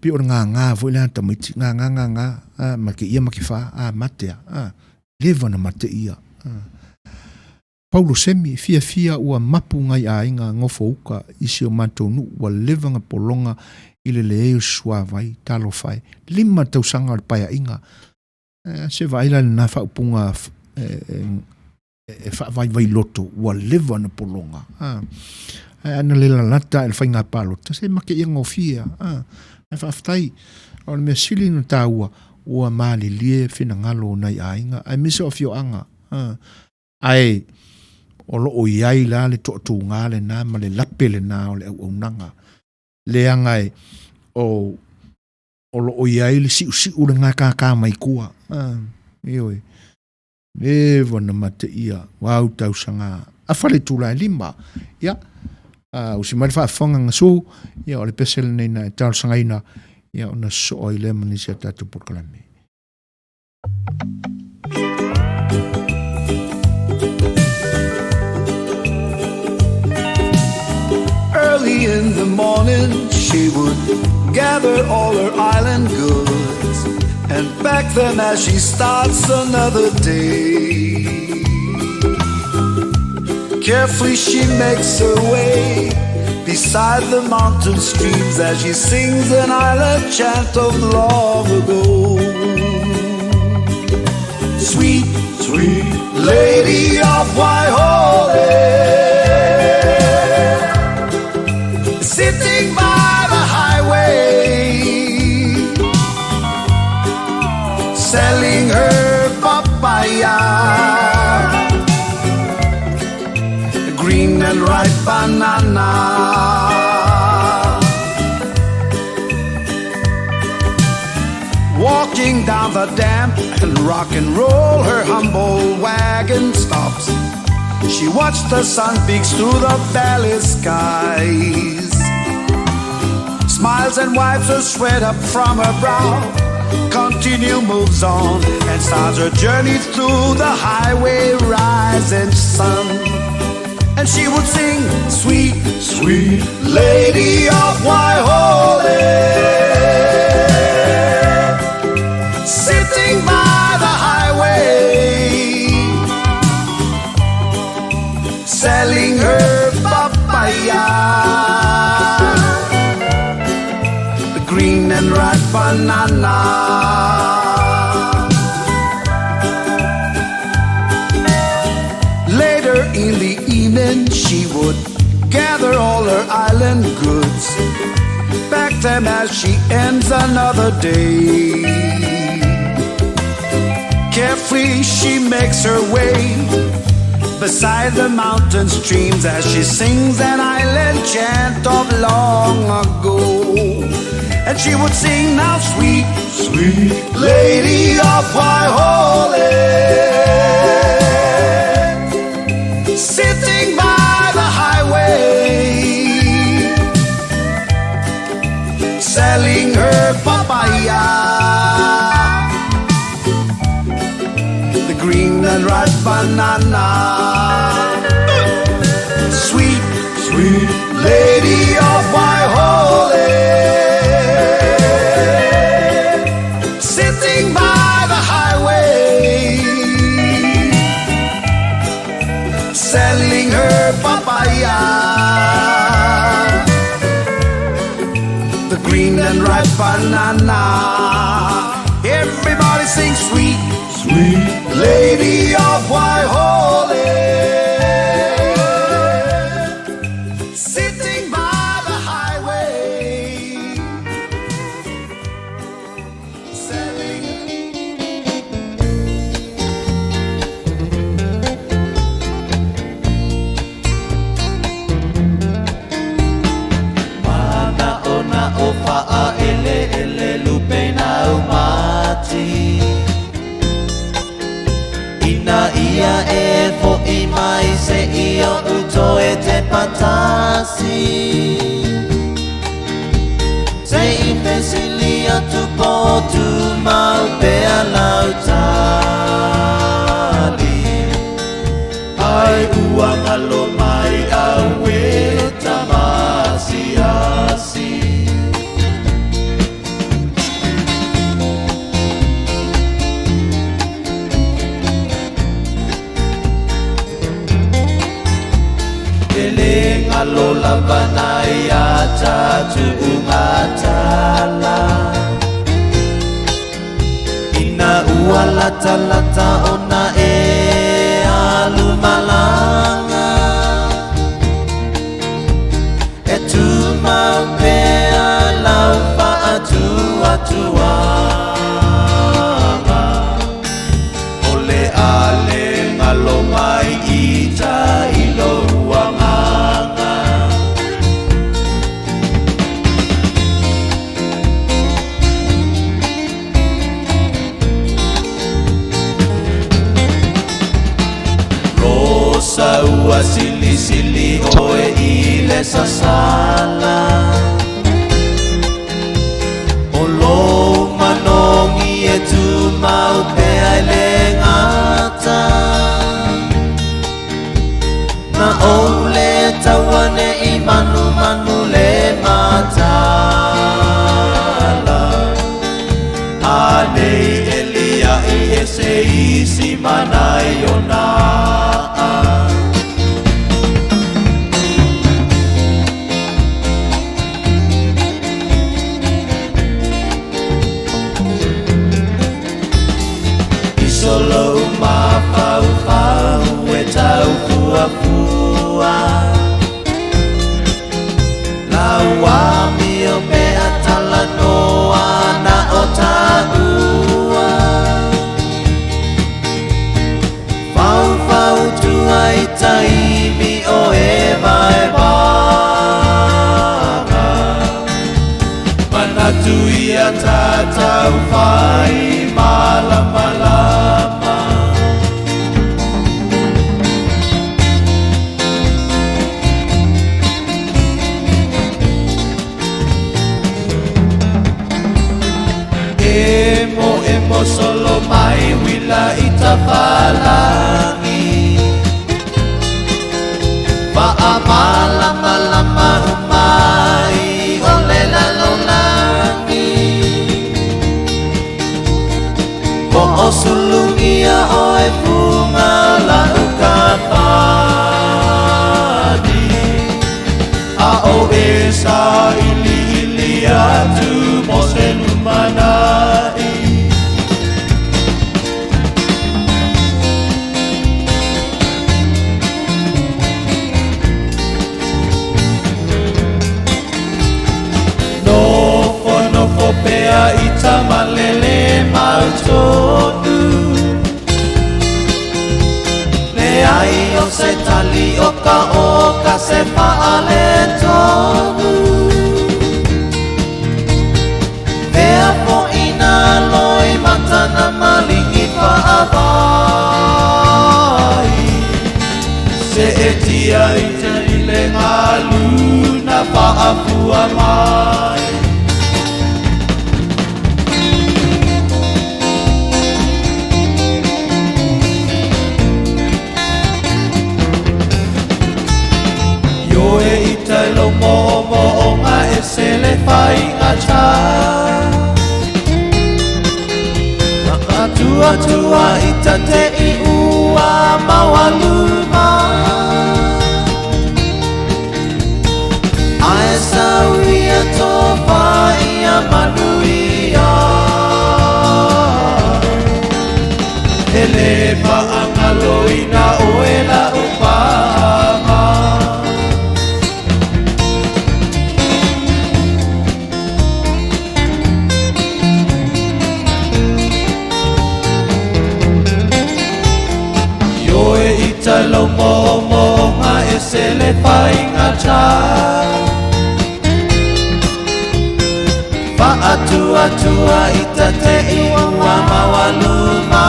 pei o le gagā foi lea a tamaiti, gagā, gagā, a, ma ke ia ma ke whā, a, matea, a, leva na mate ia. A. Paulo Semi, fiafia ua mapu ngai aiga nofo uka i si o matou nuu ua leva na pologa i le leai o se suavai, talofa e, lima tausaga o le paeaiga. Se vaai la i lena faaupuga e faavaivai loto, ua leva na pologa. Ae ana le lalata i le faiga palota, se make ia gofie a. Ae faafetai, o le mea sili ona taua, ua malilie finagalo o nai aiga, aemaise o afioaga. Ae o lo o i ai la le toatuga lena ma le lape lena o le auaunaga. Leaga e o o lo o i ai le siusiu le gakaka mai tua. Ioe. Leva ona mateia ua au tausaga a fale itula e 5. Ia, usi mai le faafofoga Gasu, ia o le pese lenei na e talosagaina, ia ona sosoo ai lea ma nisi a tatou polokalame. Early in the morning she would gather all her island goods and pack them as she starts another day. Carefully she makes her way beside the mountain streams as she sings an island chant of long ago. Sweet, sweet lady of Waihole, sitting by the highway, selling her papaya, green and ripe banana. Walking down the damp and rock and roll, her humble wagon stops. She watched the sun peeks through the valley skies, smiles and wipes the sweat up from her brow. Continue moves on and starts her journey through the highway rising sun. And she would sing, sweet, sweet lady of Waihole, sitting by the highway, selling her papaya, the green and ripe banana. Later in the evening she would gather all her island goods, pack them as she ends another day. Carefully she makes her way beside the mountain streams as she sings an island chant of long ago. And she would sing now, sweet, sweet lady of Waihole, sitting by the highway, selling her papaya, the green and ripe banana. Sweet, sweet lady of Waihole, sitting by the highway, selling her papaya, the green and ripe banana. Everybody sing, sweet, sweet lady of Waihole, sitting by the highway, selling. Mana ona o whaa ele ele lupe nau mati. Ina ia e fo'i mai se i o uto e te patasi. Se i fesili atu po tu mau pea lau tali. Ai ua ngalo mai au e tamasi asi. Ele ngalo lava nai a tatu ungatala. Ina ua lata lata ona e alumalanga. E tu mau pea lau whaatu atuanga. Ole ale le sasala O lou manogi e tumau pea i le gata Na ou le taua ne i manumanu le mataala A nei e liaʻi e se isi manai o na I so lou mafaufau e tau fuafua Lau amio pe a talanoa na o taua Faufautua i taimi o e vaevaga Manatu ia tatau fai malamalama. Emo emo solo mai uila i tafalagi Faamalamalama uma ai o le lalolagi Hoʻosulugia ʻoe fuga lau kapani A o e sailiili atu mo se lumanaʻi. Nofonofo pea i tamalele mau tonu Leai o se tali o ka o ka se faaletonu Fea foʻi nā loimata na maligi faavai Seʻetia i te ile galu na faafua mai. Ioe i tai lou moomooga e se le faigata Faatuatua i ta te i ua maualuma Ae sau ia tofa ia manuia E le faagaloina oe lau paaga. Ioe i tai lou moomooga e se le faigata Faatuatua i ta te i ua maualuma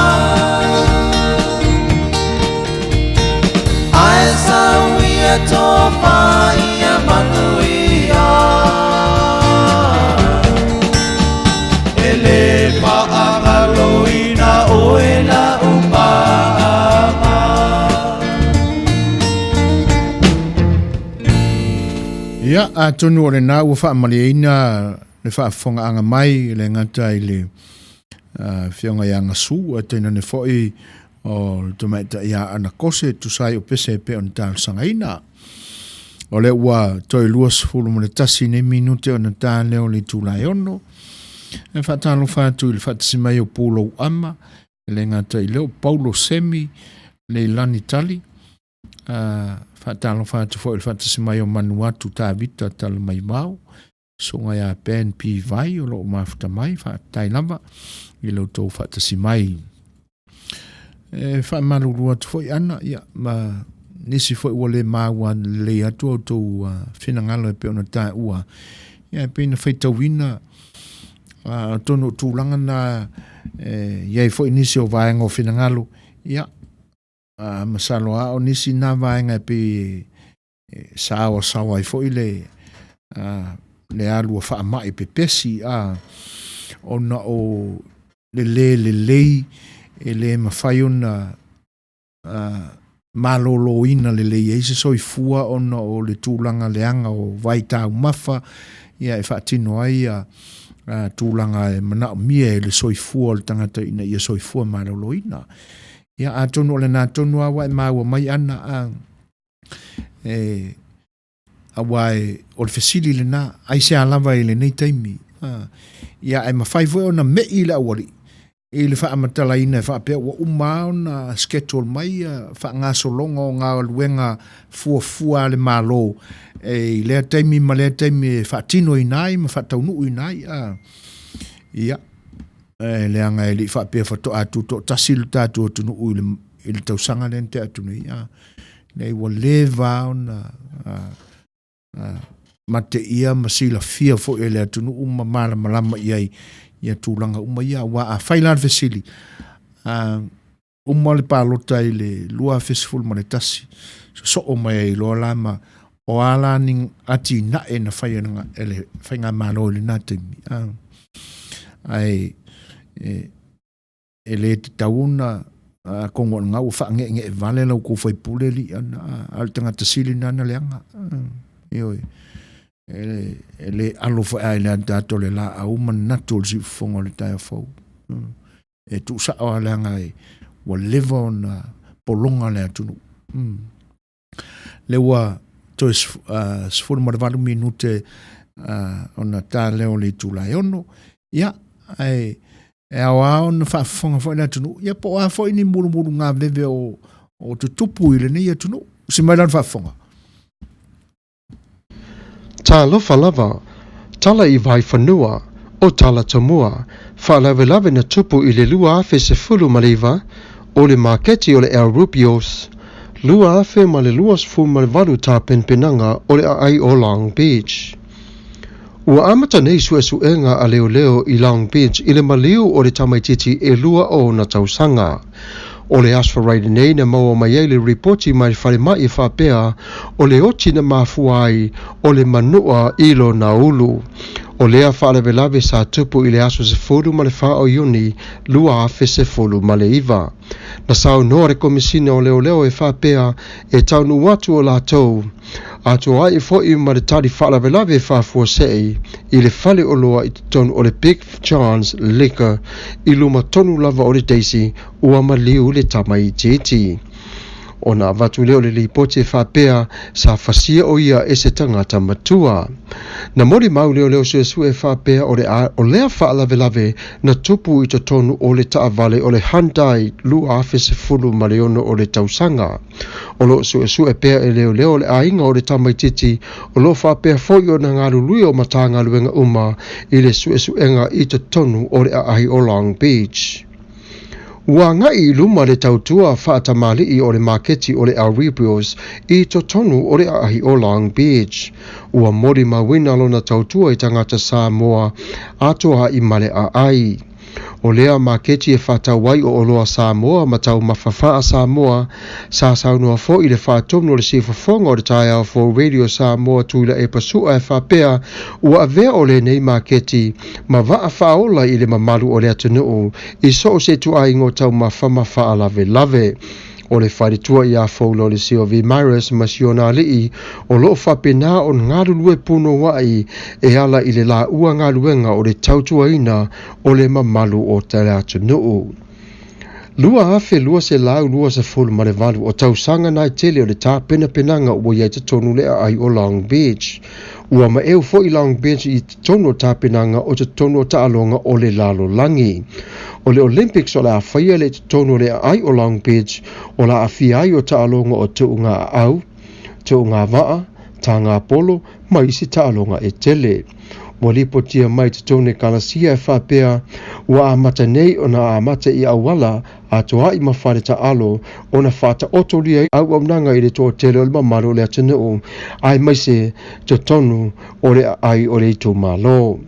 Ae sau ia tofa ia manuia E le faagaloina oe lau paaga. Ia, atonu o lena ua faamalieina le faafofogaaga mai e le gata i le Afioga ia Gasu, ae tainane foi o le tamaitai ia Ana Kose e tusa ai o pese e pei ona talosagaina. O lea ua toe 21 nei minute ona ta lea o le itula e 6. E faatalofa atu i le faatasi mai o Pulou Ama, e le gata i lea o Paulo Semi, Leilani Tali, faatalofa atu foi i le faatasi mai o Manuatu Tavita Talamaivao, Susuga ia Ben P. Vai o lo o mafuta mai, faafetai lava i lo outou faatasi mai. E faamalulu atu foi Ana, ia, ma nisi foi ua le maua lelei atu a outou finagalo e pei ona taua, ia, e pei ona faitauina atonu o tulaga na e i ai foi nisi o vaega o finagalo, ia, masalo lava o nisi na vaega e pei saoasaoa ai foi le le alu a faamai pepesi a ona o le lē lelei e le mafai ona maloloina lelei ai se soifua ona o le tulaga leaga o vaitaumafa ia e faatino ai ia tulaga e manaomia e le soifua o le tagata ina ia soifua maloloina. Ia atonu o lena tonu lava ua e maua mai ana a e aua e, o le fesili lena, aisea lava i lenei taimi? A, ia ae mafai foi ona me'i le aualii i le faamatalaina e faapea ua uma ona schedule mai ia faagasologa o galuega fuafua a le Malo e i lea taimi ma lea taimi e faatinoina ai ma faataunuuina ai. A, ia, e leaga e le i faapea faatoa tutoatasi lo tatou atunuu i le, i le tausaga lea na tea atu nei. A, nei ua leva ona mateia ma silafia foi e le atunuu ma malamalama i ai ia tulaga uma ia. Aua a fai la le fesili, uma le palota i le 2011, sosoo mai ai loa la ma o a la ni atinae na fai e le faigamalo i lena taimi. Ae e, e le tatau ona atonu o lena ua faange'ege'e vale la outou faipule alii ana a o le tagata sili lena na leaga. Ioe, e le alo foi a i le ataata o le laau manatu o le siufofoga o le taeao fou. E tuusao lava leaga ua leva ona pologa le atunuu. Lea ua toe 18 minute ona ta lea o le itula e 6. Ia, ae e ao lava ona faafofoga foi le atunuu, ia po o a foi ni mulumulugaveve o, o tutupu i lenei atunuu. Usi mai la le faafofoga. Talofa lava, tala i Vaifanua, o tala tomua, faalavelave na tupu i le 2019, o le maketi o le El Rubios, 2028 tapenapenaga o le aai o Long Beach. Ua amata nei suesuega a leoleo i Long Beach i le maliu o le tamaitiiti e 2 ona tausaga. O le Aso Faraile nei na maua mai ai le ripoti mai le falemai e faapea o le oti na mafua ai o le manua i lona ulu. O lea faalavelave sa tupu i le aso 14 o Iuni 2019. Na saunoa le Komesina o Leoleo e faapea e taunuu atu o latou, atoa ai foi ma le tali faalavelave faafuasei i le fale oloa i totonu o le Big John's Liquor i luma tonu lava o le Daisy ua maliu le tamaitiiti. Ona avatu lea o le lipoti e faapea sa fasia o ia e se tagata matua. Na molimau leoleo suesue e faapea o le o lea faalavelave na tupu i totonu o le taavale o le Hyundai 2016 o le tausaga. O lo o suesue pea e leoleo le aiga o le tamaitiiti o lo o faapea foi ona galulue o Matagaluega uma i le suesuega i totonu o le aai o Long Beach. Ua agai i luma le tautua faatamalii o le maketi o le Alrebios i totonu o le aai o Long Beach. Ua molimauina lona tautua i tagata Samoa atoa i ma le aai. O lea maketi e faatau ai o oloa Samoa ma taumafa faa-Samoa, sa saunoa foi le faatonu o le siufofoga o le taeao fou Radio Samoa Tuilaepa Su'a e faapea ua avea o lenei maketi ma vaa faaola i le mamalu o le atunuu i so o se ituaiga o taumafa ma faalavelave. O le faletua ia Foula o le Sylvie Myers ma si ona alii o lo o faapena ona galulue punouai e ala i le laua galuega o le tautuaina o le mamalu o le atunuu. 2228 o tausaga nai tele o le tapenapenaga ua i ai totonu le aai o Long Beach. Ua maeu foi Long Beach i totonu o tapenaga o totonu o taaloga o le lalolagi. O le Olympics o le a faia le totonu o le aai o Long Beach o la aafia ai o taaloga o tuuga aau, tuuga vaa, tāngā polo, ma isi taaloga e tele. Ua lipotia mai totonu ekalesia e faapea ua amata nei ona amata i auala atoa ai ma fale taalo ona faataotolia auaunaga i le toatele o le mamalu o le atunuu aemaise totonu o le aai o le itumalo.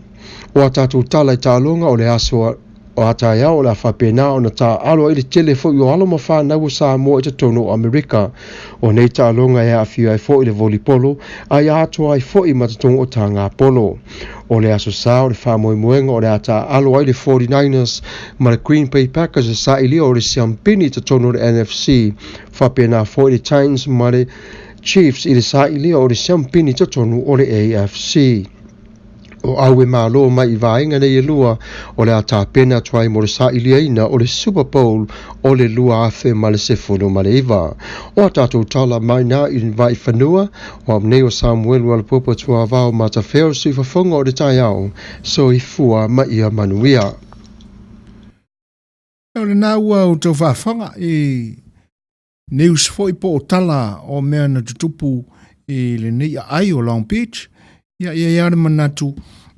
O a tatou tala i taaloga o le aso O a taeao o le a faapena ona taaalo ai le tele foi o alo ma fanau o Samoa i totonu o Amerika. O nei taaloga e aafia ai foi le volipolo a ia atoa ai foi ma totonu o tagapolo. O le Aso Sa o le faamoemoega o le a taaalo ai le 49ers ma le Green Bay Packers e sailia o le siampini i totonu o le NFC, faapena foi le Titans ma le Chiefs i le sailia o le siampini i totonu o le AFC. O au e malo mai i vaega nei e lua o le a tapena atu ai mo le sailiaina o le Super Bowl o le 2019. O a tatou tala mai na i Vaifanua, o au nei o Samuelu Alapopo Tuavao Matafeo, Siufafoga o le taeao, soifua ma ia manuia. O lena ua outou faafofoga i news foi po o tala o mea na tutupu i lenei aai o Long Beach, ia i ai lava le manatu,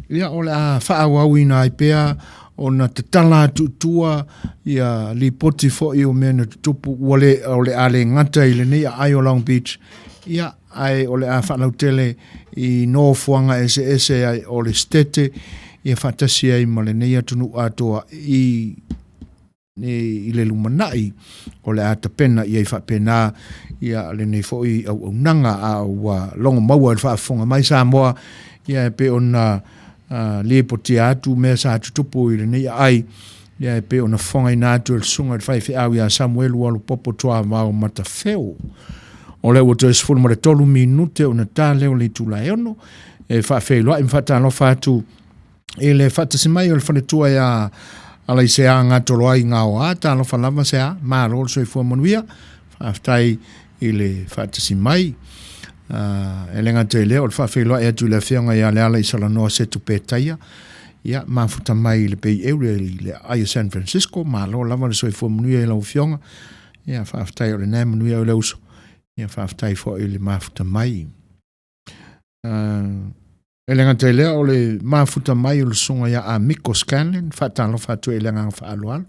ia o le a faaauauina ai pea ona tatala atu i tua ia lipoti foi o mea na tutupu ua le o le a le gata i lenei aai o Long Beach, ia ae o le a faalautele i nofoaga eseese ai o le Setete ia faatasi ai ma lenei atunuu atoa i i le lumanai o le a tapena i ai faapena ia lenei foi auaunaga a ua logo maua i le faafofoga mai Samoa ia e pei ona lipotia atu mea sa tutupu i lenei aai ia e pei ona fofogaina atu e le susuga i le faifeau ia Samuelu Alupopo Tuavao Matafeo. O lea ua toe 13 minute ona ta lea o le itula e 6 e faafeiloai ma faatalofa atu i le faatasi mai o le faletua ia Alaisea Gatoloai Gaoa, talofa lava Sea, malo le soifua manuia, faafetai i le faatasi mai. E le gata i lea, o le faafeiloai atu i le afioga ia Leala Isalanoa Setu Petaia, ia mafuta mai i le Bay Area i le aai o San Francisco, malo lava le soifua manuia i lau afioga, ia faafetai o lena e manuia ai le uso, ia faafetai foi i le mafuta mai. E le gata i lea, o le mafuta mai o le susuga ia Amiko Scanlan, faatalofa atu ai i le agaga faaaloalo.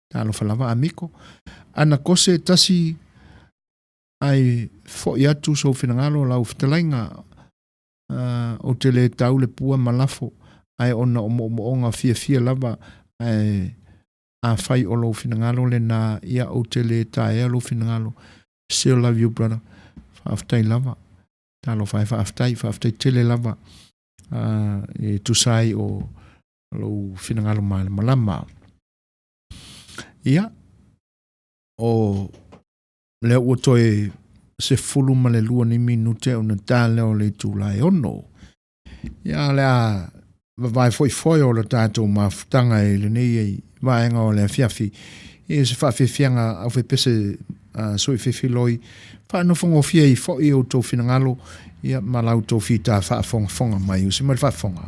Talofa lava Amiko. Ana kose tasi ai foi atu sou finagalo lau fetalaiga, ou te le tau le pua ma lafo, ae ona o moomooga fiafia lava, ae afai o lou finagalo lena, ia ou te le taea lou finagalo. Still love you brother. Faafetai lava. Talofa e faafetai, faafetai tele lava e tusa ai o lou finagalo malamalama. Ia, o lea ua toe 12 ni minute ona ta lea o le itula e 6. Ia, o le a vavae foifoe o le tatou mafutaga i lenei vaega o le afiafi i se faafiafiaga aufaipese sui fefiloi faanofogofie ai foi outou finagalo ia ma la outou fita faafogafoga mai. Usi mai le faafofoga.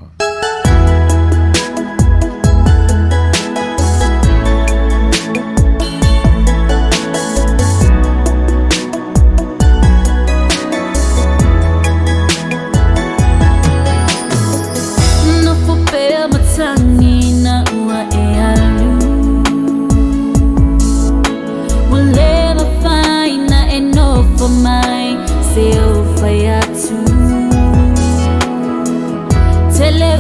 Nofo pea matagi ina ua e alu. Ua le mafai na e nofo mai se ou fai atu. Tele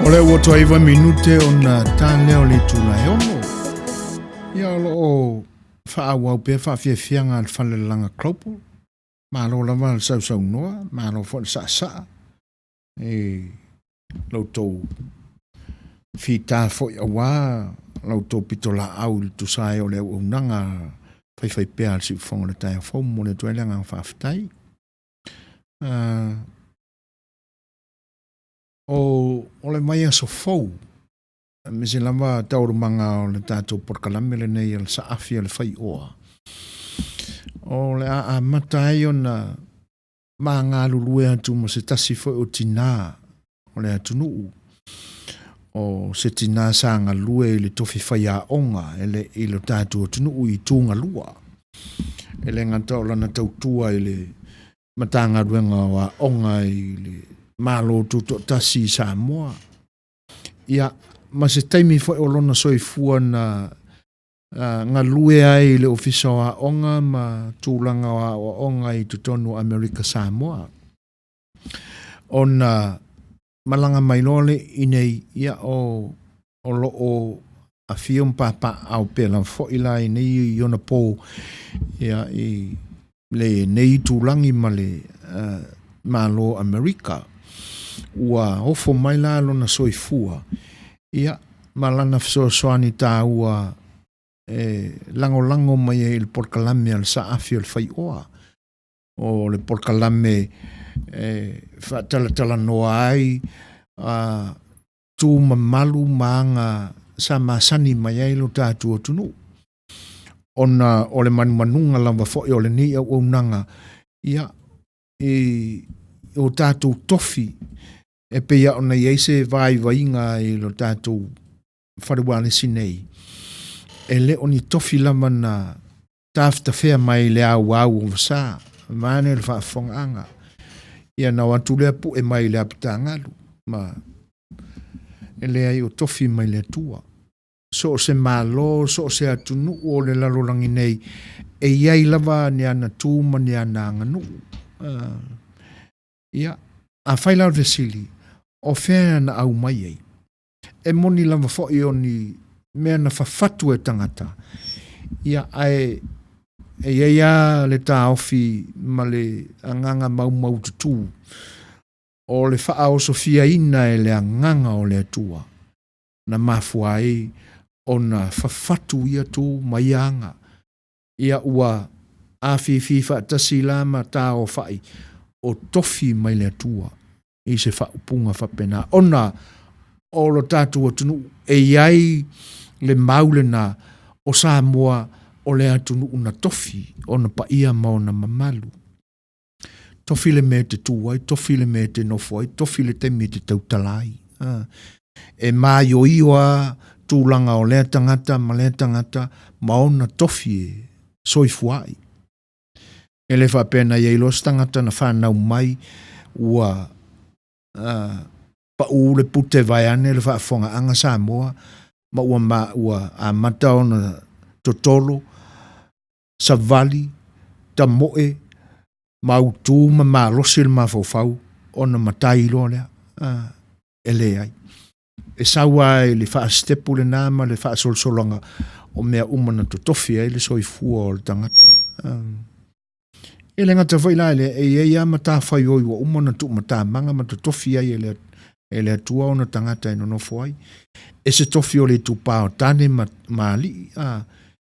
O lea ua toa 9 minute ona ta lea o le itula e 6. Ia o lo o faaauau pea faafiafiaga a le Falelalaga Global. Malo lava le sausaunoa, malo foi le saasaa i lo outou fita foi aua la outou pitolaau i le tusa ai o le auaunaga faifaipea a le Siufofoga o le Taeao Fou. Momoli atu ai le agaga faafetai. O le vaiaso fou, aemaise lava taualumaga o le tatou polokalame lenei o le Saafi a le Faioa, o le a amata ai ona ma galulue atu ma se tasi foi o tinā o le atunuu, o se tinā sa galue i le tofi faiaoga e le i lo tatou atunuu i Tugalua. E le gata o lana tautua i le Matagaluega o Aoga i le Malo Tutoatasi i Samoa, ia, ma se taimi foi o lona soifua na galue ai i le Ofisa o Aoga ma tulaga o aoaoga i totonu o Amerika Samoa. Ona malaga mai loa le inei, ia o, o lo o afio ma papaaao pea lava foi la i nei i ona po, ia, i lenei itulagi ma le uh, Malo Amerika. Ua ofo mai la lona soifua, ia, ma lana fesoasoani taua e lagolago mai ai i le polokalame a le Saafi o le Faioa. O le polokalame e faatalatalanoa ai a tu mamalu ma aga sa masani mai ai lo tatou atunuu. Ona o le manumanuga lava foi o lenei auaunaga, ia, i o tatou tofi e pei lava ona i ai se vaivaiga i lo tatou fale ualesi nei, e le o ni tofi lava na tafetafea mai le auau o vasa, vaeane le faafofogaaga. Ia na o atu lea pue mai le apitagalu, ma e leai o tofi mai le Atua. So o se Malo, so o se atunuu o le lalolagi nei, e i ai lava ni ana tu ma ni ana aganuu. Uh, ia, afai la o le fesili, o fea na aumai ai? E moni lava foi o ni mea na fafatu e tagata, ia, ae e i ai lava le taofi ma le agaga maumaututu o le faaosofiaina e le agaga o le Atua na mafua ai ona fafatu ia tu ma ia aga. Ia ua afifi faatasi la ma taaofai o tofi mai le Atua i se faaupuga faapena, ona o lo tatou atunuu e i ai le mau lena o Samoa o le atunuu na tofi ona paia ma ona mamalu. Tofi le mea e te tū ai, tofi le mea e te nofo ai, tofi le taimi e te tautala ai. E māioio a tulaga o lea tagata ma lea tagata ma ona tofi e soifua ai. E le faapea na i ai loa se tagata na whanau mai ua uh, paʻū le pute vaeane le faafofogaaga Samoa ma ua ma ua amata ona totolo, savali, tamoe, mautū ma malosi le mafaufau ona matai loa lea. Uh, e leai. E sau lava i le faasitepu lena ma le faasolosologa o mea uma na totofi ai le soifua o le tagata. E le gata foi la i lea, e i ai lava matafaioi ua uma ona tuumatamaga ma totofi ai e le, e le Atua ona tagata e nonofo ai. E se tofi o le itupa o tane ma, ma alii, a,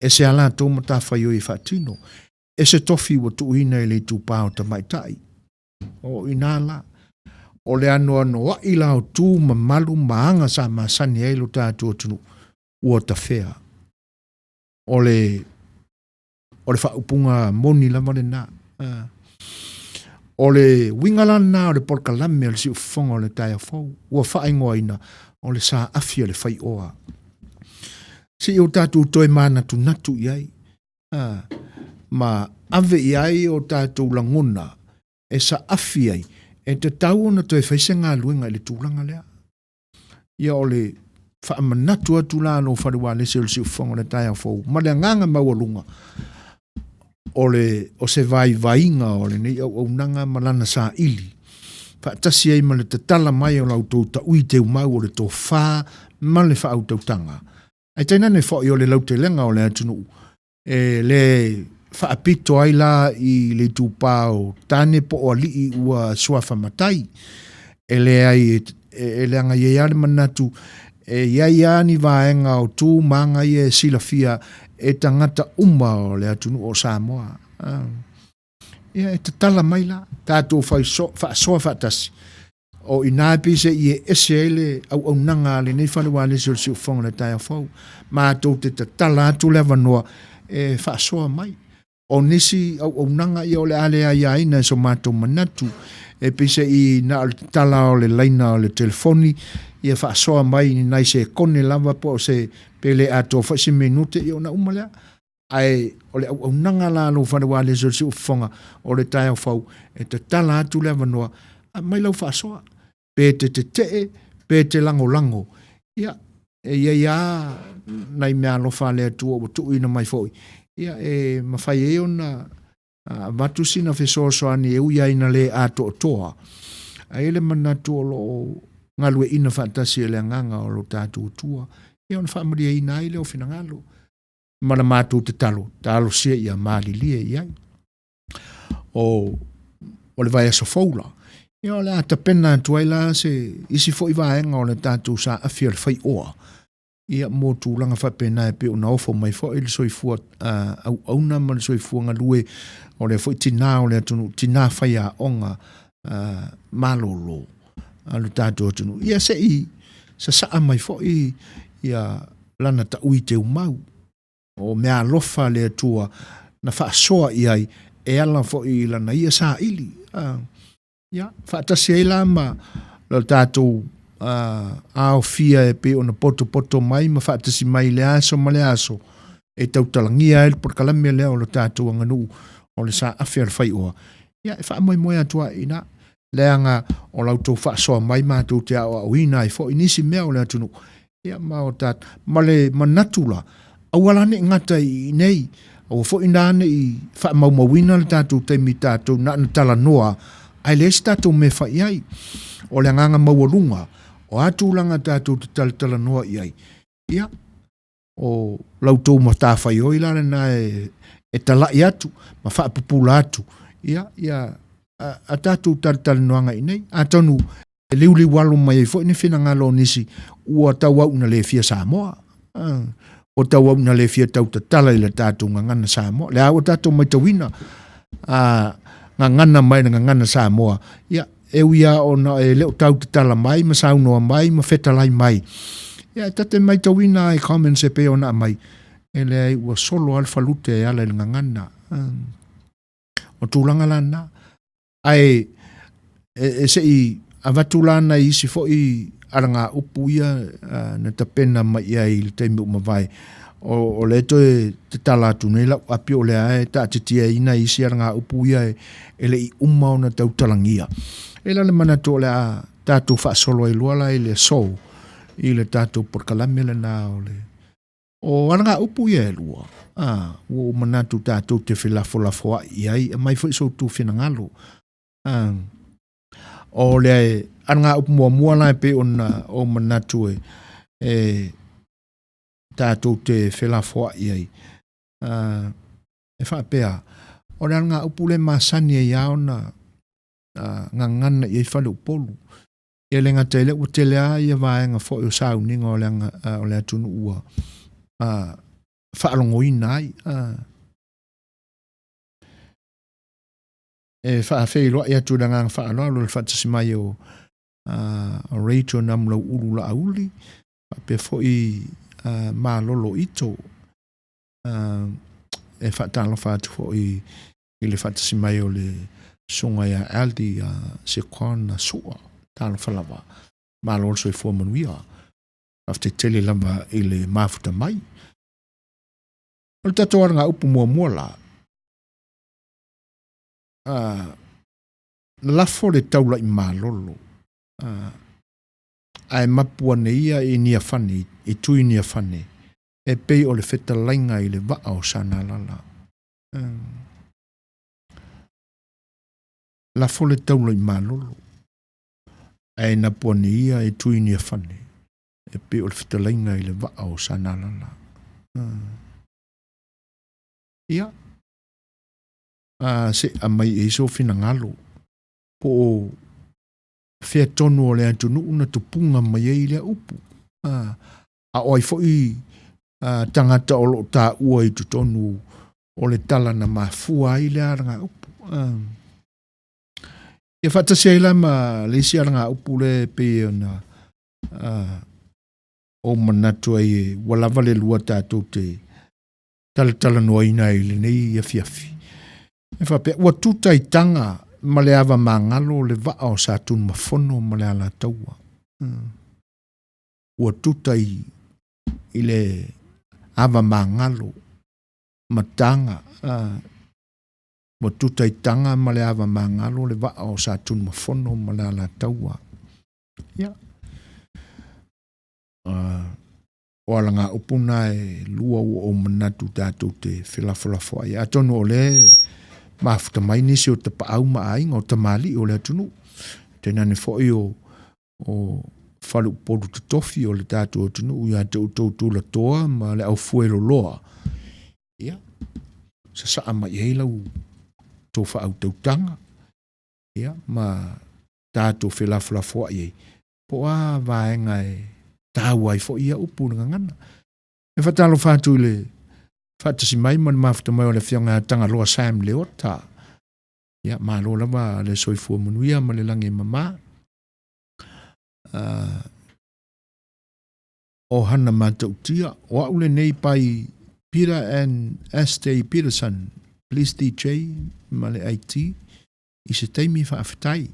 e se a latou matafaioi e faatino. E se tofi ua tuuina i le itupa o tamaitai. O inā la, o le anoanoaʻi la o tu mamalu ma aga sa masani ai lo tatou atunuu, ua tafea. O le, o le faaupuga moni lava lena. O le uiga la lena o le polokalame o le Siufofoga o le Taeao Fou, ua faaigoaina o le saafi a le faioa. Se i o tatou toe manatunatu i ai, ma ave i ai o tatou lagona e saafi ai, e tatau ona toe fai se galuega i le tulaga lea. Ia o le faamanatu atu la lou fale ualesi o le Siufofoga o le Taeao Fou ma le agaga maualuga o le o se vaivaiga o lenei auaunaga ma lana saili. faatasi ai ma le tatala mai o la outou taui teumau o le tofa ma le faautautaga. Ae tainane foi o le lautelega o le atunuu e le faapito ai la i le itupa o tane po o alii ua suafa matai. E leai, e leaga e i ai lava le manatu e i ai lava ni vaega o tu ma aga ia e silafia e tagata uma o le atunuu o Samoa. Ia e tatala mai la, tatou faasoa faatasi. O i ina e pei se i e ese ai le auaunaga a lenei fale ualesi o le Siufofoga o le Taeao Fou. Matou te tatala atu le avanoa e faasoa mai. O nisi auaunaga ia o le a le aiaina e so matou manatu, e pei se i na o le tatala o le laina o le telefoni, ia faasoa mai ni nai sekone lava po o se pe le atoa foi se minute ia ona uma lea. Ae o le auaunaga la a lou fale ualesi o le Siufofoga o le Taeao Fou, e tatala atu le avanoa, aumai lau faasoa, pe te tetee, pe te lagolago, ia, e i ai lava nai meaalofa a le Atua ua tuuina mai foi, ia, e mafai ai ona avatu sina fesoasoani e ui lava ina le atoatoa, ae i ai le manatu o lo o galueaiina faatasi e le Agaga o lo tatou Atua, ia ona faamalieina ai lea o finagalo. Ma la matou tatalo, talosia ia malilie i ai. O, o le vaiaso fou la, ia o le a tapena atu ai la se isi foi vaega o le tatou saafi o le faioa, ia mo tulaga faapena e pei ona ofo mai foi le soifua auauna ma le soifua galue o lea foi tinā o le atunuu, tinā faiaoga malolo a lo tatou atunuu. Ia se i sasaa mai foi ia lana taui teumau. O meaalofa a le Atua na faasoa i ai e ala foi i lana ia saili. Ia, faatasi ai la ma lo tatou aofia e pei ona potopoto mai ma faatasi mai i le aso ma le aso e tautalagia ai le polokalame lea o lo tatou aganuu o le saafi a le faioa. Ia, e faamoemoe atu ai i ina, leaga o la outou faasoa mai matou te aoaoina ai foi nisi mea o le atunuu. Ia, ma o ta, ma le manatu la, aua la ne i gata i inei, aua foi la ne i faamaumauina le tatou taimi tatou na ona talanoa, ae leai se tatou mea e fai i ai. O le agaga maualuga, o a tulaga tatou te talatalanoa i ai, ia, o la outou matafaioi la lena e talai atu ma faapupula atu, ia, ia a tatou talatalanoaga i inei. Atonu e liuliualo mai ai foi ni finagalo o nisi ua tauau ina le fia Samoa, ua tauau ina le fia tautatala i le tatou gagana Samoa. Lea ua tatou matauina a gagana mai le gagana Samoa, ia, e ui lava ona e le o tautatala mai ma saunoa mai ma fetalai mai, ia, e ta te matauina lava i comments e pei ona aumai, e leai ua solo lava le falute e ala i le gagana. O tulaga la na. Ae e se i avatu la nai isi foi alagaupu ia na tapena mai i ai i le taimi ua mavae, o lea toe tatala atu nei lau api o lea e taatitiaina isi alagaupu ia e le i uma ona tautalagia. E la le manatu o le a tatou faasolo ai loa la i le aso i le tatou polokalame lena o le O alagaupu ia e lua, a, ua ou manatu tatou te felafolafoai i ai, aumai foi so outou finagalo. A, o le alagaupu muamua la e pei ona ou manatu e, e tatou te felafoai i ai, a, e faapea, o le alagaupu le masani ai lava ona gagana i ai faleupolu. E le gata i lea, ua tele lava ia vaega foi o sauniga o le, o le atunuu ua faalogoina ai. E faafeiloai atu i le agaga faaaloalo i le faatasi mai o Rachel Namulauulu Laauli, faapea foi Malolo Ito. E faatalofa atu foi i le faatasi mai o le Susuga ia Aldi Sekon Sua. Talofa lava. Malo le soifua manuia. Faafetai tele lava i le mafuta mai. O le tatou alagaupu muamua la, lafo le taula'i malolo, ae mapu ane ia i Niafane, i Tui Niafane, e pei o le fetalaiga i le vaa o Sanalala. Lafo le taula'i malolo. Ae napu ane ia e tui Niafane, e pei o le fetalaiga i le vaa o Sanalala. Ia, a se aumai i ai sou finagalo, po o fea tonu o le atunuu na tupuga mai ai lea upu. A, a o ai foi a, tagata o lo o taua i totonu o le tala na mafua ai lea alagaupu. A, ia faatasi ai la ma le isi alagaupu lea e pei ona ou manatu ai e ua lava le lua tatou te talatalanoaina ai i lenei afiafi. E faapea, ua tuta i taga ma le ava magalo le vaa o Satunumafono ma le Alataua. Ua tuta i, i le ava magalo ma taga, ua tuta i taga ma le ava magalo le vaa o Satunumafono ma le Alataua. Ia, o alagaupu na e lua ua ou manatu tatou te felafolafoai. Atonu o lea e mafuta mai nisi o tapaau ma aiga o tamalii o le atunuu, tainane foi o, o faleupolu totofi o le tatou atunuu ia te outou tulatoa ma le aufueloloa. Ia, sasaa mai i ai lau tou faautautaga, ia, ma tatou felafolafoai ai, po o a vaega e taua ai foi ia upu i le gagana. E faatalofa atu i le faatasi mai ma le mafuta mai o le Afioga ia Tagaloa Sam Leota. Ia, malo lava le soifua manuia ma le lagi e mama. O Hana Matautia, o au lenei by Peter and SJ Peterson, please DJ ma le IT i se taimi faafetai.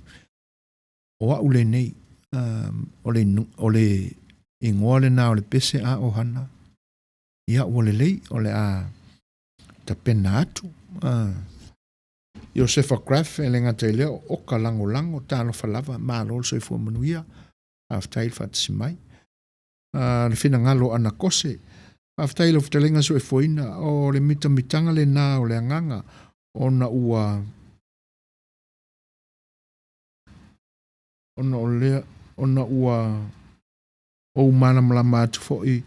O au lenei, o le, o le ingoa lena o le pese a o Hana. Ia, ua lelei, o le a tapena atu. Iosefa Graf, e le gata i lea, o oka lagolago, talofa lava, malo le soifua manuia, faafetai le faatasi mai. Le finagalo o Anakose, faafetai i lau fetalaiga soifuaina, o le mitamitaga lena o le agaga, ona ua ona o lea, ona ua ou malamalama atu foi,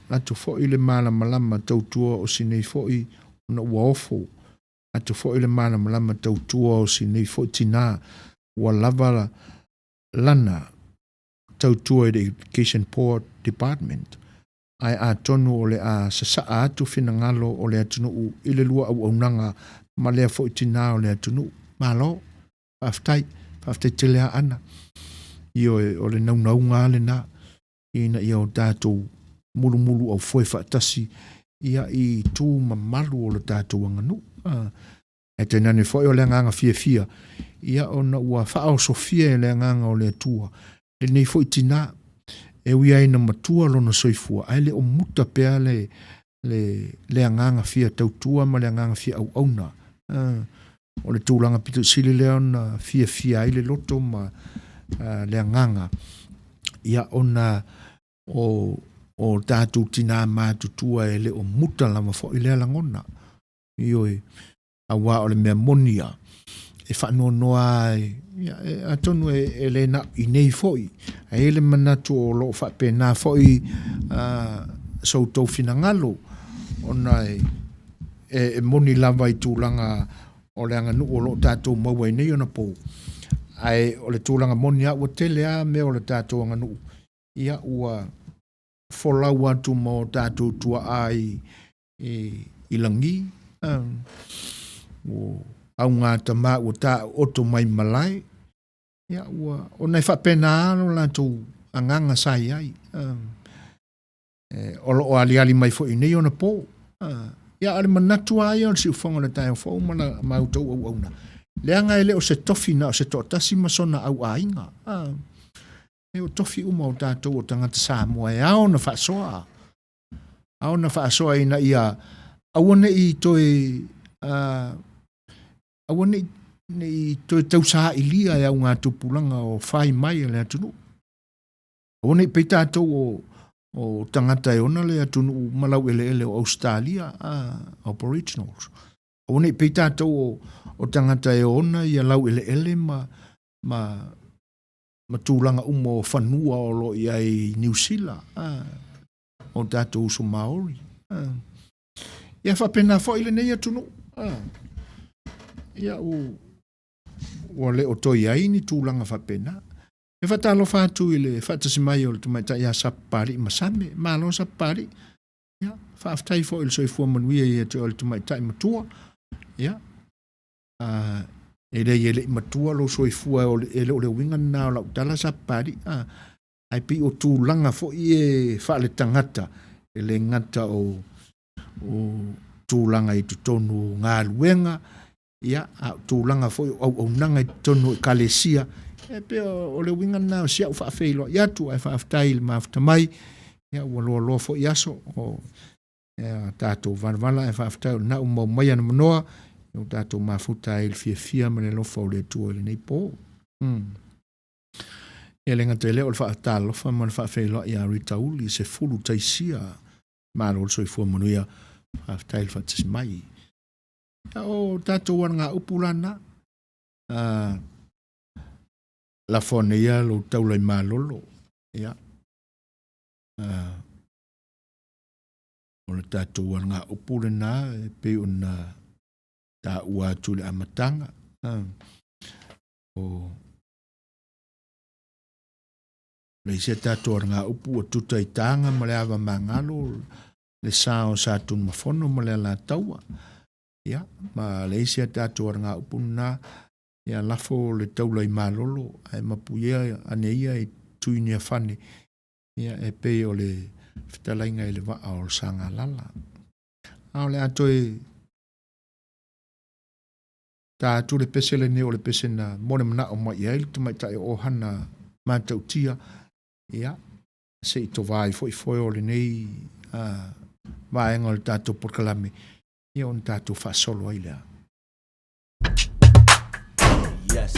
atu foi le malamalama tautua o si nei foi, ona ua ofo atu foi le malamalama tautua o si nei foi tinā, ua lava lana tautua i le Education Board Department, ae atonu o le a sasaa atu finagalo o le atunuu i le lua auaunaga ma lea foi tinā o le atunuu. Malo, faafetai, faafetai tele lava Ana. Ioe, o le naunauga lava lena ina ia o tatou mulumuluaufoe faatasi ia i itu mamalu o le tatou aganuu. Ae tainane foi o le agaga fiafia, ia ona ua faaosofia e le agaga o le Atua lenei foi tinā, e ui lava ina matua lona soifua, ae le o muta pea le, le, le agaga fia tautua ma le agaga fia auauna. O le tulaga pito sili lea ona fiafia ai le loto ma le agaga, ia ona o, o tatou tinā matutua e le o muta lava foi lea lagona. Ioe, aua o le mea moni ia, e faanoanoa ai, ia, e, atonu e, e le na i nei foi, ae i ai le manatu o lo o faapena foi so outou finagalo, ona e, e, e moni lava i tulaga o le aganuu o lo o tatou maua i nei ona pou, ae o le tulaga moni lava ua tele lava mea o le tatou aganuu, ia ua folau atu ma o tatou tuaa i, i, i lagi, ua augatama ua taooto mai malae, ia ua, ona e faapena lava lo latou agaga sa i ai. E, o lo o aliali mai foi i nei ona po. Ia, a o le manatu lava ia o le siufofoga o le taeao fou ma, la, ma outou auauna, leaga e le o se tofi na o se toatasi ma sona auaiga. E o tofi uma o tatou o tagata Samoa e ao ona faasoa. Ao ona faasoa ina ia aua ne i toe aua ne i, ne i toe tausailia e augatupulaga o fai mai a le atunuu. Aua ne i pei tatou o, o tagata e ona le atunuu ma laueleele o Ausetalia, Aboriginals. Aua ne i pei tatou o, o tagata e ona ia laueleele ma, ma. ma tulaga uma o fanua o lo o i ai i Niu Sila, o tatou uso Maori. Ia faapena foi lenei atunuu. Ia ua le o toe i ai ni tulaga faapena. E faatalofa atu i le faatasi mai o le tamaitai ia Sapapalii Masame. Malo Sapapalii. Ia, faafetai foi i le soifua manuia ia te oe le tamaitai matua. Ia, e leai e le i matua lou soifua e le o le uiga lena o lau tala Sapapalii. Ae pei o tulaga foi e faaletagata e le gata o tulaga i totonu o galuega, ia, a o tulaga foi o auaunaga i totonu o ekalesia, e pei o le uiga lena o si au faafeiloai atu, ae faafetai i le mafuta mai, ia, ua loaloa foi aso o tatou valavala, ae faafetai o lena ua maua mai anamanoa, ua tatou mafuta ai i le fiafia ma le alofa o le Atua i lenei po. Ia le gata i lea o le faatalofa ma le faafeiloai ia Rita Uli, 10 taisia, malo le soifua manuia, faafetai le faatasi mai. Ia o tatou alagaupu la na, lafo ane ia lou taula i malolo, ia, o le tatou alagaupu lena e pei ona taua atu i le amataga, o le isi a tatou alagaupu ua tuta i taga ma le ava magalo le sa o Satunumafono ma le Alataua. Ia, ma le isi a tatou alagaupu lena, ia lafo le taula i malolo ae mapuia ane ia i Tuiniafane, ia e pei o le fetalaiga i le vaa o le Sagalala. A o le a toe ta atu le pese lenei o le pese na mo le manao mai i ai le tamaitai o Ohana Matautia, ia, se i tovā ai foi foe o lenei vaega o le tatou polokalame, ia ona tatou faasolo ai lea. Yes.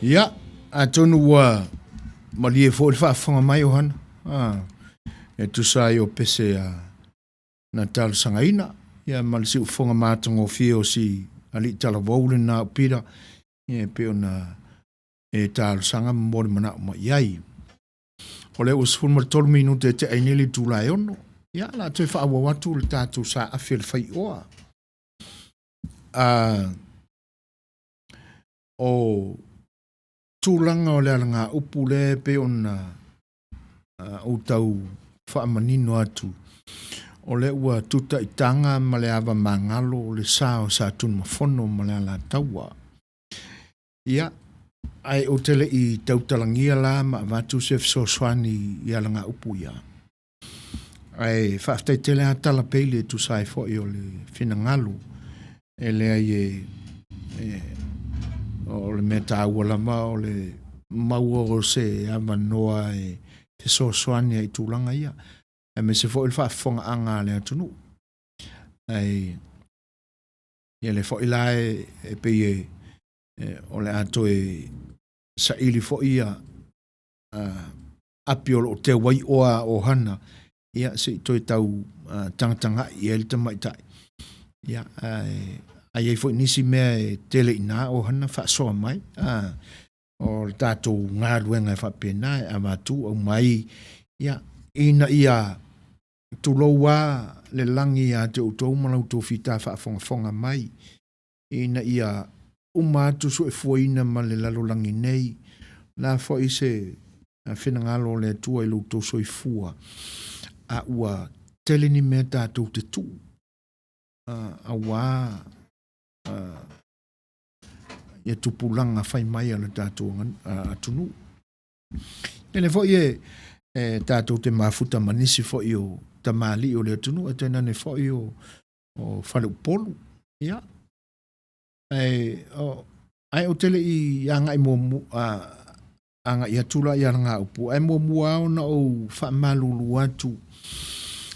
Ia, atonu ua malie foi le faafofoga mai o Hana, a, e tusa ai o pese a na talosagaina, ia ma le siufofoga matagofie o si alii talavou lena o Peter, ia e pei ona e talosaga ma molimanaʻo mai i ai. O lea ua 13 minute e tea ai nei le itula e 6, ia o le a toe faaauau atu le tatou saafi o le faioa. O tulaga o le alagaupu lea e pei ona ou tau faamanino atu, o lea ua tuta i taga ma le ava magalo le sa o Satunumafono ma le Alataua. Ia, ae ou te le i tautalagia la ma avatu se fesoasoani i alagaupu ia, ae faafetai tele lava Tala Peile e tusa ai foi o le finagalo e leai e, e o le mea taua lava o le maua o se avanoa e fesoasoani ai i tulaga ia, aemaise foi o le faafofogaaga a le atunuu. Ae ia lea foi la e, e pei e, e, o le a toe saili foi ia api o lo o teu ai oa a ʻohana, ia se i toe tau tagatagai i ai le tamaitai. Ia, ae a i ai foi nisi mea e tele i ina ʻohana faasoa mai, a, o le tatou galuega e faapena e avatu aumai, ia, ina ia tulou lava le lagi ia te outou ma la outou fita faafogafoga mai, ina ia uma atu suefuaina ma le lalolagi nei, o le a foi se finagalo o le Atua i lo outou soifua, a ua tele ni mea tatou te tuu, auā ia tupulaga fai mai a le tatou atunuu. E lea foi e, e tatou te mafuta ma nisi foi o tamalii o le atunuu, e tainane foi o, o Faleupolu. Ia, ae, o, ae ou te le i agai muamua, agai atu la i Alagaupu, ae muamua lava ona ou faamalulu atu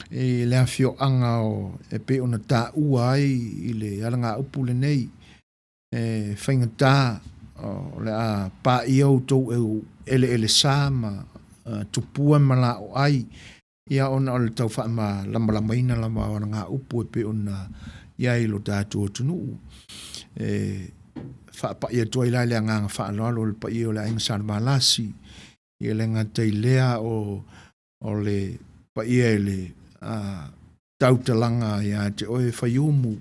i le afioaga o, e pei ona taua ai i le Alagaupu lenei, e faigata o le a paia outou eleelesa ma tupua ma laoai, ia ona o le tau faamalamalamaina lava o alagaupu e pei ona i ai i lo tatou atunuu. E faapai atu ai la i le agaga faaaloalo i le paia o le Aiga Salevalasi, e le gata i lea o, o le paia i le tautalaga ia te oe Faiumu,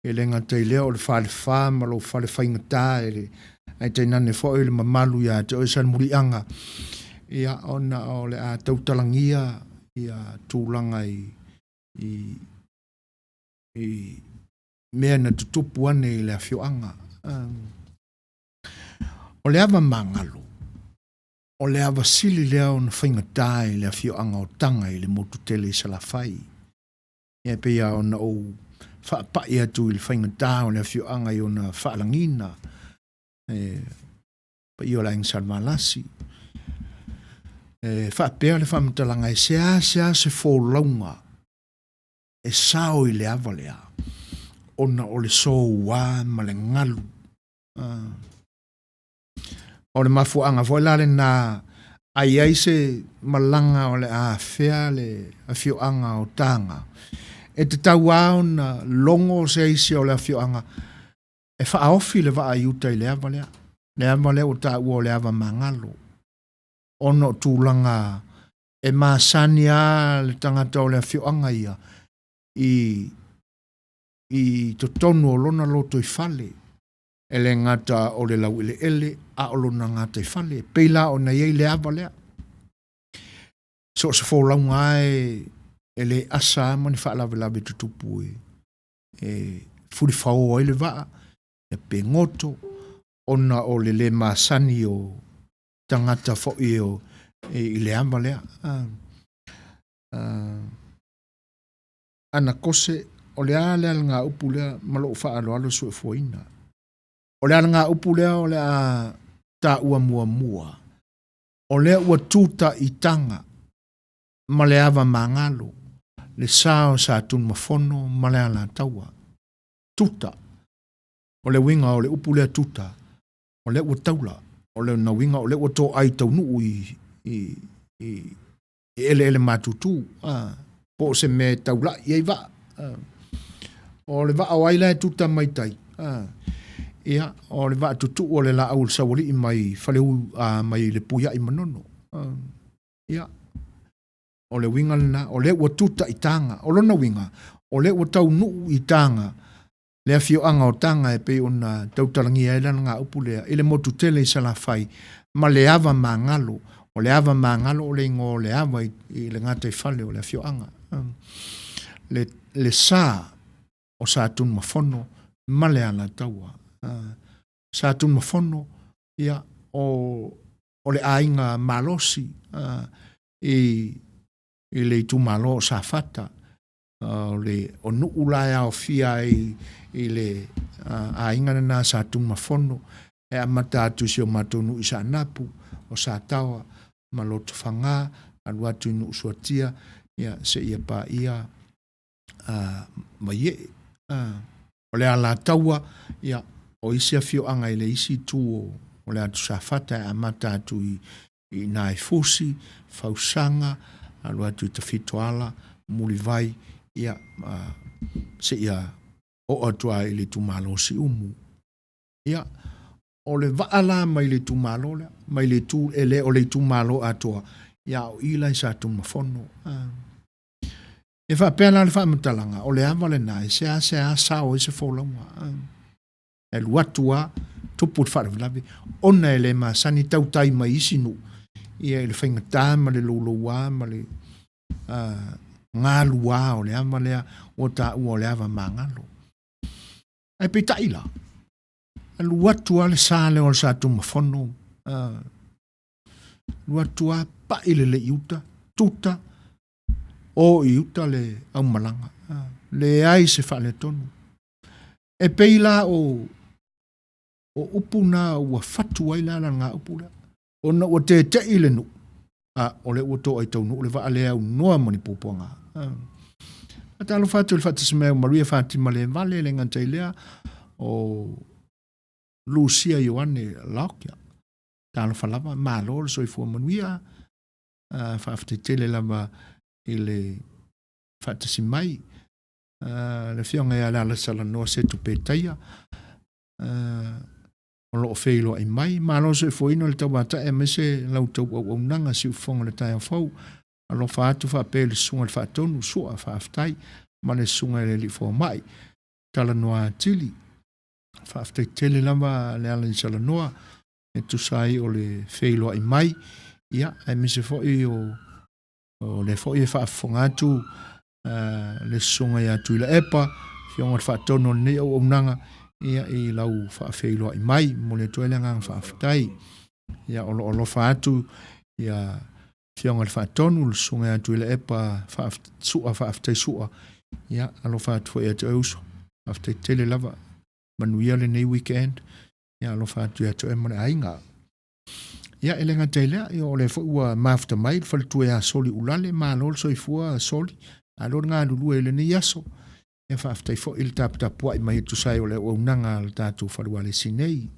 E le gata i lea o le falefa ma lou fale faigata e le, ae tainane foi le mamalu ia te oe Salemuliaga, ia ona o le a tautalagia ia tulaga i, i, i mea na tutupu ane i le afioaga. O le ava magalo, o le ava sili lea ona faigata i le afioaga o Taga i le motu tele i Salafai. Ia e pei lava ona ou faapai atu i le faigata o le afioaga i ona faalagiga, e paia o le Aiga Salevalasi. E faapea le faamatalaga e seasea se folauga e sao i le ava lea, ona o le soua ma le galu. O le mafuaaga foi la lena a i ai se malaga o le a afea le afioaga o Taga, e tatau lava ona logo se isi o le afioaga e faaofi le vaa i uta i le ava lea, le ava lea ua taua o le ava magalo, ona o tulaga e masani lava le tagata o le afioaga ia i i totonu o lona lotoifale. E le gata o le laueleele a o lona gataifale, e pei la ona i ai le ava lea. So o se folauga lava e, e le asa lava ma ni faalavelave tutupu e, e fulifao ai le vaa, ia pe goto, ona o le le masani o tagata foi o, i, i le ava lea. A, a, ana kose, o le a le alagaupu lea ma lou faaaloalo suefuaina? O le alagaupu lea o le a taua muamua, o lea ua tuta i taga ma le ava magalo, le sa o Satunumafono ma le Alataua. Tuta. O le uiga o le upu lea tuta, o lea ua taula. O lona uiga o lea ua toai taunuu i, i, i, i eleele matutu, a, po o se mea e taulai i ai vaa. A. O le vaa o ai la e tuta mai tai, a, ia, o le vaa tutuu o le laau o le saualii mai Faleu, a, mai le Puiai Manono. A, ia, o le uiga lena, o lea ua tuta i Taga. O lona uiga, o lea ua taunuu i Taga, le afioaga o Taga e pei ona tautalagia ai le alagaupu lea, i le motu tele i Salafai, ma le ava magalo. O le ava magalo o le igoa o le ava i, i le gataifale o le afioaga. Le, le sa o Satunumafono ma le Alataua. Satunumafono, ia, o, o le aiga malosi i, i le itumalo o Safata. O le o Nuu la e aofia ai i le aiga lena sa Tumafono e amata atu i si o matou nuu i Saanapu, o Sataoa ma Lotofaga, alu atu i Nuusuatia, ia seia paia Vaiee. O le Alataua, ia, o isi afioaga i le isi itu o le atu Safata e amata atu i i ina i Fusi, Fausaga, alu atu i Tafitoala, Mulivai, ia, seia oo atu lava i le itumalo o Siumu. Ia, o le vaa la mai le itumalo lea, mai le itu, e le o le itumalo atoa, ia a o i la i Satunumafono. E faapea la le faamatalaga, o le ava lena e seasea sao ai se folauga. E alu atu lava, tupu le faalavelave, ona e le masani tautai mai isi nuu, ia i le faigata ma le louloua ma le galua o le ava lea ua taua o le ava magalo. Ae peitai la, alu atu lava le sa lea o le Satunumafono, alu atu lava pai lelei i uta, tuta, o i uta le aumalaga, leai se faaletonu. E pei la o o upu na ua fatu ai le alagaupu lea, ona ua tete'i le nuu, a o lea ua toai taunuu le vaa lea aunoa ma ni puapuaga. Faatalofa atu i le faatasi mai o Maria Fatima Levale, le gata i lea o Lucia Ioane Locke. Talofa lava, malo le soifua manuia. Faafetai tele lava i le faatasi mai. Le afioga ia Lealasalanoa Setu Petaia, o lo o feiloai mai. Malo le soifuaina o le tauatae aemaise la outou auaunaga siufofoga o le taeao fou. Alofa atu faapea i le susuga i le Faatonu, Sua, faafetai, ma le susuga i le Alii Fomai. Talanoa atili. Faafetai tele lava Lealaisalanoa e tusa ai o le feiloai mai, ia, aemaise foi o O lea foi e faafofoga atu le Susuga ia Tuilaepa, Afioga i le Faatonu o lenei auaunaga, ia, i lau faafeiloai mai. Momoli atu ai le agaga faafetai. Ia, o lo o alofa atu ia Afioga i le Faatonu, le Susuga ia Tuilaepa Sua, faafetai Sua. Ia, alofa atu foi ia te oe uso. Faafetai tele lava. Manuia lenei weekend. Ia, alofa atu ia te oe ma le aiga. Ia, e le gata i lea, ia, o lea foi ua mafuta mai le faletua ia Soli Ulale, malo le soifua Soli, malo le galulue i lenei aso. Ia, faafetai foi i le taputapuai mai e tusa ai o le auaunaga a le tatou fale ualesi nei.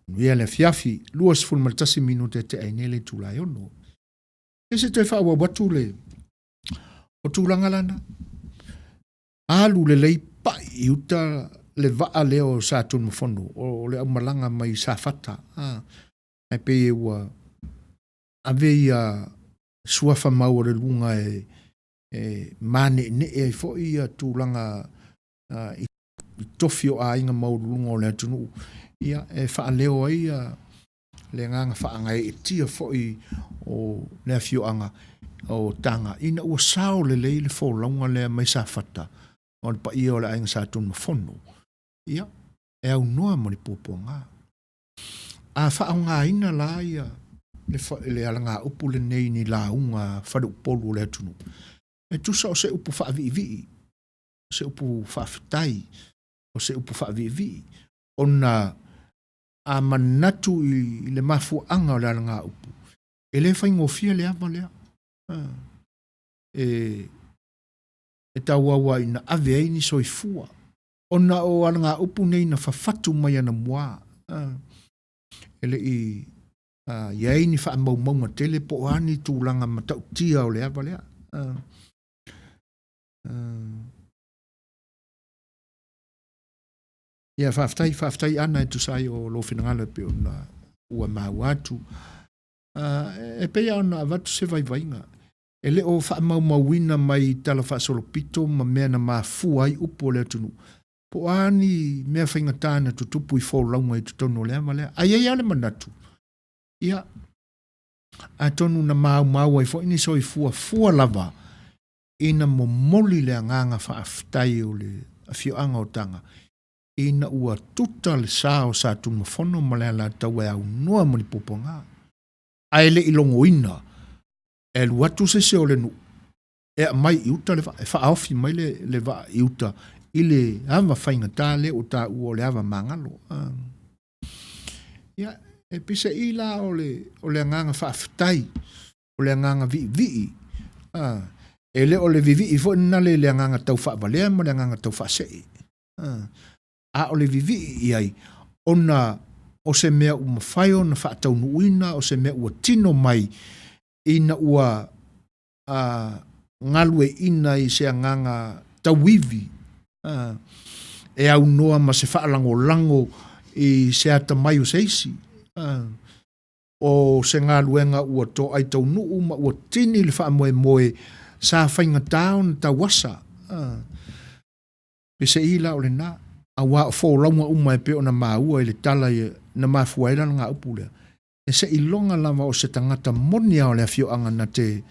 Manuia le afiafi, 21 minute e tea ai nei le itula e 6. Ia se i toe faaauau atu le o tulaga lana. Alu lelei pai i uta le vaa lea o Satunumafono, o le aumalaga mai Safata, a, ae pei ua ave ia suafa maualuluga e, e maneenee ai foi ia tulaga a, i tofi o aiga maualuluga o le atunuu, ia, e faaleo ai ia le agaga faagaeetia foi o le afioaga o Taga ina ua sao lelei le folauga lea mai Safata o le paia o le aiga Satunumafono, ia, e aunoa ma le puapuaga. A faaaogaina la ia le, le alagaupu lenei ni lauga faleupolu o le atunuu, e tusa o se upu faaviivii, o se upu faafetai, o se upu faaviivii, ona a manatu i le mafuaaga o le alagaupu, e le faigofie le ava lea. E, e tauau lava ina ave ai ni soifua, ona o alagaupu nei na fafatu mai anamua. E le i i ai ni faamaumauga tele po o a ni tulaga matautia o le ava lea. Ia, faafetai, faafetai Ana e tusa ai o lou finagalo e pei ona ua maua atu. E pei lava ona avatu se vaivaiga, e le o faamaumauina mai i talafaasolopito ma mea na mafua ai upu o le atunuu, po o a ni mea faigata na tutupu i folauga i totonu o le ava lea. Ae i ai lava le manatu, ia, atonu na maumau ai foi ni soifua fua lava ina momoli le agaga faafetai o le afioaga o Taga ina ua tuta le sa o Satunumafono ma le Alataua e aunoa ma ni puapuaga, ae le i logoina e alu atu se isi o le nuu e aumai i uta le vaa, e faaofi mai le, le vaa i uta i le ava faigata lea ua taua o le ava magalo. Ia, e pisaii la o le, o le agaga faafetai, o le agaga viivii, a, e le o le vivii foi lenale i le agaga tau faavalea ma le agaga tau faasee, a, a o le vivii i ai ona o se mea ua mafai ona faataunuuina, o se mea ua tino mai ina ua a, galueaiina i se agaga tauivi, a, e aunoa ma se faalagolago i se atamai o se isi, a, o se galuega ua toai taunuu ma ua tini le faamoemoe sa faigata ona tauasa. A, Pese'i la o lena, auā o folauga uma e pei ona maua i le tala na mafua ai lana gaupu lea, e seiloga lava o se tagata moni lava o le afioaga na te,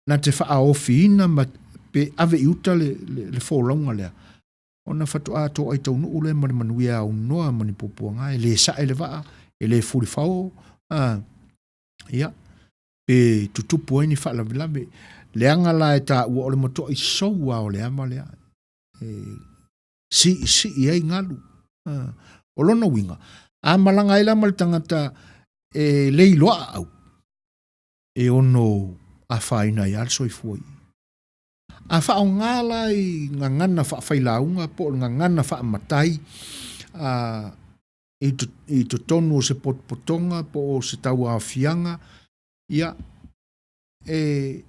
na te faaofiina ma pe ave i uta le, le, le folauga lea, ona faatoa toai taunuu lea ma le manuia e aunoa ma ni puapuaga, e le sae le vaa, e le fulifao, a, ia, pe tutupu ai ni faalavelave. Leaga la e taua o le matuai sou lava o le ava lea, e siisii ai galu. O lona uiga, a malaga ai la ma le tagata e le iloa aau, e ono afaina ai lava le soifua i i. A faaaoga la i gagana faafailauga po o le gagana faamatai, a, i totonu o se potopotoga po o se tauaofiaga, ia, e,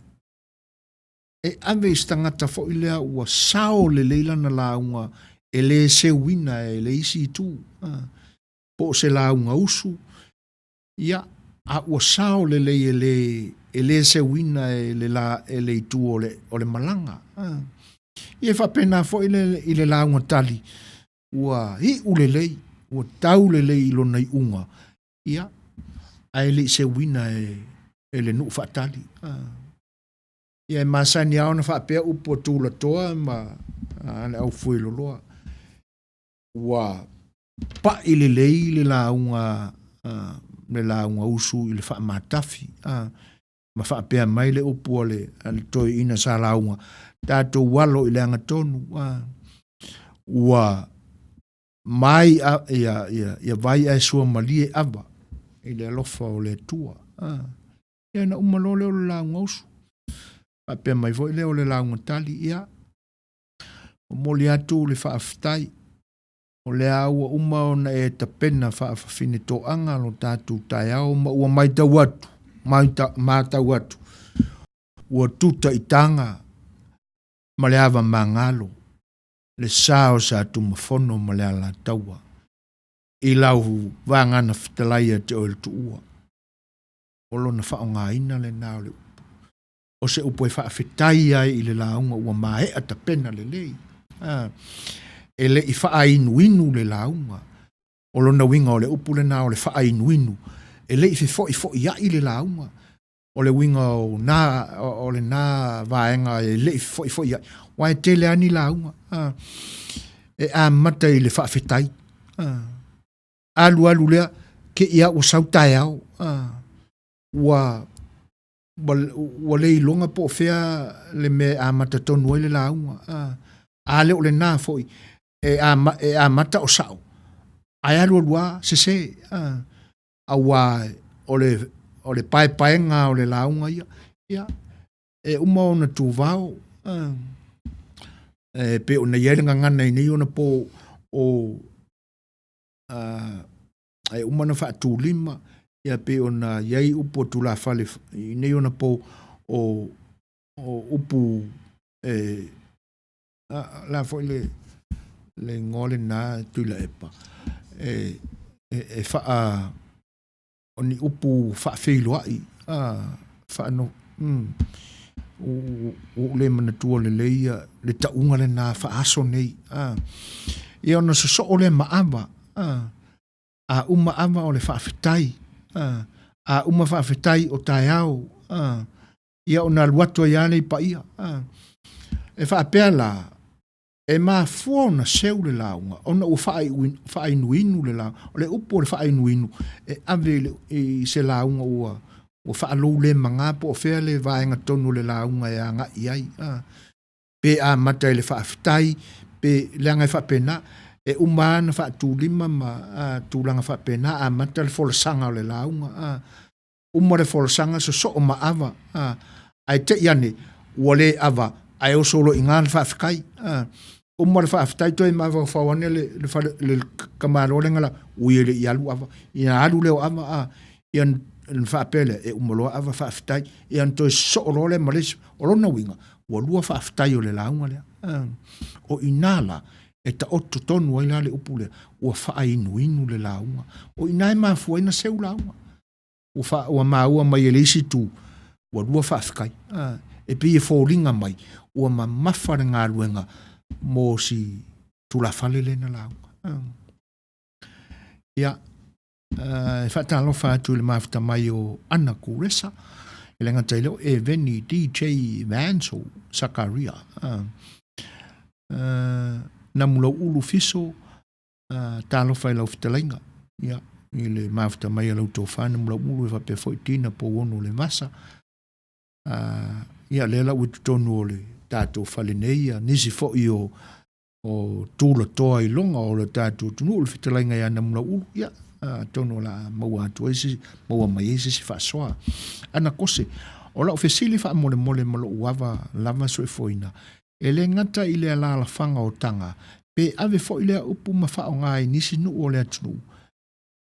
e ave i se tagata foi lea ua sao lelei lana lauga e le seuina e le isi itu, po o se lauga usu, ia, a ua sao lelei e le, e le seuina e le, la, e le itu o le, o le malaga. Ia e faapena foi le, i le lauga tali, ua iu lelei, ua tau lelei i lona iuga, ia, ae le i seuina e, e le nuu faatali. Ia e masani lava ona faapea upu a tulatoa ma a le aufueloloa, ua pai lelei le lauga, le lauga usu i le faamatafi, ma faapea mai le upu a le, a le toeaina sa lauga, tatou alo i le agatonu, ua mai a, ia, ia, ia vai ae suamalie ava i le alofa o le Atua. Ia na uma loa lea o le lauga usu. Faapea mai foi lea o le lauga tali, ia, momoli atu le faafetai, o lea ua uma ona e tapena faafafine toaga lo tatou taeao ma ua matau atu, matau atu, ua tuta i taga ma le ava magalo le sa o Satunumafono ma le Alataua i lau vagana fetalai ia te oe le Tuua. O lona faaaogaina lena o le upu. O se upu e faafetai ai i le lauga ua maea tapena lelei. A, e le i faainuinu le lauga. O lona uiga o le upu lena o le faainuinu. E le i fefoifoiai le lauga. O le uiga o na, o lena vaega e le i fefoifoiai, aua e tele lava ni lauga. A, e amata i le faafetai. A, alu alu lea, te i lava ua sau taeao. A, ua, ua, ua le iloga po o fea le mea e amata tonu ai le lauga. A, a le o lena foi, e, ama, e amata o sao, ae alu alu lava sese. A, auā o le, o le paepaega o le lauga ia, ia, e uma ona tuvao. A, e pei ona i ai le gagana i nei ona po o, a, Ae uma ona faatulima, ia pei ona i ai upu o tulafale i nei ona po o o upu e a la foi le le igoa lena Tuilaepa e e, e faa o ni upu faafeiloai a faano ua ou le manatua lelei le tauga lena faaaso nei a. Ia ona sosoo lea ma ava a, a uma ava o le faafetai a, a uma faafetai o taeao a, ia ona alu atu ai lava lea i paia a. E faapea la, e mafua ona seu le lauga ona ua faainuinu le lauga. O le upu o le faainuinu, e ave i, le, i se lauga ua ua faaloulemaga po o fea le vaega tonu o le lauga e agai i ai. A. Pe amata i le faafetai, pe leaga e faapena, e uma lava ona faatulima ma a, tulaga faapena, amata le folasaga o le lauga. A. Uma le folasaga sosoo ma ava, a, ae te i ane ua le ava ae oso loa i ina le faafetai. A, uma le faafetai toe mafaufau ane le, le, fale, le tamaloa lea na la, ui e le i alu ava, ia alu lea o ava, a, ia ona faapea lea, e uma loa ava faafetai, ia ona toe sosoo loa lea ma le isi. O lona uiga, ua lua faafetai o le lauga lea. A, o i ina la, e taoto tonu ai la le upu lea, ua faainuinu le lauga. O i ina e mafua ai ona seu lauga. Ua fa, ua maua mai e le isi itu, ua lua faafetai. A, e pei e foliga mai, ua mamafa le galuega mo si tulafale lea na lauga. A. Ia, e faatalofa atu i le mafuta mai o Ana Kuresa, e le gata i lea o Eveni DJ Vanso Sakaria. A, Namulauulu Fiso, talofa i lau fetalaiga, ia, i le mafuta mai o lau tofa Namulauulu e faapea foi Tina Pouono Levasa. Ia, lea la ua i totonu o le tatou fale nei, ia, nisi foi o o tulatoa i luga o le tatou atunuu, le fetalaiga ia Namulauulu, ia, atonu o le a maua atu ai se, maua mai ai se isi faasoa. Ana Kose, o lau fesili faamolemole ma lou ava lava soifuaina, e le gata i le alaalafaga o Taga, pe ave foi lea upu ma faaaoga i nisi nuu o le atunuu,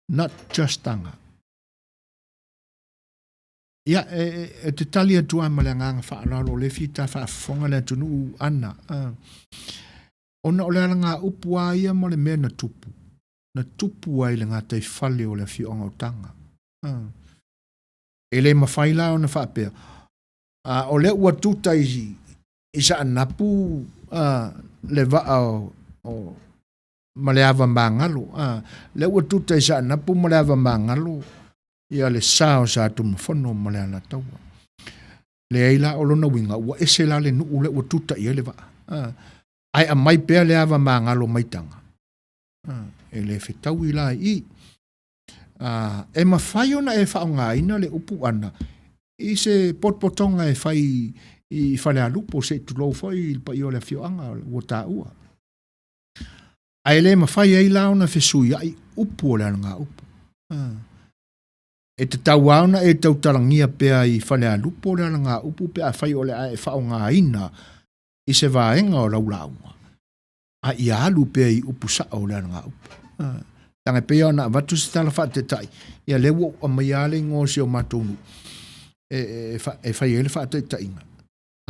not just Taga. Ia, e, e, e te tali atu lava ma le agaga faaaloalo, o lea e fia ta faafofoga le atunuu, Ana, ona o le alagaupu lava ia ma le mea na tupu, na tupu ai i le gataifale o le afioaga o Taga. E le mafai la ona faapea, a o lea ua tuta i, i Saanapu a, le vaa o, o ma le ava magalo, a, lea ua tuta i Saanapu ma le ava magalo ia le sa o Satunumafono ma le Alataua. Leai la, o lona uiga, ua ese la le nuu lea ua tuta i ai le vaa. A, ae aumai pea le ava magalo mai Taga. A, e le fetaui la i i. A, e mafai ona e faaaogaina le upu ana i se potopotoga e fai i Falealupo, se i tulou foi i le paia o le afioaga ua taua. Ae le mafai ai la ona fesuiai upu o le alagaupu. E tatau lava ona e tautalagia pea i Falealupo le alagaupu pe afai o le a e faaaogaina i se vaega o lau lauga, a ia alu pea i upu sao o le alagaupu. Leaga e pei ona avatu se tala faataitai, ia lea ua ou aumaia lava le igoa o si o matou nuu e, e, e fai ai le faataitaiga.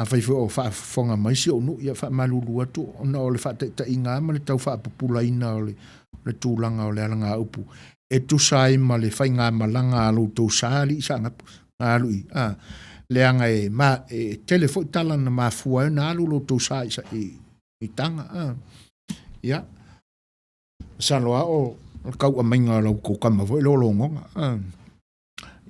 Afai foi o faafofoga mai si ou nuu, ia faamalulu atu ona o le faataitaiga lava ma le tau faapupulaina o le, o le tulaga o le alagaupu e tusa ai ma le faigamalaga a lo outou sa alii Saanapu na alu i, a, leaga e, ma, e tele foi tala na mafua ai ona alu lo outou sa i, i, i Taga. A. Ia, masalo lava o le tauamaiga o la outou tama foi lea o Logoga. A.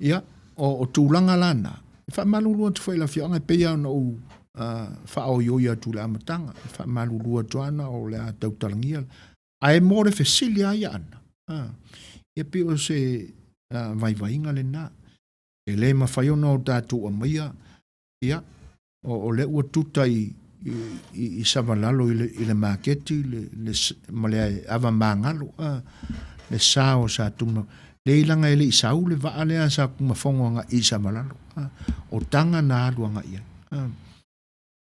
Ia, o, o tulaga la na, e faamalulu atu foi i le afioaga, e pei lava ona ou uh, faaoioi atu i le amataga, e faamalulu atu ana o le a tautalagia. Ae mo le fesili lava ia ana, uh, ia pei o se uh, vaivaiga lena. E le mafai ona o tatou aumaia, ia, o, o lea ua tuta i, i, i, i Savalalo i le, i le maketi le, le, ma le ava magalo, a, le sa o Satuma. Leai laga e le i sau le vaa lea a Satunumafono agai i Savalalo. A, o Taga na alu agai ai. A,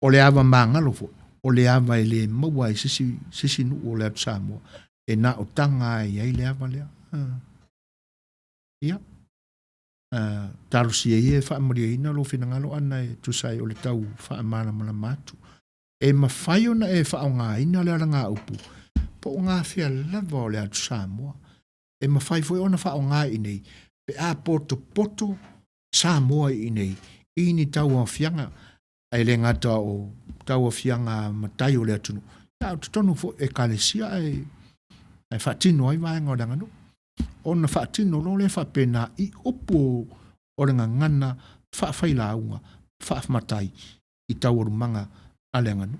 o le ava magalo foi, o le ava e le maua ai se isi, se isi nuu o le atu Samoa. E na o Taga lava e i ai le ava lea. A. Ia, talosia ia e faamalieina lou finagalo ana e tusa ai o le tau faamalamalama atu. E mafai ona e faaaogaina le alagaupu po o gafea lava o le atu Samoa. E mafai foi ona faaaoga i inei pe a potopoto Samoa i inei i ni tauaofiaga, e le gata o tauaofiaga a matai o le atunuu, a o totonu foi o Ekalesia ae faatino ai vaega o le aganuu. Ona faatino loa lea faapena i upu o le gagana faafailauga, faamatai i taualumaga a le aganuu.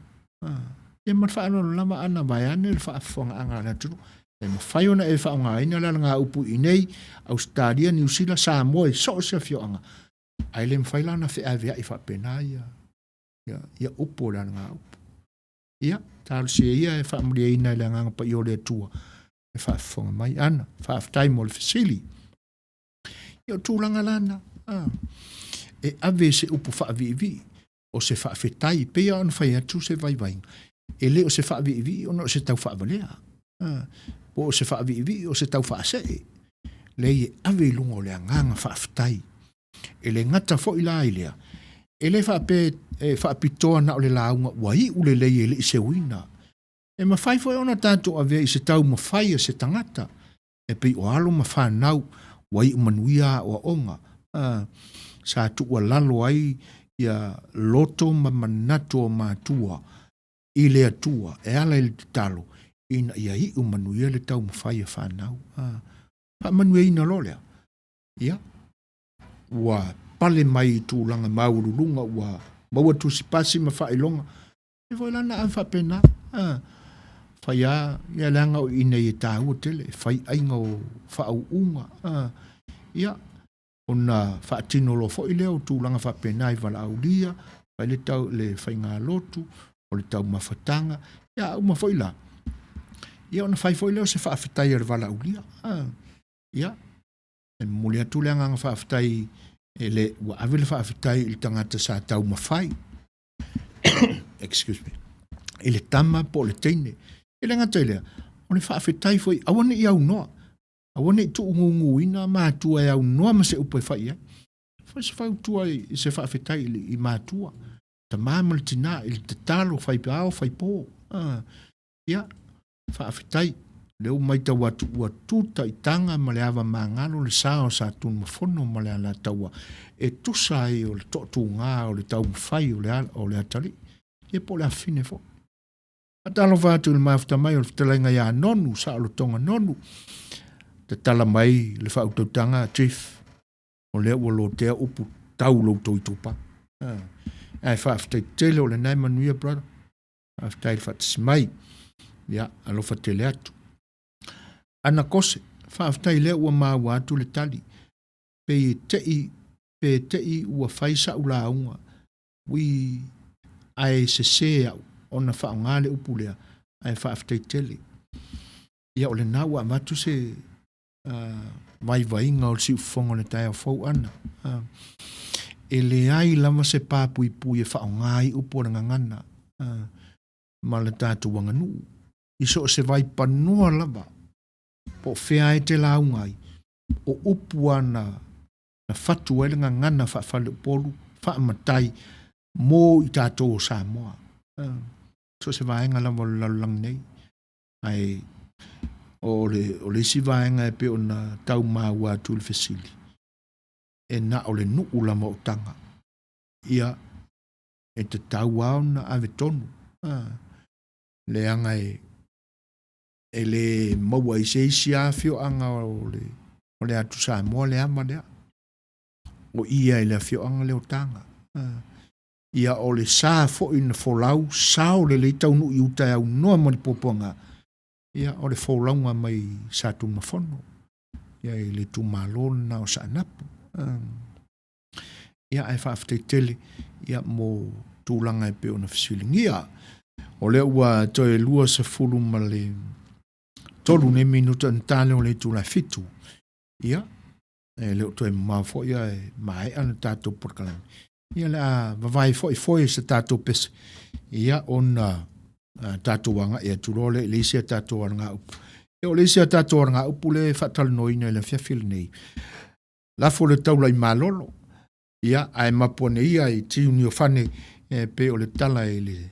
Ia ma le faaaloalo lava ana vaeane le faafofogaaga a le atunuu. E mafai ona e faaaogaina le alagaupu i inei, Ausetalia, Niu Sila, Samoa i so o se afioaga, ae le mafai la ona feaveai faapena ia upu o le alagaupu. Ia, talosia ia e faamalieina i le Agaga Paia o le Atua e faafofoga mai. Ana, faafetai mo le fesili. Ia, o tulaga la na, e ave se upu faaviivii o se faafetai, pei lava ona fai atu se vaivaiga, e le o se faaviivii ona o se tau faavalea, po o se faaviivii o se tau faasee. Leai, e ave i luga o le agaga faafetai. E le gata foi la i lea, e le faapea e faapitoa na o le lauga ua iu lelei e le i seuina. E mafai foi ona tatou avea i se taumafai a se tagata, e pei o alo ma fanau ua iu manuia aoaoga, sa tuualalo ai ia loto ma manatu o matua i le Atua e ala i le tatalo ina ia iu manuia le taumafai a fanau. Faamanuiaina loa lea, ia, ua pale mai i tulaga maualuluga, ua maua tusipasi ma faailoga. E foi la na ave faapena, fai a, ia leaga o i inei e taua tele, e fai aiga o faauuga, ia, ona faatino loa foi lea o tulaga faapena i valaaulia, fai le tau, le faigalotu, o le taumafataga, ia a uma foi la, ia ona fai foi lea o se faafetai a le valaaulia, ia, e momoli atu le agaga faafetai e le, ua ave le faafetai i le tagata sa taumafai, excuse me, i le tama po o le teine. E le gata i lea, o le faafetai foi, aua ne i aunoa, aua ne i tuuguguina matua e aunoa ma se upu e fai i ai. Fai se fautua i se faafetai i matua, tama ma le tina, i le tatalo, fai ao, fai po. Ia, faafetai. O lea ua matau atu ua tuta i taga ma le ava magalo le sa o Satunumafono ma le Alataua e tusa ai o le toatuga o le taumafai o le atalii, ia po o le afafine foi. Faatalofa atu i le mafuta mai o le fetalaiga ia Nonu, Saolotoga Nonu, tatala mai le faautautaga Chief, o lea ua lotea upu tau lou tou itupa. Ae faafetai tele o lena e manuia brother. Faafetai le faatasi mai. Ia, alofa tele atu. Ana Kose, faafetai lea ua maua atu le tali. Pei e te'i, pe te'i ua fai sa'u lauga, ui ae sese a'u ona faaaoga le upu lea, ae faafetai tele. Ia o lena ua avatu se vaivaiga o le siufofoga o le taeao fou ana. E leai lava se pa puipui e faaaoga ai upu o le gagana ma le tatou aganuu i so o se vaipanoa lava po o fea e te lauga ai, o upu ana na fatu ai le gagana faafaleupolu faamatai mo i tatou o Samoa. So o se vaega lava o le lalolagi nei. Ae o le, o le isi vaega e pei ona tau maua atu i le fesili, e na o le nuu lava o Taga. Ia, e tatau lava ona ave tonu, leaga e, e le maua i se isi lava afioaga o le, o le atu Samoa le ava lea. O ia i le afioaga lea o Taga. Ia o le sa foi na folau, sao lelei taunuu i uta e aunoa ma le puapuaga, ia o le folauga mai Satunumafono, ia i le itumalo lena o Saanapu. Ia ae faafetai tele ia mo tulaga e pei ona fesiligia. O lea ua toe 23 nei minuta ona ta lea o le itula e 7. Ia, e le o toe mamao foi ae maea le tatou polokalame. Ia le a vavae foi foe se tatou pese, ia ona tatou agai atu loa lea i le isi a tatou alagaupu. Ia o le isi a tatou alagaupu lea e faatalanoaina i le afiafi lenei. Lafo le taula i malolo, ia, ae mapu ane ia i tiu Niofane e pei o le tala i le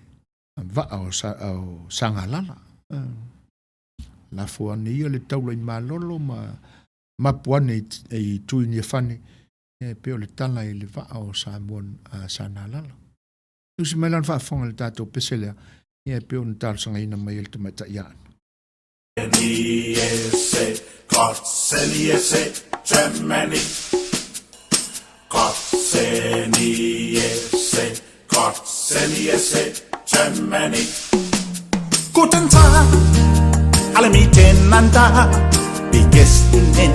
vaa o, sa, o Sagalala. Lafo ane ia le taula i malolo ma mapu ane i, i tui Niafane e pei o le tala i le vaa o Samoa Sanalala. Tusi mai lana faafofoga i le tatou pese lea, ia e pei ona talosagaina mai e le tamaitai Aana. Guten Tag, alle miteinander, wie gestern.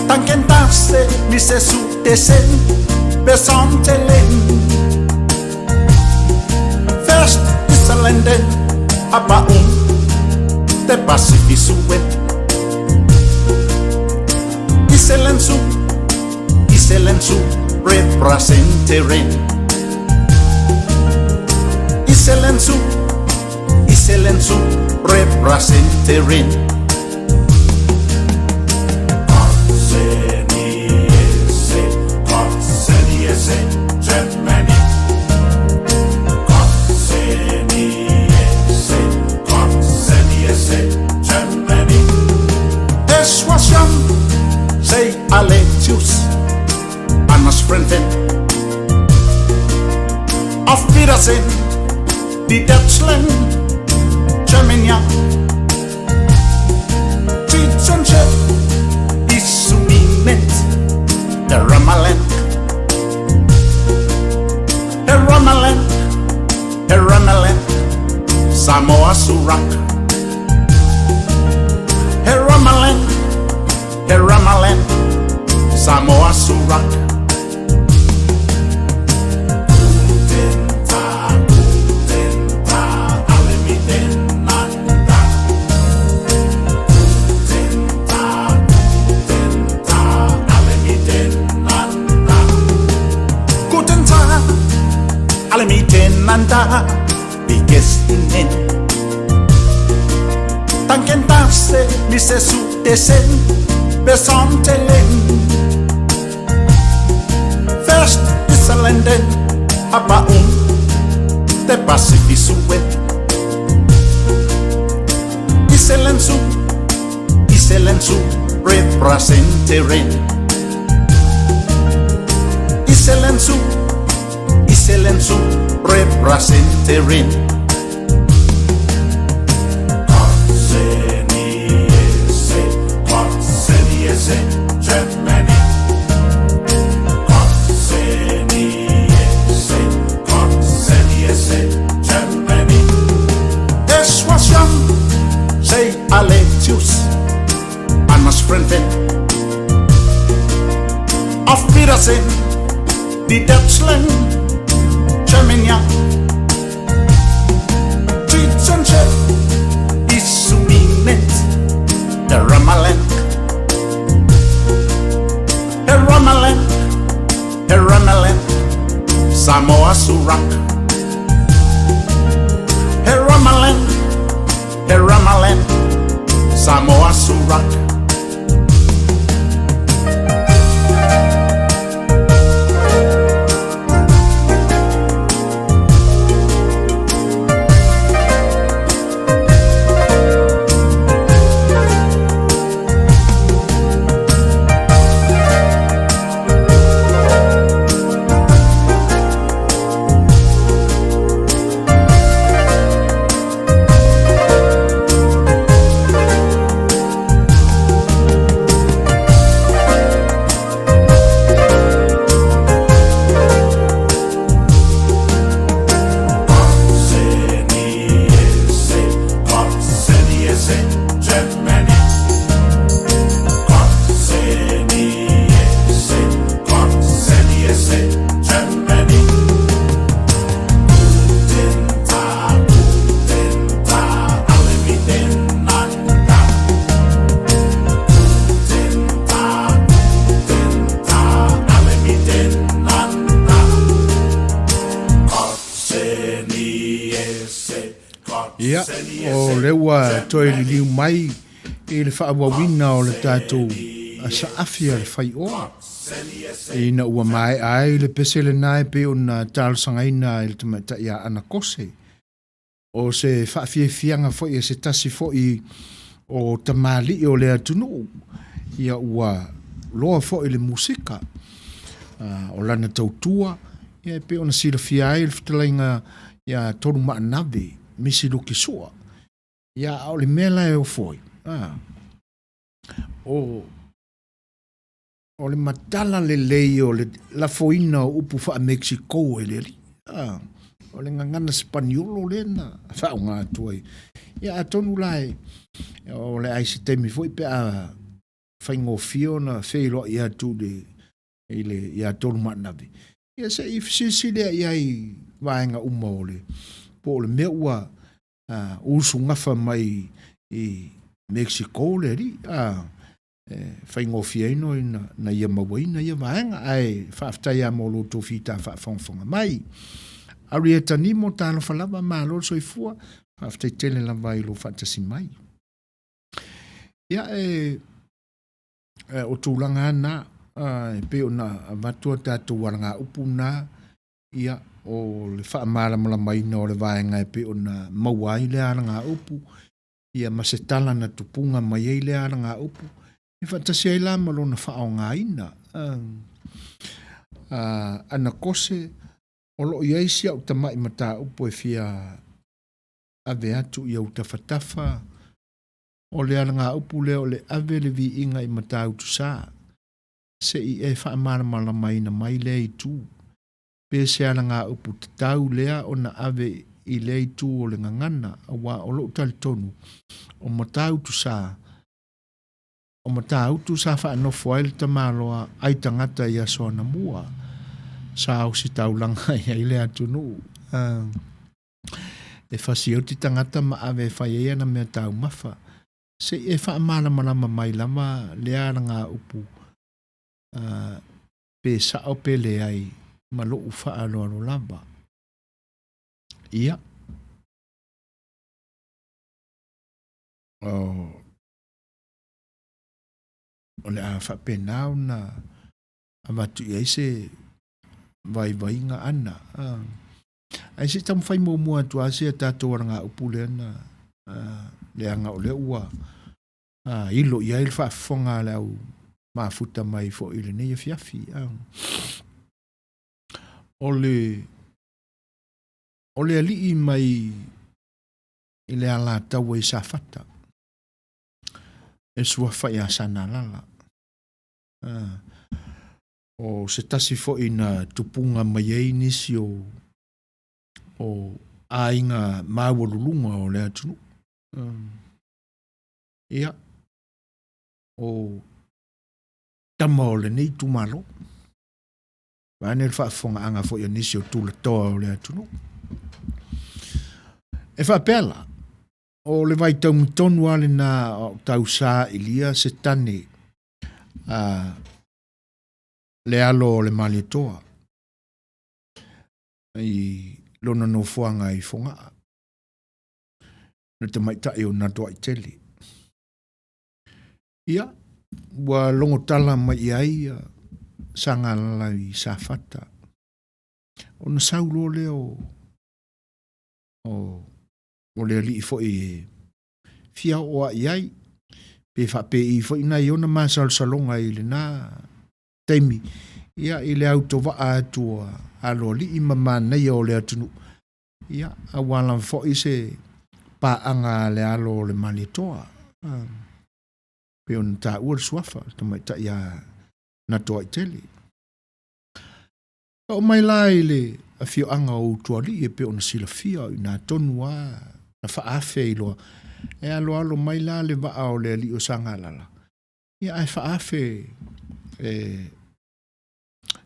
Danken darf se, mi se su desen, besontelen. Først Islanden, aber um, det Pacifisuen. Iselensu, Iselensu, representeren. Iselensu, Iselensu, representeren. Auf Wiedersehen, die Deutschland, Germany, Titsenchef, Isuminet, the Ramaland, the Ramaland, the Ramaland, Samoa Surak, the Ramaland, the Ramaland, Samoa Surak. Guten Tag, alle miteinander, wie gestern. Danken darf se, mi se su desen, besontelen. Først Islanden, aber um, det Pacifisuen. Iselensu, Iselensu, representeren. Iselensu, Iselensu, representeren. Eswasian, sei Aletius, Anders Frenden. Auf Wiedersehen, die Deutschland, Germany, Titsenchef, Isuminet, the Ramaland, the Ramaland, the Ramaland, Samoa Surak, the Ramaland, the Ramaland, Samoa Surak. Ia, o lea ua toe liliu mai i le faaauauina o le tatou a saafi a le faioa. Ina ua maea ai le pese lena e pei ona talosagaina e le tamaitai ia Ana Kose. O se faafiafiaga foi e se tasi foi o tamalii o le atunuu, ia ua loa foi le musika o lana tautua, ia e pei ona silafia ai le fetalaiga ia Tolumaanave Misi Luki Sua. Ia a o le mea la e ofo ai, o O le matala lelei o le lafoina o upu faa-Mexico e le alii. A, o le gagana Sipaniolo lea na faaaoga atu ai. Ia atonu la e, o le ai se taimi foi pe a faigofie ona feiloai atu i le, i le, ia Tolumaanave, ia se i fesilisili i ai i vaega uma o le, po o le mea ua usugafa mai i Mexico le alii. A, e faigofie ai no ina ia mauaina ia vaega, ae faafetai lava mo lo outou fita faafogafoga mai. Arieta Nimo, talofa lava, malo le soifua, faafetai tele lava i lou faatasi mai. Ia, e, e o tulaga lava na, e pei ona avatu a tatou alagaupu na, ia, o le faamalamalamaina o le vaega e pei ona maua ai lea alagaupu, ia ma se tala na tupuga mai ai lea alagaupu, e faatasi ai la ma lona faaaogaina. Anakose, o lo o i ai si au tamai mataupu e fia ave atu i ou tafatafa, o le alagaupu lea o le ave le viiga i Matautu-sa, se i e faamalamalamaina mai lea itu. Pe se alagaupu tatau lea ona ave i lea itu o le gagana, aua o lou talitonu, o Matautu-sa, o Matautu sa faanofo ai le tamaloa ai tagata i aso anamua, sa ositaulaga ai le atunuu. E fasioti tagata ma ave e fai ai ana mea taumafa. Se i e faamalamalama mai lava lea alagaupu, pe sao pe leai ma lou faaaloalo lava. Ia. O le a faapena ona avatu i ai se vaivaiga ana. Ae se i taumafai muamua atu lava si a tatou alagaupu lea na leaga o lea ua ilo i ai le faafofoga a le au mafuta mai foi i lenei afiafi. O le, o le alii mai i le Alataua i Safata, e suafa ia Sanalala. O se tasi foi na tupuga mai ai nisi o, o aiga maualuluga o le atunuu. Ia, o tama o lenei itumalo. Vaeane le faafofogaaga foi a nisi o tulatoa o le atunuu. E faapea la, o le vaitaimi tonu lava lena o tausaailia se tane a le alo o le Malietoa i lona nofoaga i Fogaa, le tamaitai o Natoaitele. Ia, ua logo tala mai i ai ia Sagalala i Safata. Ona sau loa lea o, o, o le alii foi e fia oo i ai, pe faapei foi nai ona masalosaloga i lena taimi, ia, i le autovaa atu a aloalii ma manaia o le atunuu, ia, aua lava foi se paaga a le alo o le Malietoa. Pei ona taua le suafa, le tamaitai ia Natoaitele. E oo mai la i le afioaga o Utualii e pei ona silafia o i ina tonu lava na faaafe ai loa. E aloalo mai la le vaa o le alii o Sagalala, ia ae faaafe e,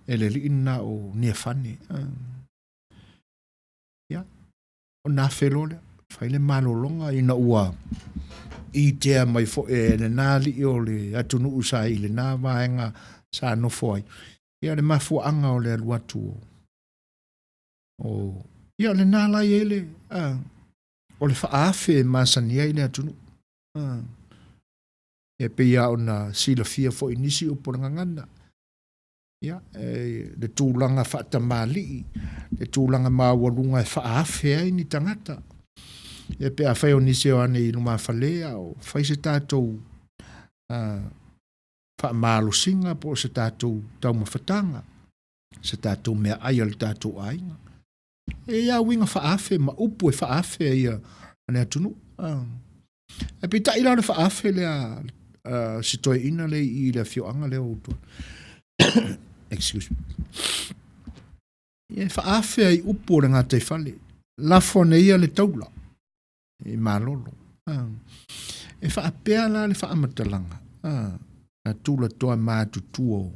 e le alii lena o Niafane. Ia, ona afe loa lea, fai le malologa ina ua itea mai foi e lena alii o le atunuu sa i lena vaega sa nofo ai. Ia, le mafuaaga o le alu atu o, o ia, lena la i ai le, o le faaafe e masani ai le atunuu. E pei lava ona silafia foi i nisi upu o le gagana, ia, e, le tulaga faatamalii, le tulaga maualuga e faaafe ai ni tagata. Ia pe afai o nisi o ane i lumafale a o fai se tatou faamalosiga po o se tatou taumafataga, se tatou meaai a le tatou aiga. E i ai uiga faaafe ma upu e faaafe ai a le atunuu. Ae peitai la o le faaafe lea a si toeaina lea i le afioaga lea o Utuala. Excuse me. Ia e faaafe ai upu o le gataifale. Lafo ane ia le taula i malolo. E faapea la le faamatalaga a tulatoa matutua o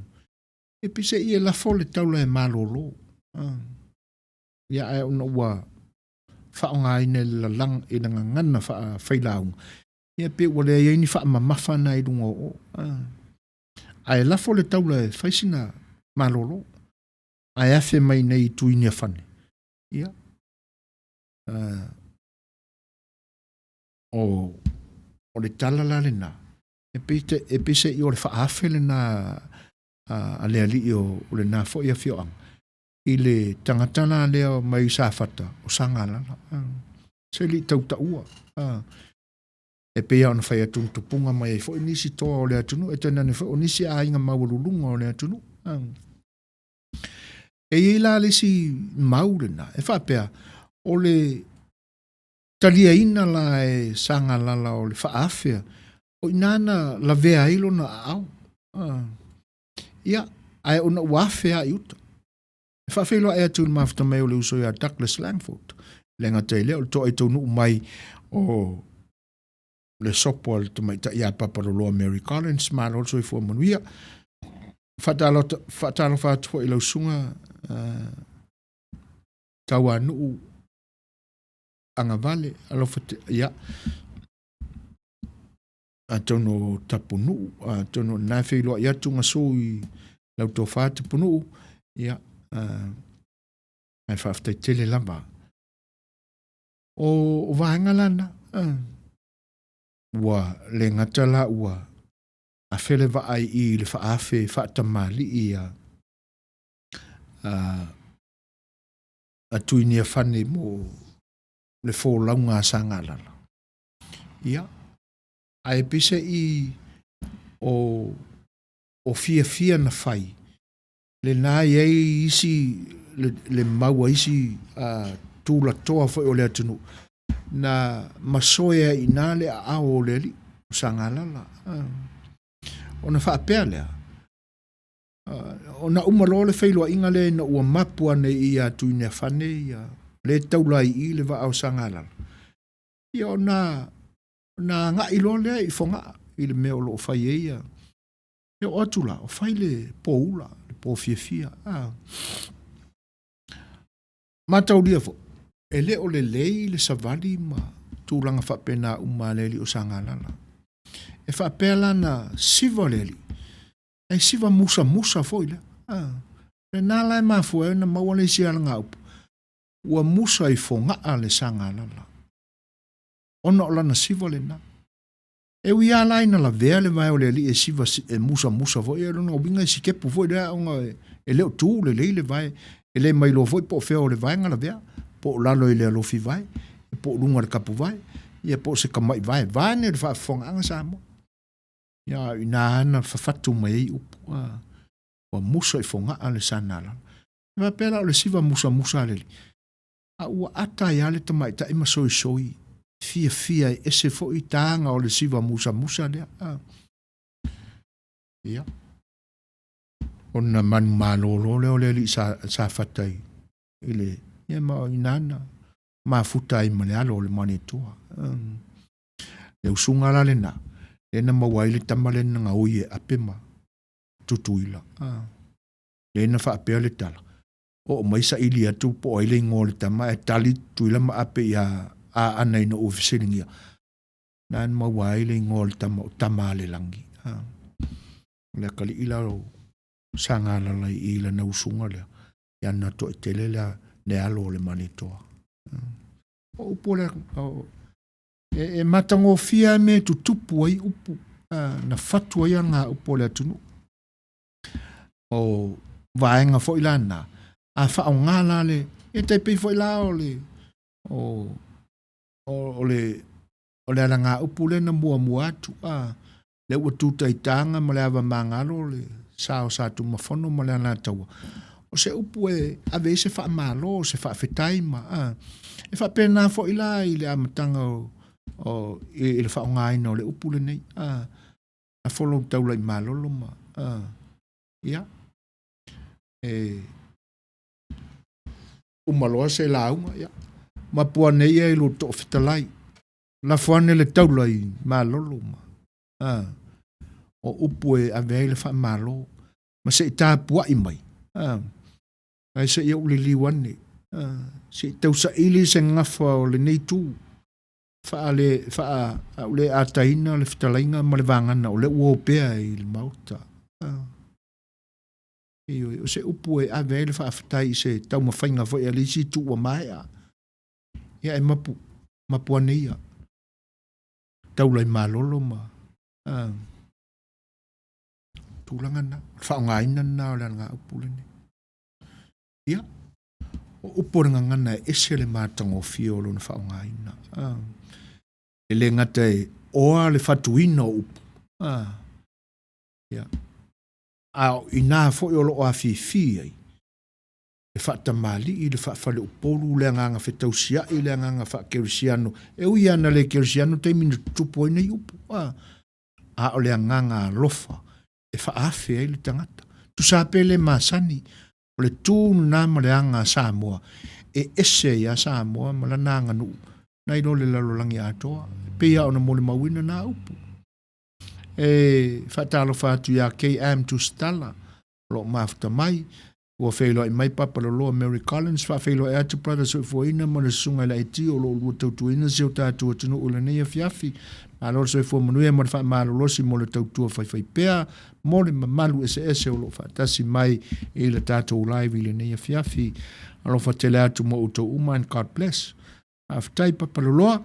e peiseai e lafo le taula e malolo. Ia ae ona ua faaaogaina i le lalaga i le gagana faafailauga, ia pei ua leai ai ni faamamafa na i luga o o. Ae lafo le taula e fai sina malolo, ae afe mai nei i Tuiniafane, ia, o, o le tala la lena, e pei, e peiseai o le faaafe lena a le alii o lena foi afioaga, i le tagata la lea mai Safata o Sagalala. Se le i tautaua. E pei lava ona fai atu na tupuga mai ai foi nisi toa o le atunuu, e tainane foi o nisi aiga maualuluga o le atunuu. E i ai la le isi mau lena, e faapea, o le taliaina la e Sagalala o le faaafea, o i ina na lavea ai lona aao. Ia, ae ona ua afe lava i uta. E faafeiloai atu i le mafuta mai o le uso ia Douglas Langford. E le gata i lea, o le toai taunuu mai o le sopo a le tamaitai ia Papaloloa Mary Collins, malo le soifua manuia. Faatalofa atu foi i lau susuga Tauanuu Agavale, alofa te, ia, atonu o Tapunuu, atonu o lena e feiloai atu Gasu i lau tofa Tapunuu, ia, ae faafetai tele lava. O, o vaega la na, ua le gata la ua afe le vaai i le faaafe faatamalii a, a, a Tuiniafane mo le folauga a Sagalala. Ia, ae peiseai o, o fiafia na fai, lena e i ai isi, le, le mau a isi tulatoa foi o le atunuu, na masoe ai i ina le aao o le alii, o Sagalala. Ona faapea lea, ona uma loa le feiloaiga lea ina ua mapu ane i ia Tuineafane ia, lea e taula ai i i le vaa o Sagalala, ia ona, ona agai loa lea i Fogaa i le mea o lo o fai ai ia. E oo atu la, o fai le pō ula, le pō fiafia. A. Mataulia foi, e le o lelei le savali ma tulaga faapena uma a le alii o Sagalala. E faapea la na siva le alii, ae siva musamusa foi lea. A. Lena la e mafua ai ona maua le isi alagaupu, ua musa i Fogaa le Sagalala, ona o lana siva lena. E ui lava la ina lavea le vae o le alii e siva e musamusa foi, ia lona uiga e sikepu foi lea ona e le o tu lelei le vae, e le mailoa foi po o fea o le vaega lavea, po o lalo i le alofi vae, po o luga i le kapu vae, ia po o se tama'i vae, vaeane le faafofogaaga Samoa. Ia a o i ina na fafatu mai ai upu, a, ua musa i Fogaa le Sanalala. E faapea la o le siva musamusa a le alii, a ua ata ai lava le tamaitai ma soisoi, fiafia e ese foi taga o le siva musamusa lea. A. Ia. Ona manumalo loa lea o le alii sa, Safata i, i le, ia ma o i ina na mafuta ai ma le alo o le Malietoa. Um, le usuga la lena, lea na maua ai le tama lea na gaoi e Ape ma Tutuila. A. Lea na faapea le tala, oo mai saili atu po o ai le igoa o le tama ae tali Tutuila ma Ape ia Aana ina ua fesiligia. Na na maua ai le igoa o le tama o Tamaalelagi. A. O le akalii la o Sagalala i lana usuga lea, ia na toatele le, le alo o le Malietoa. O upu o le, o, e, e matagofie lava mea e tutupu ai upu. Na fatu ai alagaupu a le atunuu. O vaega foi la na, a faaaoga la le, e tai pei foi la o le, o, o, o le, o le alagaupu lea na muamua atu, a, lea ua tu taitaga ma le ava magalo le sa o Satunumafono ma le Alataua. O se upu e ave ai se faamalo, o se faafetai ma, a, e faapena foi la i le amataga o, o, i, i le faaaogaina o le upu lenei, a, lafo lou taula i malolo ma, a, ia, e uma loa se lauga, ia, mapu ane ia i lou toafetalai, lafo ane le taula i malolo ma, a, o upu e ave ai le faamalo, ma se i tapuai mai, a, ae se i ou liliu ane, a, se i tausaili se gafa o lenei itu, faale, faa, a ua le ataina le fetalaiga ma le vagana o lea ua opea i le Maota. A. Ioe, o se upu e ave ai le faafetai i se taumafaiga foi a le isi itu ua maea. Ia e mapu, mapu ane ia. Taula i malolo ma a, tulaga na, o le faaaogaina lena o le alagaupu lenei. Ia, o upu o le gagana e ese le matagofie o lona faaaogaina. A, e le gata e oa le fatuina o upu. A, ia, a o inā foi o lo o afifi ai le faatamalii, le faafaleupolu, le agaga fetausiai, le agaga faakerisiano. E ui lava ina le kerisiano taimi na tutupu ai nei upu, a, a o le agaga alofa e faaafe ai le tagata. Tusa pe le masani, o le tu lena ma le aga a Samoa, e ese ai lava Samoa ma lana aganuu nai lo le lalolagi atoa. E pei lava ona molimauina na upu. E faatalofa atu ia KM Tusitala, o lo o mafuta mai. Ua feiloai mai Papa Loloa Mary Collins, faafeiloai atu Brother Soifuaina ma le Susuga i le IT o lo o lua tautuaina si o tatou atunuu i lenei afiafi. Malo le soifua manuia ma le faamalolosi mo le tautua faifaipea mo le mamalu eseese o lo o faatasi mai i le tatou live i lenei afiafi. Alofa tele atu mo outou uma and God bless. Faafetai Papa Loloa.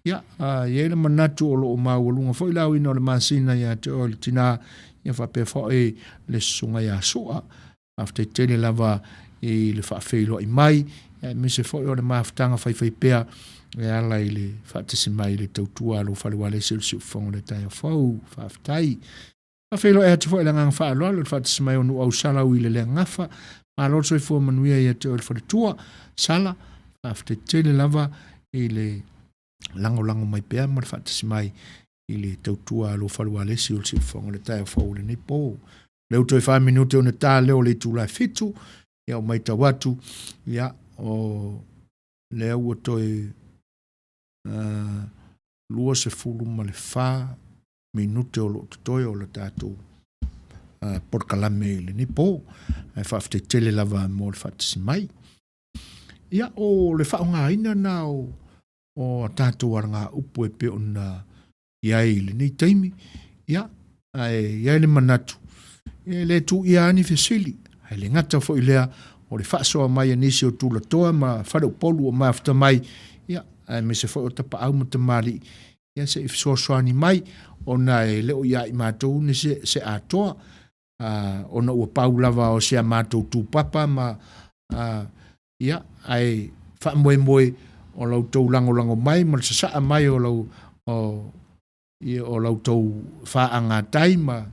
Ia, e i ai le manatu o lo o maualuga foi le aoina o le masina ia te oe le tina, ia faapea foi le susuga ia Sua. Faafetai tele lava i le faafeiloai mai, aemaise foi o le mafutaga faifaipea e ala i le faatasi mai i le tautua a lou fale ualesi o le Siufofoga o le taeao fou. Faafetai. Faafeiloai atu foi i le agaga faaaloalo i le faatasi mai o Nuuau Sala ui i le Leagafa. Malo le soifua manuia ia te oe le faletua. Sala, faafetai tele lava i le lagolago mai pea ma le faatasi mai i le tautua a lou fale ualesi o le Siufofoga o le taeao fou o lenei po. Lea ua toe 4 minute ona ta lea o le itula e 7, ia o matau atu, ia o lea ua toe 24 minute o lo o totoe o le tatou polokalame i lenei po. Ae faafetai tele lava mo le faatasi mai. Ia, o le faaaogaina na o, o a tatou alagaupu e pei ona i ai i lenei taimi, ia, ae i ai le manatu, e le tuuia lava ni fesili, ae le gata foi lea o le faasoa mai a nisi o tulatoa ma faleupolu o mafuta mai, ia, aemaise foi o tapaau ma tamalii, ia se i fesoasoani mai, ona e le o ia i matou ni se, se atoa, ona ua pau lava o si a matou tupapa ma, ia, ae faamoemoe o la outou lagolago mai ma le sasaa mai o lau, o, ia, o la outou faaagatai ma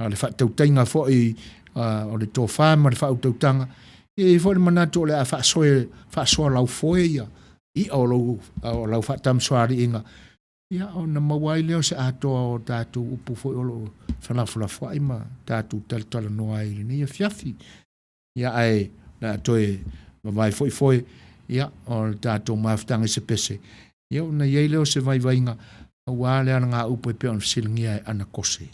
le faatautaiga foi o le tofa ma le faautautaga, ia e i ai foi le manatu o le a faasoe, faasoa laufoe ia i'a o lou, o lau faatamasoaliiga, ia ona maua ai lea o se atoa o tatou upu foi o lo o felafolafoai ma tatou talatalanoa ai i lenei afiafi. Ia ae o le a toe vavae foi foe, ia, o le tatou mafutaga i se pese, ia ona i ai lea o se vaivaiga aua le alagaupu e pei ona fesiligia e Ana Kose.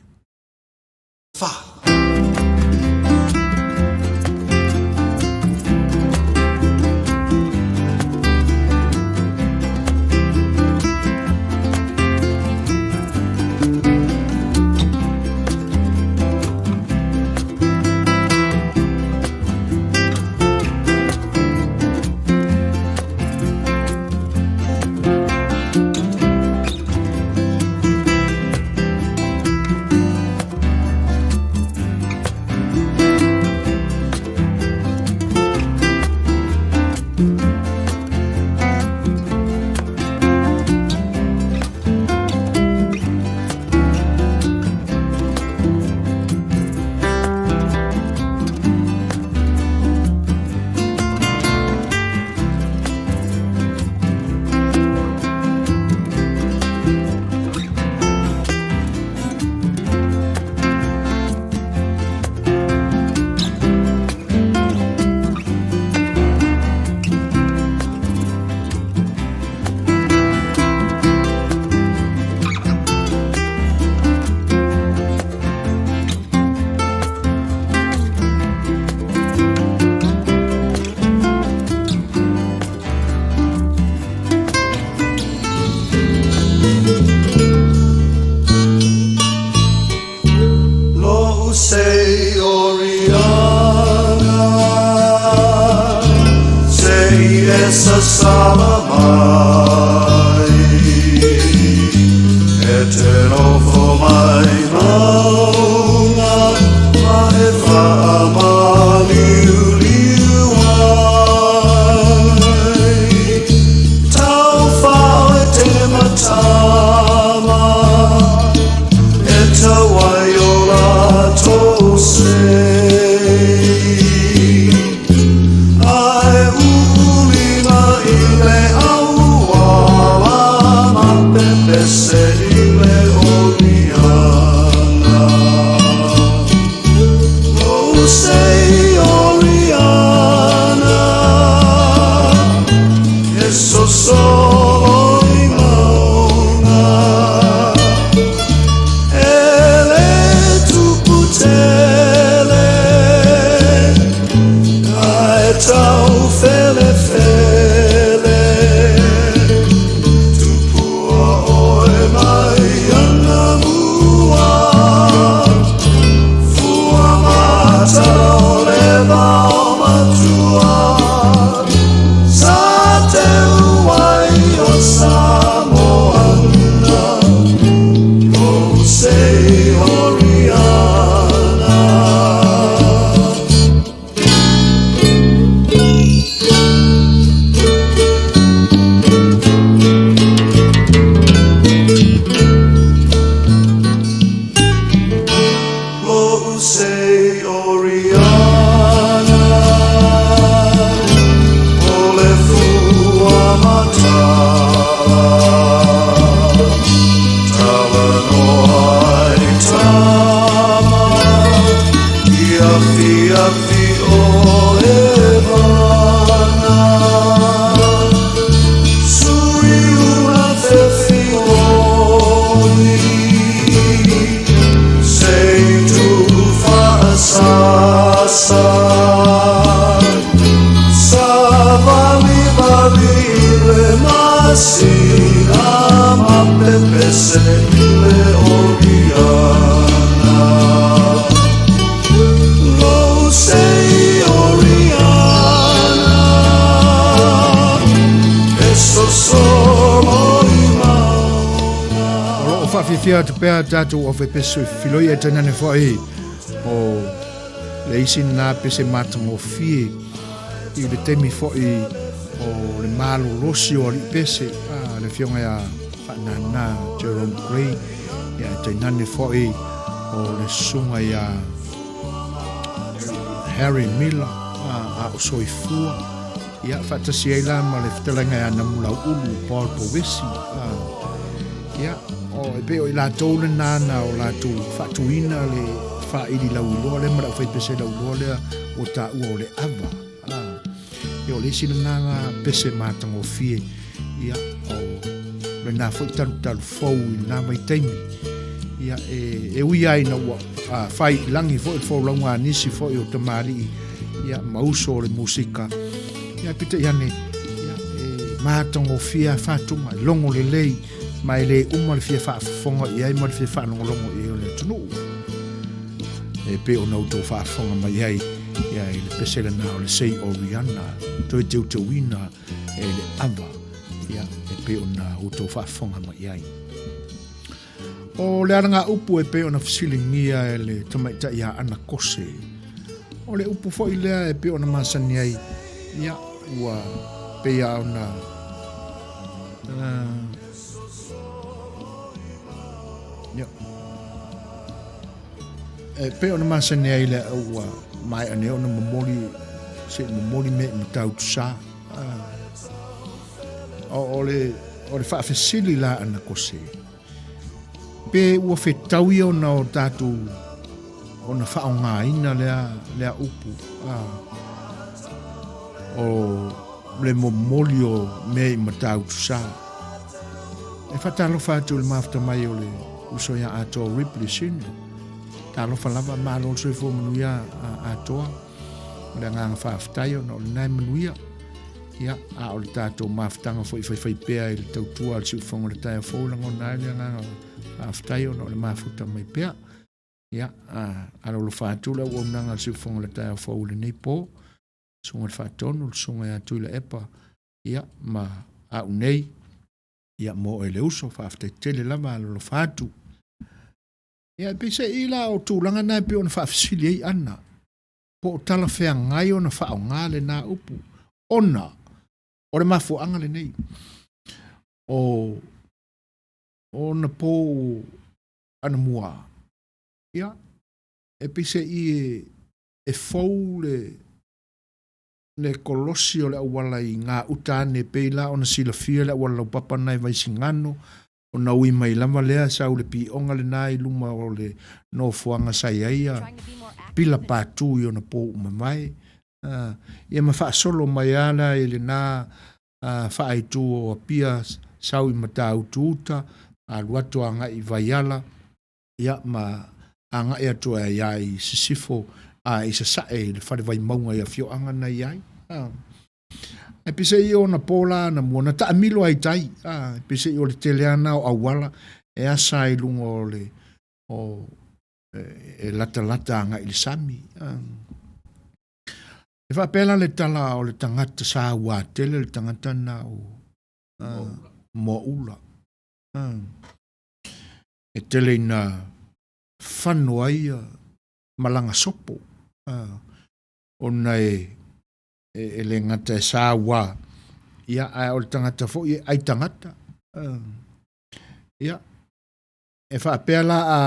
e sasala mai E te nofo mai maunga ma e whaamaliuliu ai Tauwhao e te matama E te waiola tō sei Ae uulima i le auala ma pepese i le Oriana. Lo sei Oriana, e sosolo i maunga. E le tupu tele, ae tau felefele. Tupua oe mai anamua, fua mata o le vaomatua. Sa teu ai o Samoana, lo sei Oriana. Lo sei Oriana, o le fua matala, talanoa ai tama, i afiafi o Evana. Sui una fefioni, sei tu faasasa. Sa vali vali le masina ma pepese i le Oriana. Lo sei Oriana, e sosolo i maunga. O loo faafiafia atu pea tatou aufaipeso i filoi ae tainane foʻi o le isi lena pese matagofie i le taimi foʻi o le malolosi o alii pese a le afioga ia Faanana Jerome Gray ia ae tainane foʻi o le susuga ia Harry Miller a o soifua ia faatasi ai la ma le fetalaiga ia Namulauulu Paul Povesi ia o e pei o i latou lena na o latou faatuina le faaili lauiloa lea ma le aufaipese lauiloa lea ua taua o le ava ia o le isi lena na pese matagofie ia o lena foi talutalu fou i lena vaitaimi ia e ui ai ina ua fai i lagi foi le folauga a nisi foi o tamalii ia ma uso o le musika ia peitai ane ia e matagofie a fatuga e logo lelei ma e le uma le fia faafofoga i ai ma le fia faalogologo i ai o le atunuu e pei ona outou faafofoga mai ai ia i le pese lena o le Sei Oriana toe teuteuina e le ava ia e pei ona outou faafofoga mai ai. O le alagaupu e pei ona fesiligia e le tamaitai ia Ana Kose, o le upu foi lea e pei ona masani ai, ia, ua pei lava ona, ia, e pei ona masani ai lea ua maea nei ona momoli, se i momoli mea i Matautu-sa. O le, o le faafesili la a Ana Kose, Pe ua fetaui ona o tatou ona faaaogaina lea, lea upu, a, o le momoli o mea i Matautu-sa. E faatalofa atu i le mafuta mai o le uso ia Atoa Ripley Senior. Talofa lava, malo le soifua manuia a Atoa. O le agaga faafetai ona o lena e manuia. Ia, a o le tatou mafutaga foi faifaipea i le tautua a le siufofoga o le taeao fou, e lagona ai le agaga faafetai ona o le mafuta mai pea. Ia, a alolofa atu le auaunaga a le siufofoga o le taeao fou i lenei po, susuga i le Faatonu, le susuga ia Tuilaepa, Ia, ma a'u nei, ia, mo oe le uso, faafetai tele lava alolofa atu. Ia, e peiseai la o tulaga na e pei ona faafesili ai Ana, po o talafeagai ona faaaoga lena upu, ona o le mafuaaga lenei, o ona pou anamua, ia, e peiseai e, e fou le, le kolosi o le auala i gauta ane e pei la ona silafia le auala laupapa lena i Vaisigano, ona ui mai lava lea sau le pioga lena i luma o le nofoaga sa i ai pila patu i ona pou ua mavae, ia ma faasolo mai lava la i lena faaitu o Apia sau i Matautu uta, alu atu agai i Vaiala, ia ma agai atu ai lava i sisifo, a i sasae i le fale Vaimauga i afioaga na i ai. Ae peiseai o ona po la anamua na taamilo ai i tai, peiseai o le tele lava na o auala e asa ai i luga o le o e latalata agai i le sami. E faapea la le tala o le tagata saua tele le tagata na o Moaula. E tele ina fano ai malaga sopo ona e e le gata e saua, ia, ae o le tagata foi e ai tagata. Ia, e faapea la a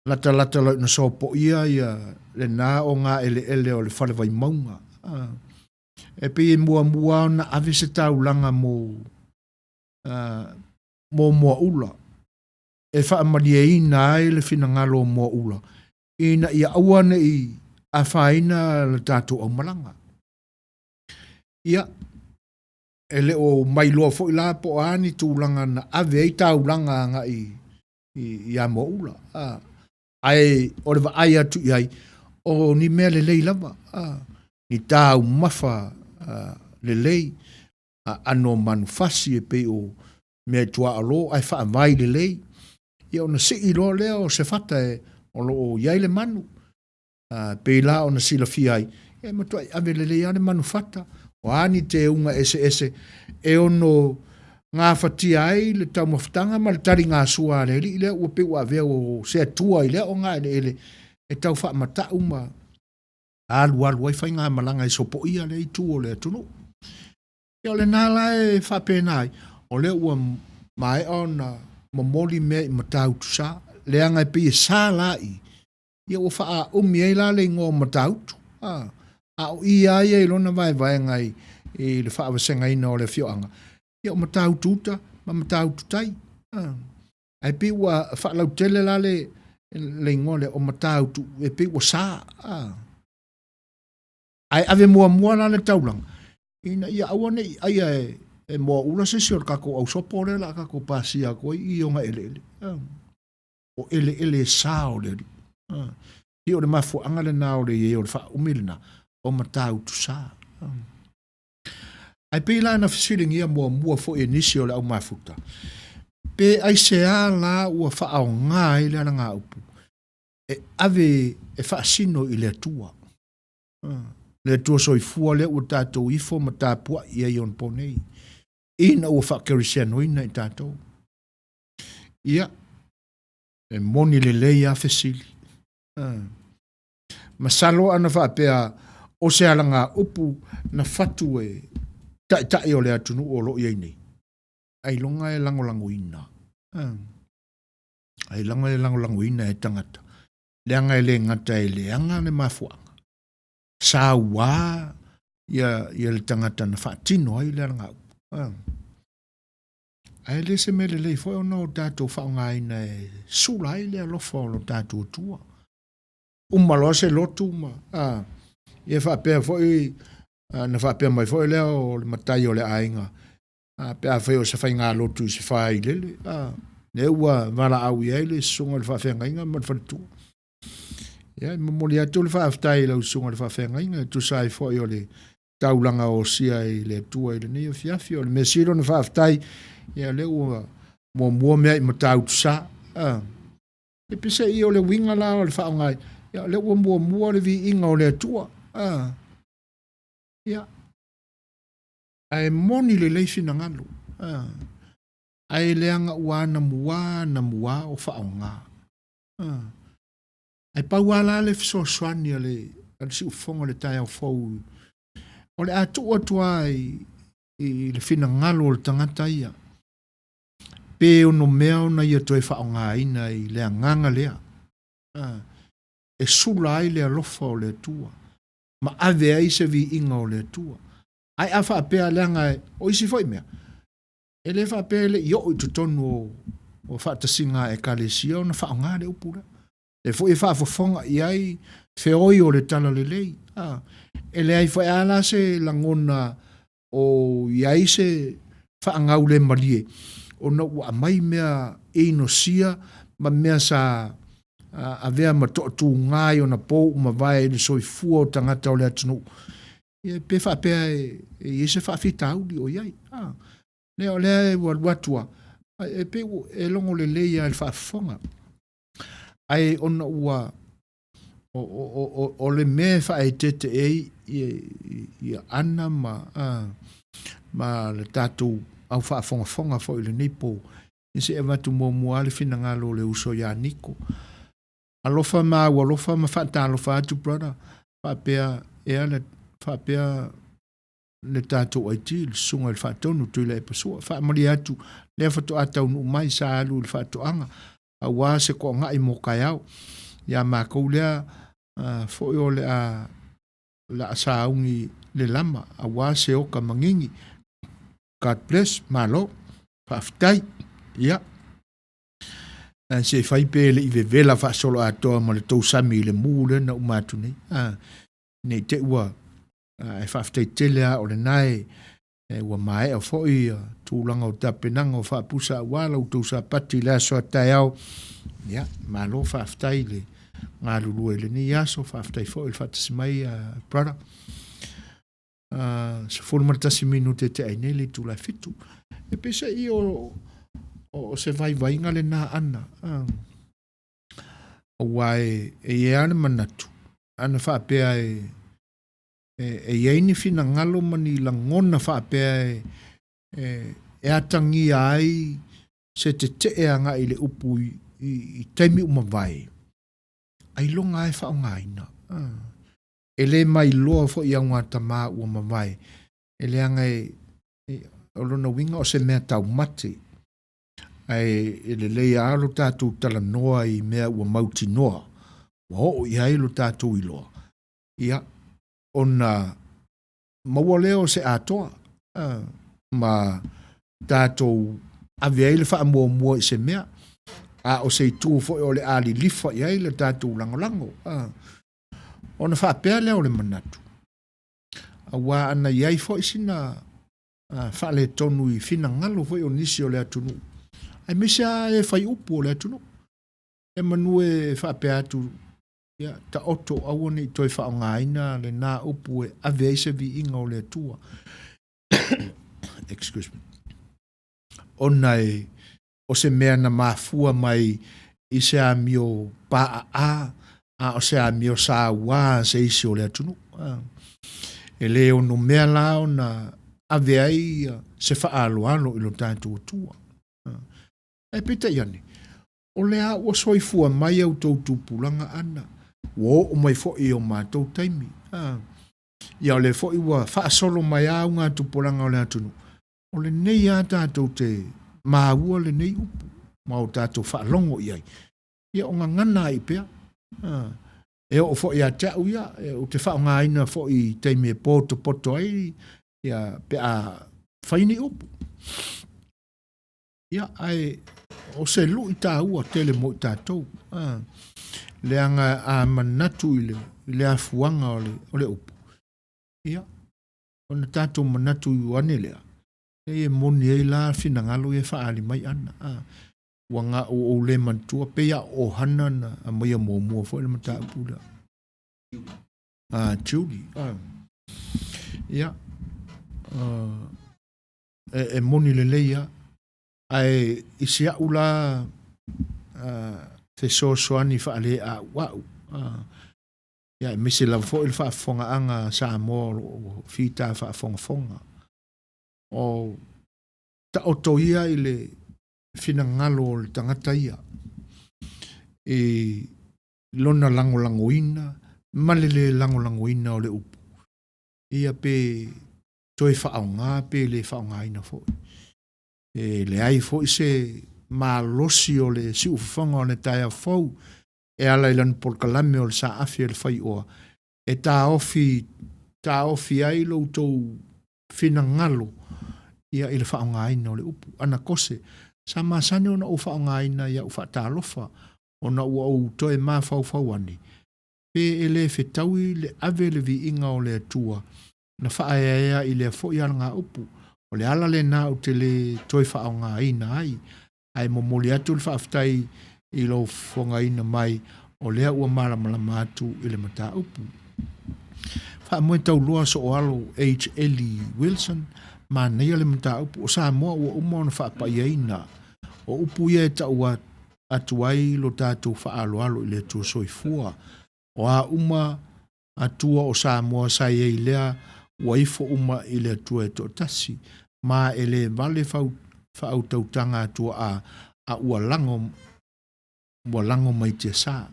latalata loa ina sopoia ia lena ogaeleele o le fale Vaimauga, e pei e muamua ona ave se taulaga mo mo Moaula e faamalieina ai le finagalo o Moaula ina ia aua ne i afaina le tatou aumalaga. Ia, e le o mailoa foi la po o a ni tulaga na ave ai taulaga agai ia Moaula, ae o le vaai atu i ai, o ni mea lelei lava, ni taumafa lelei, aano o manufasi e pei o mea i tuaolo ae faavai lelei, ia ona sii loa lea o se fata e o lo o i ai le manu. A pei la ona silafia ai, e matuai ave lelei lava le manufata, o a ni teuga eseese e ono gafatia ai le taumafataga ma le taligasua a le alii lea ua pei ua avea o se atua i lea ogaeleele e tau faamatau ma alualu ai faigamalaga e sopoia lea itu o le atunuu. Ia o lena la e faapena ai, o lea ua maea ona momoli mea i Matautusa, leaga e pei e sa la i, ia ua faaumi ai la le igoa o Matautu, a, a o i lava ia i lona vaevaega i, i le faavasegaina o le afioaga, ia o Matautu uta ma Matautu tai. A, ae pei ua faalautele la le, le igoa lea o Matautu, e pei ua sa, a. Ae ave muamua la le taulaga, ina ia aua ne i aia e, e moaula se isi o le tatou ausopo lea o le a tatou pasia atu ai i ona eleele. O eleele e sa o le alii. Ia o le mafuaaga lena o le i ai o le faaumi lena o Matautu Sa. Ae pei la na fesiligia muamua foi e nisi o le aumafuta, pe aisea la ua faaaoga ai le alagaupu e ave e faasino i le Atua. Le Atua soifua lea ua tatou ifo ma tapuai i ai onapo nei, ina ua faakerisianoina i tatou. Ia, e moni lelei a fesili. Masalo ana faapea o se alagaupu na fatu e taitai o le atunuu o lo o i ai nei, ailoga e lagolagoina. Ailoga e lagolagoina e tagata, leaga e le gata e leaga le mafuaaga, saua ia, ia le tagata na faatino ai le alagaupu. Ae le se mea lelei foi ona o tatou faaaogaina e sula ai le alofa o lo tatou Atua. Uma loa se lotu ma, a, ia faapea foi, na faapea mai foi lea o le matai o le aiga, a, pe afai o se faigalotu i se faailele, a, lea ua valaau i ai le susuga i le faafeagaiga ma le faletua. Ia, e momoli atu le faafetai i lau susuga i le faafeagaiga e tusa ai foi o le taulaga osia i le Atua i lenei afiafi. O le mea sili ona faafetai, ia lea ua muamua mea i Matautusa. A, e peiseai o le uiga la o le faaaoga, ia lea ua muamua le viiga o le Atua. A, ia. Ae moni lelei finagalo, ae leaga ua anamua anamua o faaaoga. Ae pau lava la le fesoasoani a le a le siufofoga i le taeao fou, o le a tuu atu lava i, i le finagalo o le tagata ia, pe ono mea ona ia toe faaaogaina i le agaga lea, e sula ai le alofa o le Atua ma ave ai se viiga o le Atua. Ae a faapea leaga o isi foi mea, e le faapea e le i oo i totonu o, o faatasiga a ekalesia ona faaaoga le upu lea. Lea foi e faafofoga i ai feoi o le talalelei. A, e leai foi lava la se lagona o i ai se faagaulemalie ona ua aumai mea inosia ma mea sa avea ma toatuga i ona po ua mavae i le soifua o tagata o le atunuu, ia pe faapea e i ai se faafitauli o i ai. A, lea o lea ua alu atu lava, e pei e logo lelei lava i le faafofoga. Ae ona ua o, o, o, o le mea e faaeteete ai ia Ana ma, a, ma le tatou au faafogafoga foi i lenei po, ia se i avatu muamua lava le finagalo o le uso ia Niko. Alofa ma au alofa ma faatalofa atu brother, faapea ea le, faapea le tatou IT, le susuga i le Faatonu Tuilaepa Sua. Faamalie atu, lea faatoa taunuu mai sa alu i le faatoaga, aua se toagai mo taeao. Ia matou lea foi o le a la a sauni le lama, aua se oka magigi. God bless, malo, faafetai. Ia, se i fai pe le i vevela faasoloatoa ma le tou sami i le mu lea na uma atu nei. Ah, ne i te i ua ae faafetai tele lava o lena e, e ua maea foi tulaga o tapenaga o faapusa aua la outou sapati i le aso a taeao. Ia, malo faafetai le galulue i lenei aso, faafetai foi i le faatasi mai, brother. 11 minute e tea ai nei le itula e 7. E peiseai o, o, o se vaivaiga lena Ana. Aua e, e i ai lava le manatu, ana faapea e, e, e i ai ni finagalo ma ni lagona faapea e, e, e atagia ai se tetee agai i le upu i, i, i taimi ua mavae, ailoga lava e faaaogaina. E le mailoa foi i augatama ua mavae, e leaga e, e, o lona uiga o se mea taumate, ae e lelei lava lo tatou talanoa i mea ua mautinoa, ua oo i ai lo tatou iloa, ia, ona maua lea o se atoa, ma tatou ave ai le faamuamua i se mea, a o se itu foi o le a lilifa i ai le tatou lagolago. Ona faapea lea o le manatu, aua ana i ai foi sina faaletonu i finagalo foi o nisi o le atunuu, aemaise lava e fai upu o le atunuu, e manu e faapea atu, ia, taoto aua ne i toe faaaogaina lena upu e ave ai se viiga o le Atua. Excuse me. Ona e, o se mea na mafua mai i se amio paaa a o se amio sauā a se isi o le atunuu. E le ono mea la ona ave ai se faaaloalo i lo tatou Atua. Ae peitai ane, o lea ua soifua mai a outou tupulaga ana, ua oo mai foi i o matou taimi. Ia o lea foi ua faasolo mai lava augatupulaga o le atunuu, o lenei lava tatou te maua lenei upu ma o tatou faalogo i ai. Ia o gagana ai pea. E oo foi ia te au ia, ou te faaaogaina foi i taimi e potopoto ai ia pe a fai ni upu. Ia, ae o se lui taua tele mo i tatou. Leaga a manatu i le, i le afuaga o le, o le upu, ia, ona tatou manatu ane lea, e moni ai la finagalo ia e faaali mai ana. Ua na ua ou le manatua, pei lava o Hana na aumaia muamua foi le mataupu lea. A, Julie. A. Ia, e, e moni lelei lava. Ae i si au la fesoasoani faaleauau, ia, aemaise lava foi le faafofogaaga a Samoa o lo o fita faafogafoga. O taoto ia i le finagalo o le tagata ia i lona lagolagoina ma le lē lagolagoina o le upu ia pe toe faaaoga pe le faaaogaina foi. E leai foi se malosi o le siufofoga o le taeao fou e ala i lana polokalame o le Saafi a le Faioa e taofi taofi ai lo outou finagalo ia i le faaaogaina o le upu anakose. Sa masani ona ou faaaogaina i au faatalofa ona ua ou toe mafaufau ane pe e le fetaui le ave le viiga o le Atua na faaeaea i lea foi alagaupu. O le ala lena ou te le toe faaaogaina ai, ae momoli atu le faafetai i lou fofogaina mai o lea ua malamalama atu i le mataupu. Faamoe tauloa Sooalo H. Eli Wilson, manaia le mataupu o Samoa ua uma ona faapaiaina. O upu ia e tau atu ai lo tatou faaaloalo i le Atua Soifua. O a uma Atua o Samoa sa i ai lea ua ifo uma i le Atua e toatasi, ma e le vale faautautaga Atua a a ua lago ua lago mai tiasa.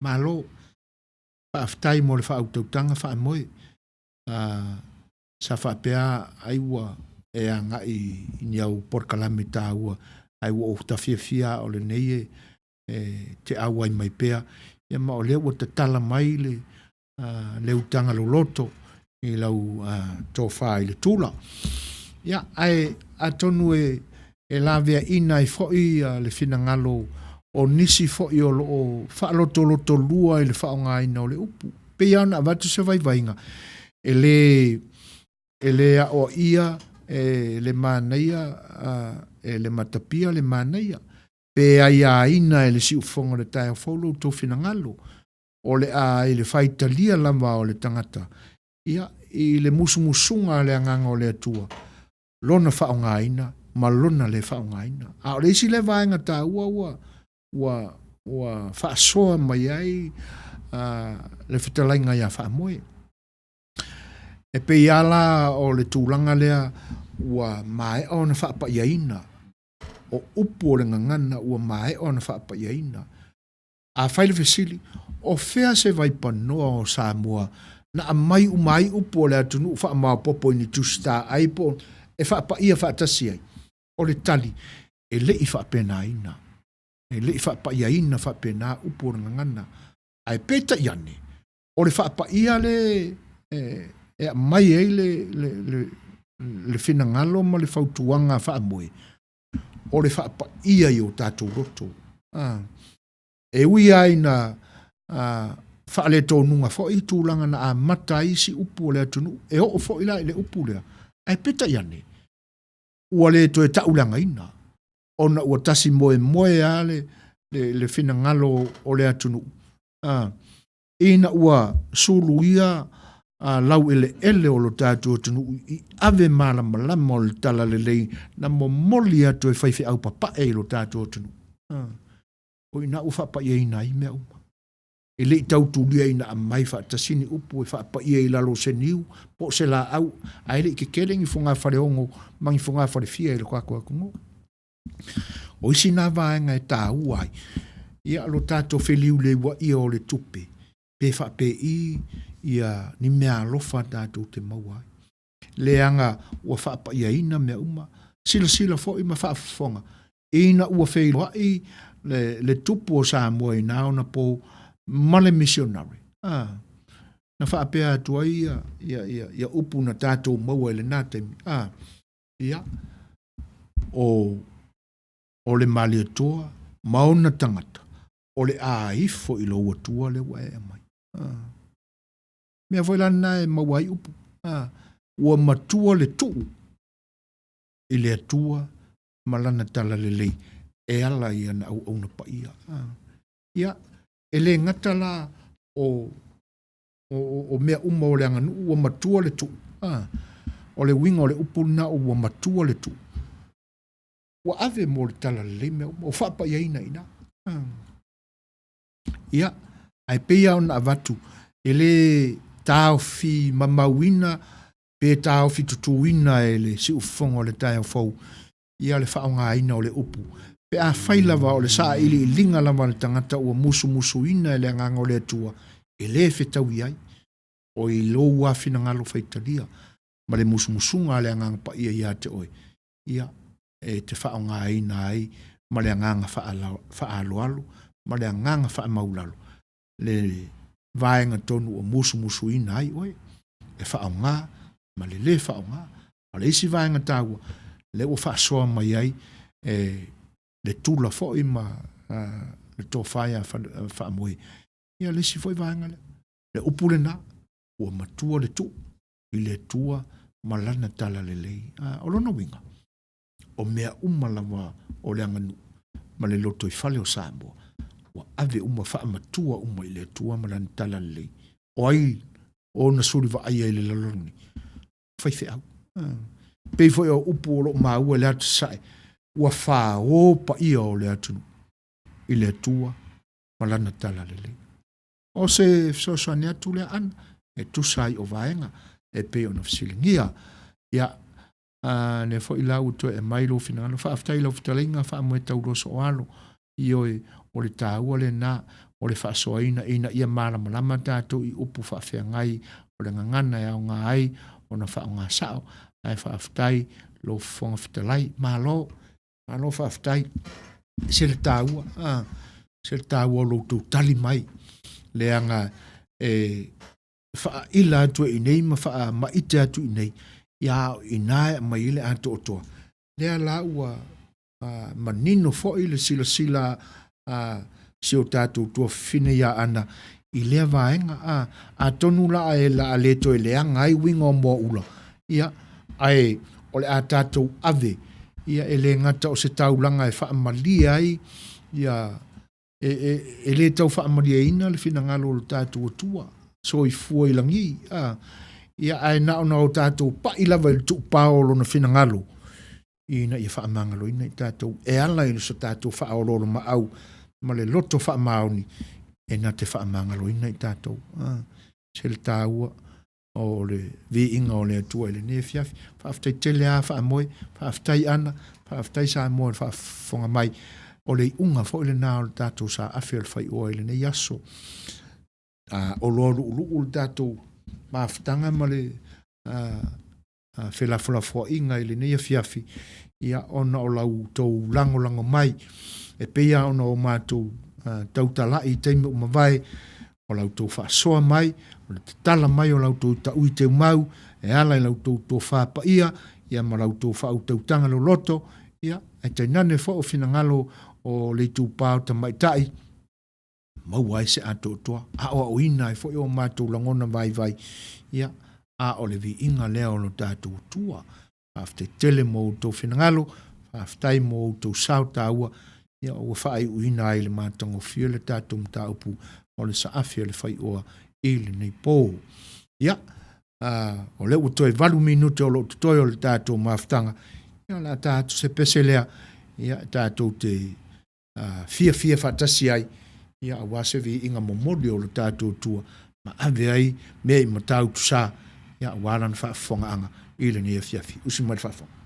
Malo faafetai mo le faautautaga faamoe a sa faapea ai ua e agai i ni au polokalame taua ae ua ou tafiafia o lenei e e te auai mai pea, ia ma o lea ua tatala mai le, le utaga loloto i lau tofa i le tula. Ia, ae atonu e, e laveaina ai foi le finagalo o nisi foi o loo faalotolotolua i le faaaogaina o le upu. Pei lava ona avatu se vaivaiga, e le, e le aoaia e le manaia, e le matapia le manaia. Pe aiaina e le siufofoga o le taeao fou lo outou finagalo, o le a i le faitalia lava o le tagata, ia, i le musumusuga a le Agaga o le Atua, lona faaaogaina ma lona le faaaogaina. A o le isi lea vaega taua ua, ua, ua faasoa mai ai le fetalaiga ia Faamoe. E pei lava la o le tulaga lea ua maea ona faapaiaina o upu o le gagana ua maea ona faapaiaina. Afai le fesili, o fea se vaipanoa o Samoa na aumai uma ai upu o le atunuu faamaopoopo i ni tusitaai po e faapaia faatasi ai? O le tali, e le i faapenaina. E le i faapaiaina faapena upu o le gagana. Ae peitai ane, o le faapaia le e aumai ai le, le, le, le finagalo ma le fautuaga faamoe, o le faapaia i o tatou loto. Ah. E ui lava ina faaletonuga foi tulaga na amata ai isi upu o le atunuu, e oo foi la i le upu lea, ae peitai ane, ua le toe tauleagaina, ona ua tasi moemoe lava le, le, le finagalo o le atunuu. Ah. Ina ua suluia laueleele o lo tatou atunuu i ave malamalama o le talalelei na momoli atu e faifeau papae i lo tatou atunuu. O i ina ua faapaiaina ai mea uma. E le i tautulia ina aumai faatasi ni upu e faapaia i lalo o se niu po o se laau, ae le i kekele ni fogafaleogo ma ni fogafalefia i lo tatou atunuu. O isi na vaega e taua ai ia lo tatou feliuliuaia o le tupe, pe faapei ia ni meaalofa tatou te maua ai. Leaga ua faapaiaina mea uma, silasila foi ma faafofoga ina ua feiloai le, le tupu o Samoa i na ona po ma le misionare. Ah, na faapea atu ai ia, ia, ia, ia upu na tatou maua i lena taimi. Ah, ia, o, o le Malietoa ma ona tagata, o le a ifo i lou Atua lea ua e aumai. Ah. Mea foi la lena e maua ai upu. Ah. Ua matua le tuu i le Atua ma lana talalelei e ala i ana auauna paia. Ah. Ia, e le gata la o o, o mea uma o le aganuu ua matua le tuu. Ah. O le uiga o le upu lena ua matua le tuu. Ua ave mo le talalelei mea uma, ua faapaiaina i ina. Ia, ae pei lava ona avatu, e le taofi mamauina. Pe taofi tutuina e le siufofoga o le taeao fou ia le faaaogaina o le upu, pe afai lava o le sailiiliga lava a le tagata ua musumusuina e le Agaga o le Atua, e le fetaui ai, o i lou lava finagalo faitalia ma le musumusuga a le Agaga Paia ia te oe, ia, e te faaaogaina ai ma le agaga faaaloalo ma le agaga faamaulalo le vaega tonu ua musumusuina ai oe e faaaoga ma le lē faaaoga. A o le isi vaega taua, lea ua faasoa mai ai e le tula foi ma le tofa ia Faamoe, ia le isi foi vaega lea, le upu lena, ua matua le tuu i le Atua ma Lana talalelei. O lona uiga, o mea uma lava o le aganuu ma le lotoifale o Samoa, ua ave uma faamatua uma i le Atua ma Lana talalelei. O ai ona suli vaaia i le lalolagi? Faifeau. E pei foi o upu o lo o maua i le ata sasae, ua fao paia o le atunuu i le Atua ma Lana talalelei. O se fesoasoani atu lea Ana, e tusa ai o vaega e pei ona fesiligia. Ia, a lea foi la ua toe aumai lou finagalo. Faafetai i lau fetalaiga faamoe taulua sooalo. Ioe, o le taua lena o le faasoaina ina ia malamalama tatou i upu faafeagai o le gagana e aoga ai ona faaaoga sao. Ae faafetai lou Fofoga Fetalai. Malo, malo faafetai. E ese le taua, a, ese le taua o lo outou tali mai, leaga e faaila atu e i inei ma faamaite atu i inei, ia a o i ina e aumai ai le atoatoa. Lea la ua manino foi le silasila a si o tatou tuafafine ia Ana i lea vaega. A, atonu la e la a le toe leaga ai uiga o moaula, ia, ae o le a tatou ave, ia, e le gata o se taulaga e faamalie ai, ia, e, e, e le tau faamalieina le finagalo o lo tatou Atua, soifua i lagi, a, ia, ae na ona o tatou pai lava i le tuupao o lona finagalo, ina ia faamagaloina i tatou e ala i so tatou faaoloolomaau ma le loto faamaoni e na te faamagaloina i tatou. A, se le taua o le viiga o le Atua i lenei afiafi. Faafetai tele lava Faamoe, faafetai Ana, faafetai Samoa i le faafofoga mai. O le iuga foi lena o le tatou saafi o le faioa i lenei aso. A oloa luuluu le tatou mafutaga ma le felafolafoaiga i lenei afiafi, ia, ona o la outou lagolago mai, e pei lava ona o matou tautalai i taimi ua mavae, o la outou faasoa mai, o le tatala mai o la outou taui teumau, e ala i la outou tofa paia, ia ma la outou faautautaga loloto, ia, ae tainane foi o finagalo o le itupa o tamaitai, maua ai se atoatoa, aoaoina ai foi o matou lagona vaivai, ia, a o le viiga lea o lo tatou Atua. Faafetai tele mo outou finagalo, faafetai mo outou sao taua, ia, ua faaiuina ai i le matagofie le tatou mataupu o le saafi o le faioa i lenei po. Ia, o lea ua toe 8 minute o lo o totoe o le tatou mafutaga, ia, o le a ta atu se pese lea, ia, tatou te fiafia faatasi ai, ia, aua se viiga momoli o lo tatou Atua ma ave ai mea i Matautusa, ia, aua lana faafofogaaga i lenei afiafi. Usi mai le faafofoga.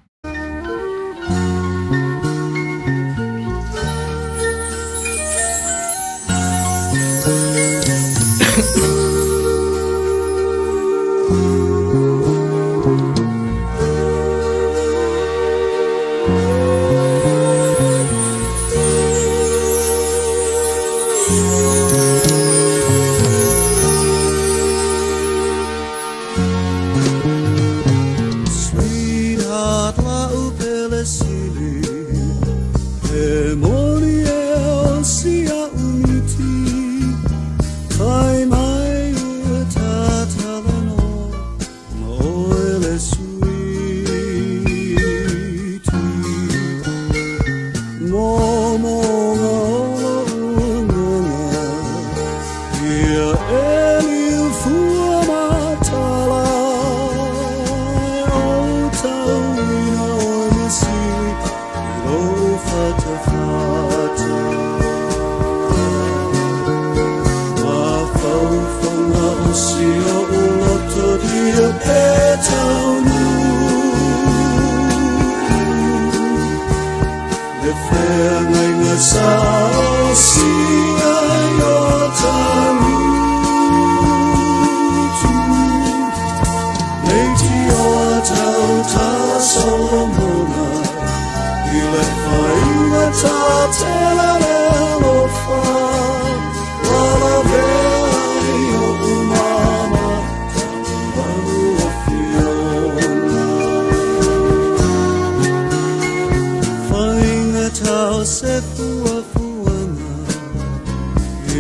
Sweetheart.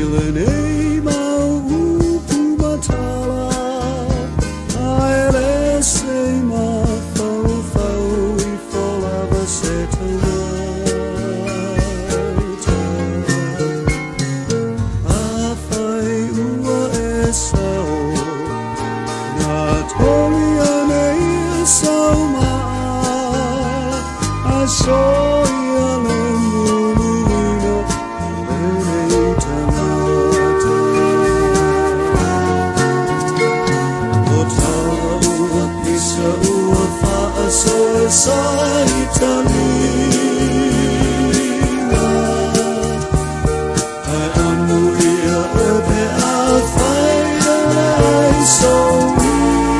I lenei mau upu ma tala, a e le se i mafaufau ifo lava se tagata. Afai ua e sao, na togi anei sau maa, a soia le muluina o lenei tagata. O tala ua pisa ua faasoa sa i taliga, Ae amuia oe pe afai e leai sou ila.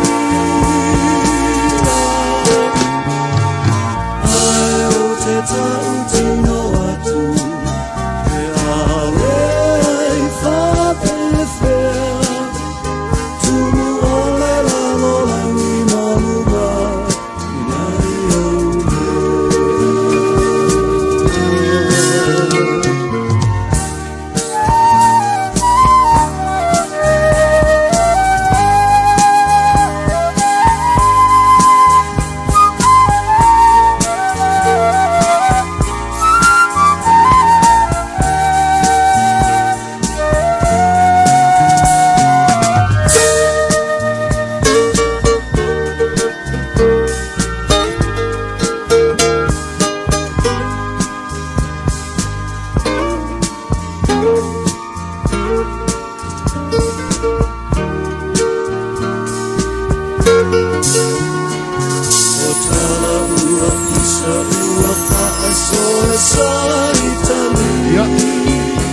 Ae ou te tautino atu, pe a leai faapefea, tumu ʻole lalolagi ma luga i nai ou mea. O tala ua pisa ua faasoa sa i Ia, taliga.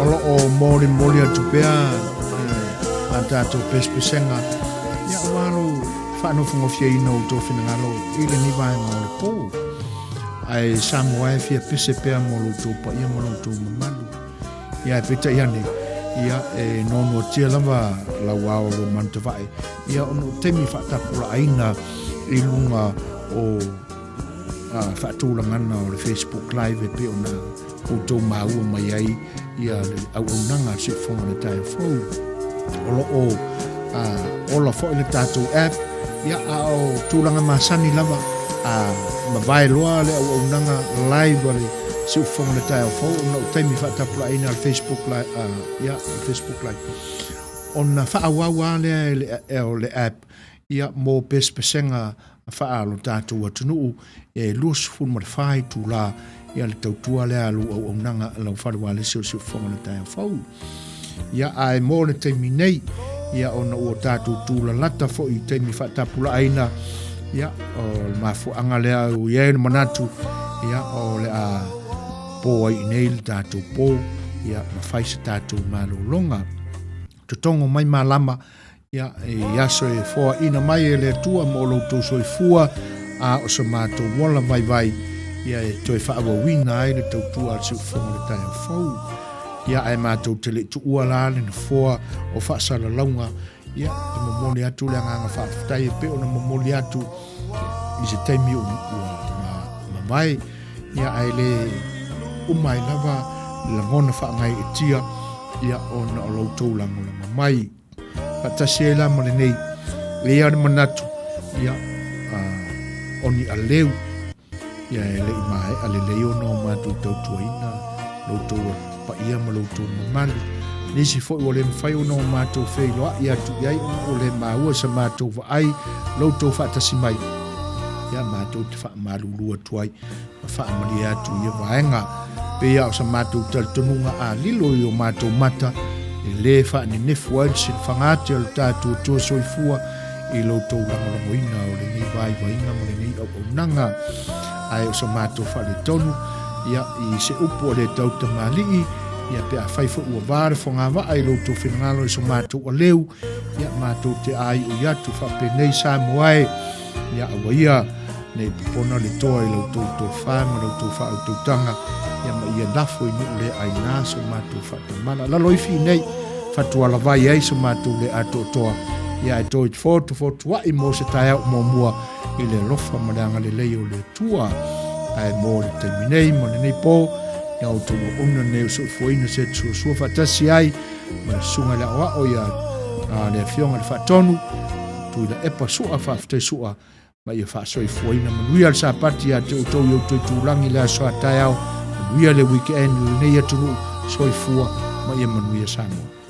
o lo o molimoli atu pea a tatou pesepesega, ia, aua lou faanofogofieina o outou finagalo i lenei vaega o le po. Ae Samoa e fia pese pea mo lo outou paia ma lo outou mamalu. Ia, ae peitai ane, ia, e noanoatia lava lau ao o lou manutavae, ia, ona o taimi faatapulaaina i luga o faatulagana o le Facebook Live e pei ona outou maua mai ai ia le auaunaga a le Siufofoga o le Taeao Fou. O lo o ola foi le tatou app, ia, a o tulaga masani lava, a mavae loa le auaunaga live a le Siufofoga o le Taeao Fou ona o taimi faatapulaaina a le Facebook Live, ia, le Facebook Live, ona faaauau lava lea e le, o le app, ia, mo pesepesega faa lo tatou atunuu e 24 itula, ia, le tautua lea a lou auaunaga lau fale ualesi o le Siufofoga o le Taeao Fou. Ia, ae mo le taimi nei, ia, ona ua tatou tulalata foi i taimi faatapulaaina, ia, o le mafuaaga lea ua i ai le manatu, ia, o le a po ai i nei le tatou po, ia, ma fai se tatou malologa. Totogo mai malama, ia, i aso e foaina mai e le Atua mo lo outou soifua, a o so matou ola vaivai, ia, e toe faaauauina ai le tautua a le Siufofoga o le Taeao Fou. Ia, ae matou te le i tuua la le nofoa o faasalalauga, ia, e momoli atu le agaga faafetai e pei ona momoli atu i se taimi ua mavae, ia, ae le uma ai lava le lagona faagaeetia, ia, ona o lo outou lagolago mai. Faatasi ai la ma lenei, e i ai le manatu, ia, o ni aleu, ia, e le i maea lelei ona o matou tautuaina lo outou paia ma lo outou mamalu. Nisi foi ua le mafai ona o matou feiloai atu i ai ona ua le maua sa matou vaai lo outou faatasi mai. Ia, matou te faamalulu atu ai ma faamalie atu i ia vaega. Pei lava o sa matou talitonuga a lilo i o matou mata, e lē faanenefu ai le silafaga ate o le tatou Atua soifua i lo outou lagolagoina o lenei vaivaiga ma lenei auaunaga. Ae o sa matou faaletonu, ia, i se upu a le tau tamalii, ia, pe afai foi ua va le fogavaa i lo outou finagalo i so matou aleu, ia, matou te aioi atu faapenei Samoa e, Ia aua ia ne i popona le toa i la outou tofa ma la outou faautautaga, ia ma ia lafo i nuu le aina so matou faatamala. Lalo ifi i nei, fatualavai ai so matou le atoatoa, ia ae toe fotufotuai mo se taeao muamua i le alofa ma le agalelei o le Atua. Ae mo le taimi nei ma lenei po, Ia outou auauna lenei o soifuaina se te suasua faatasi ai ma le susuga i le aoao ia le Afioga i le Faatonu Tuilaepa Sua. Faafetai Sua ma ia faasoifuaina. Manuia le Sapati ia te outou i outou itulagi i le aso a taeao. Manuia le weekend i lenei atunuu. Soifua ma ia manuia Samoa.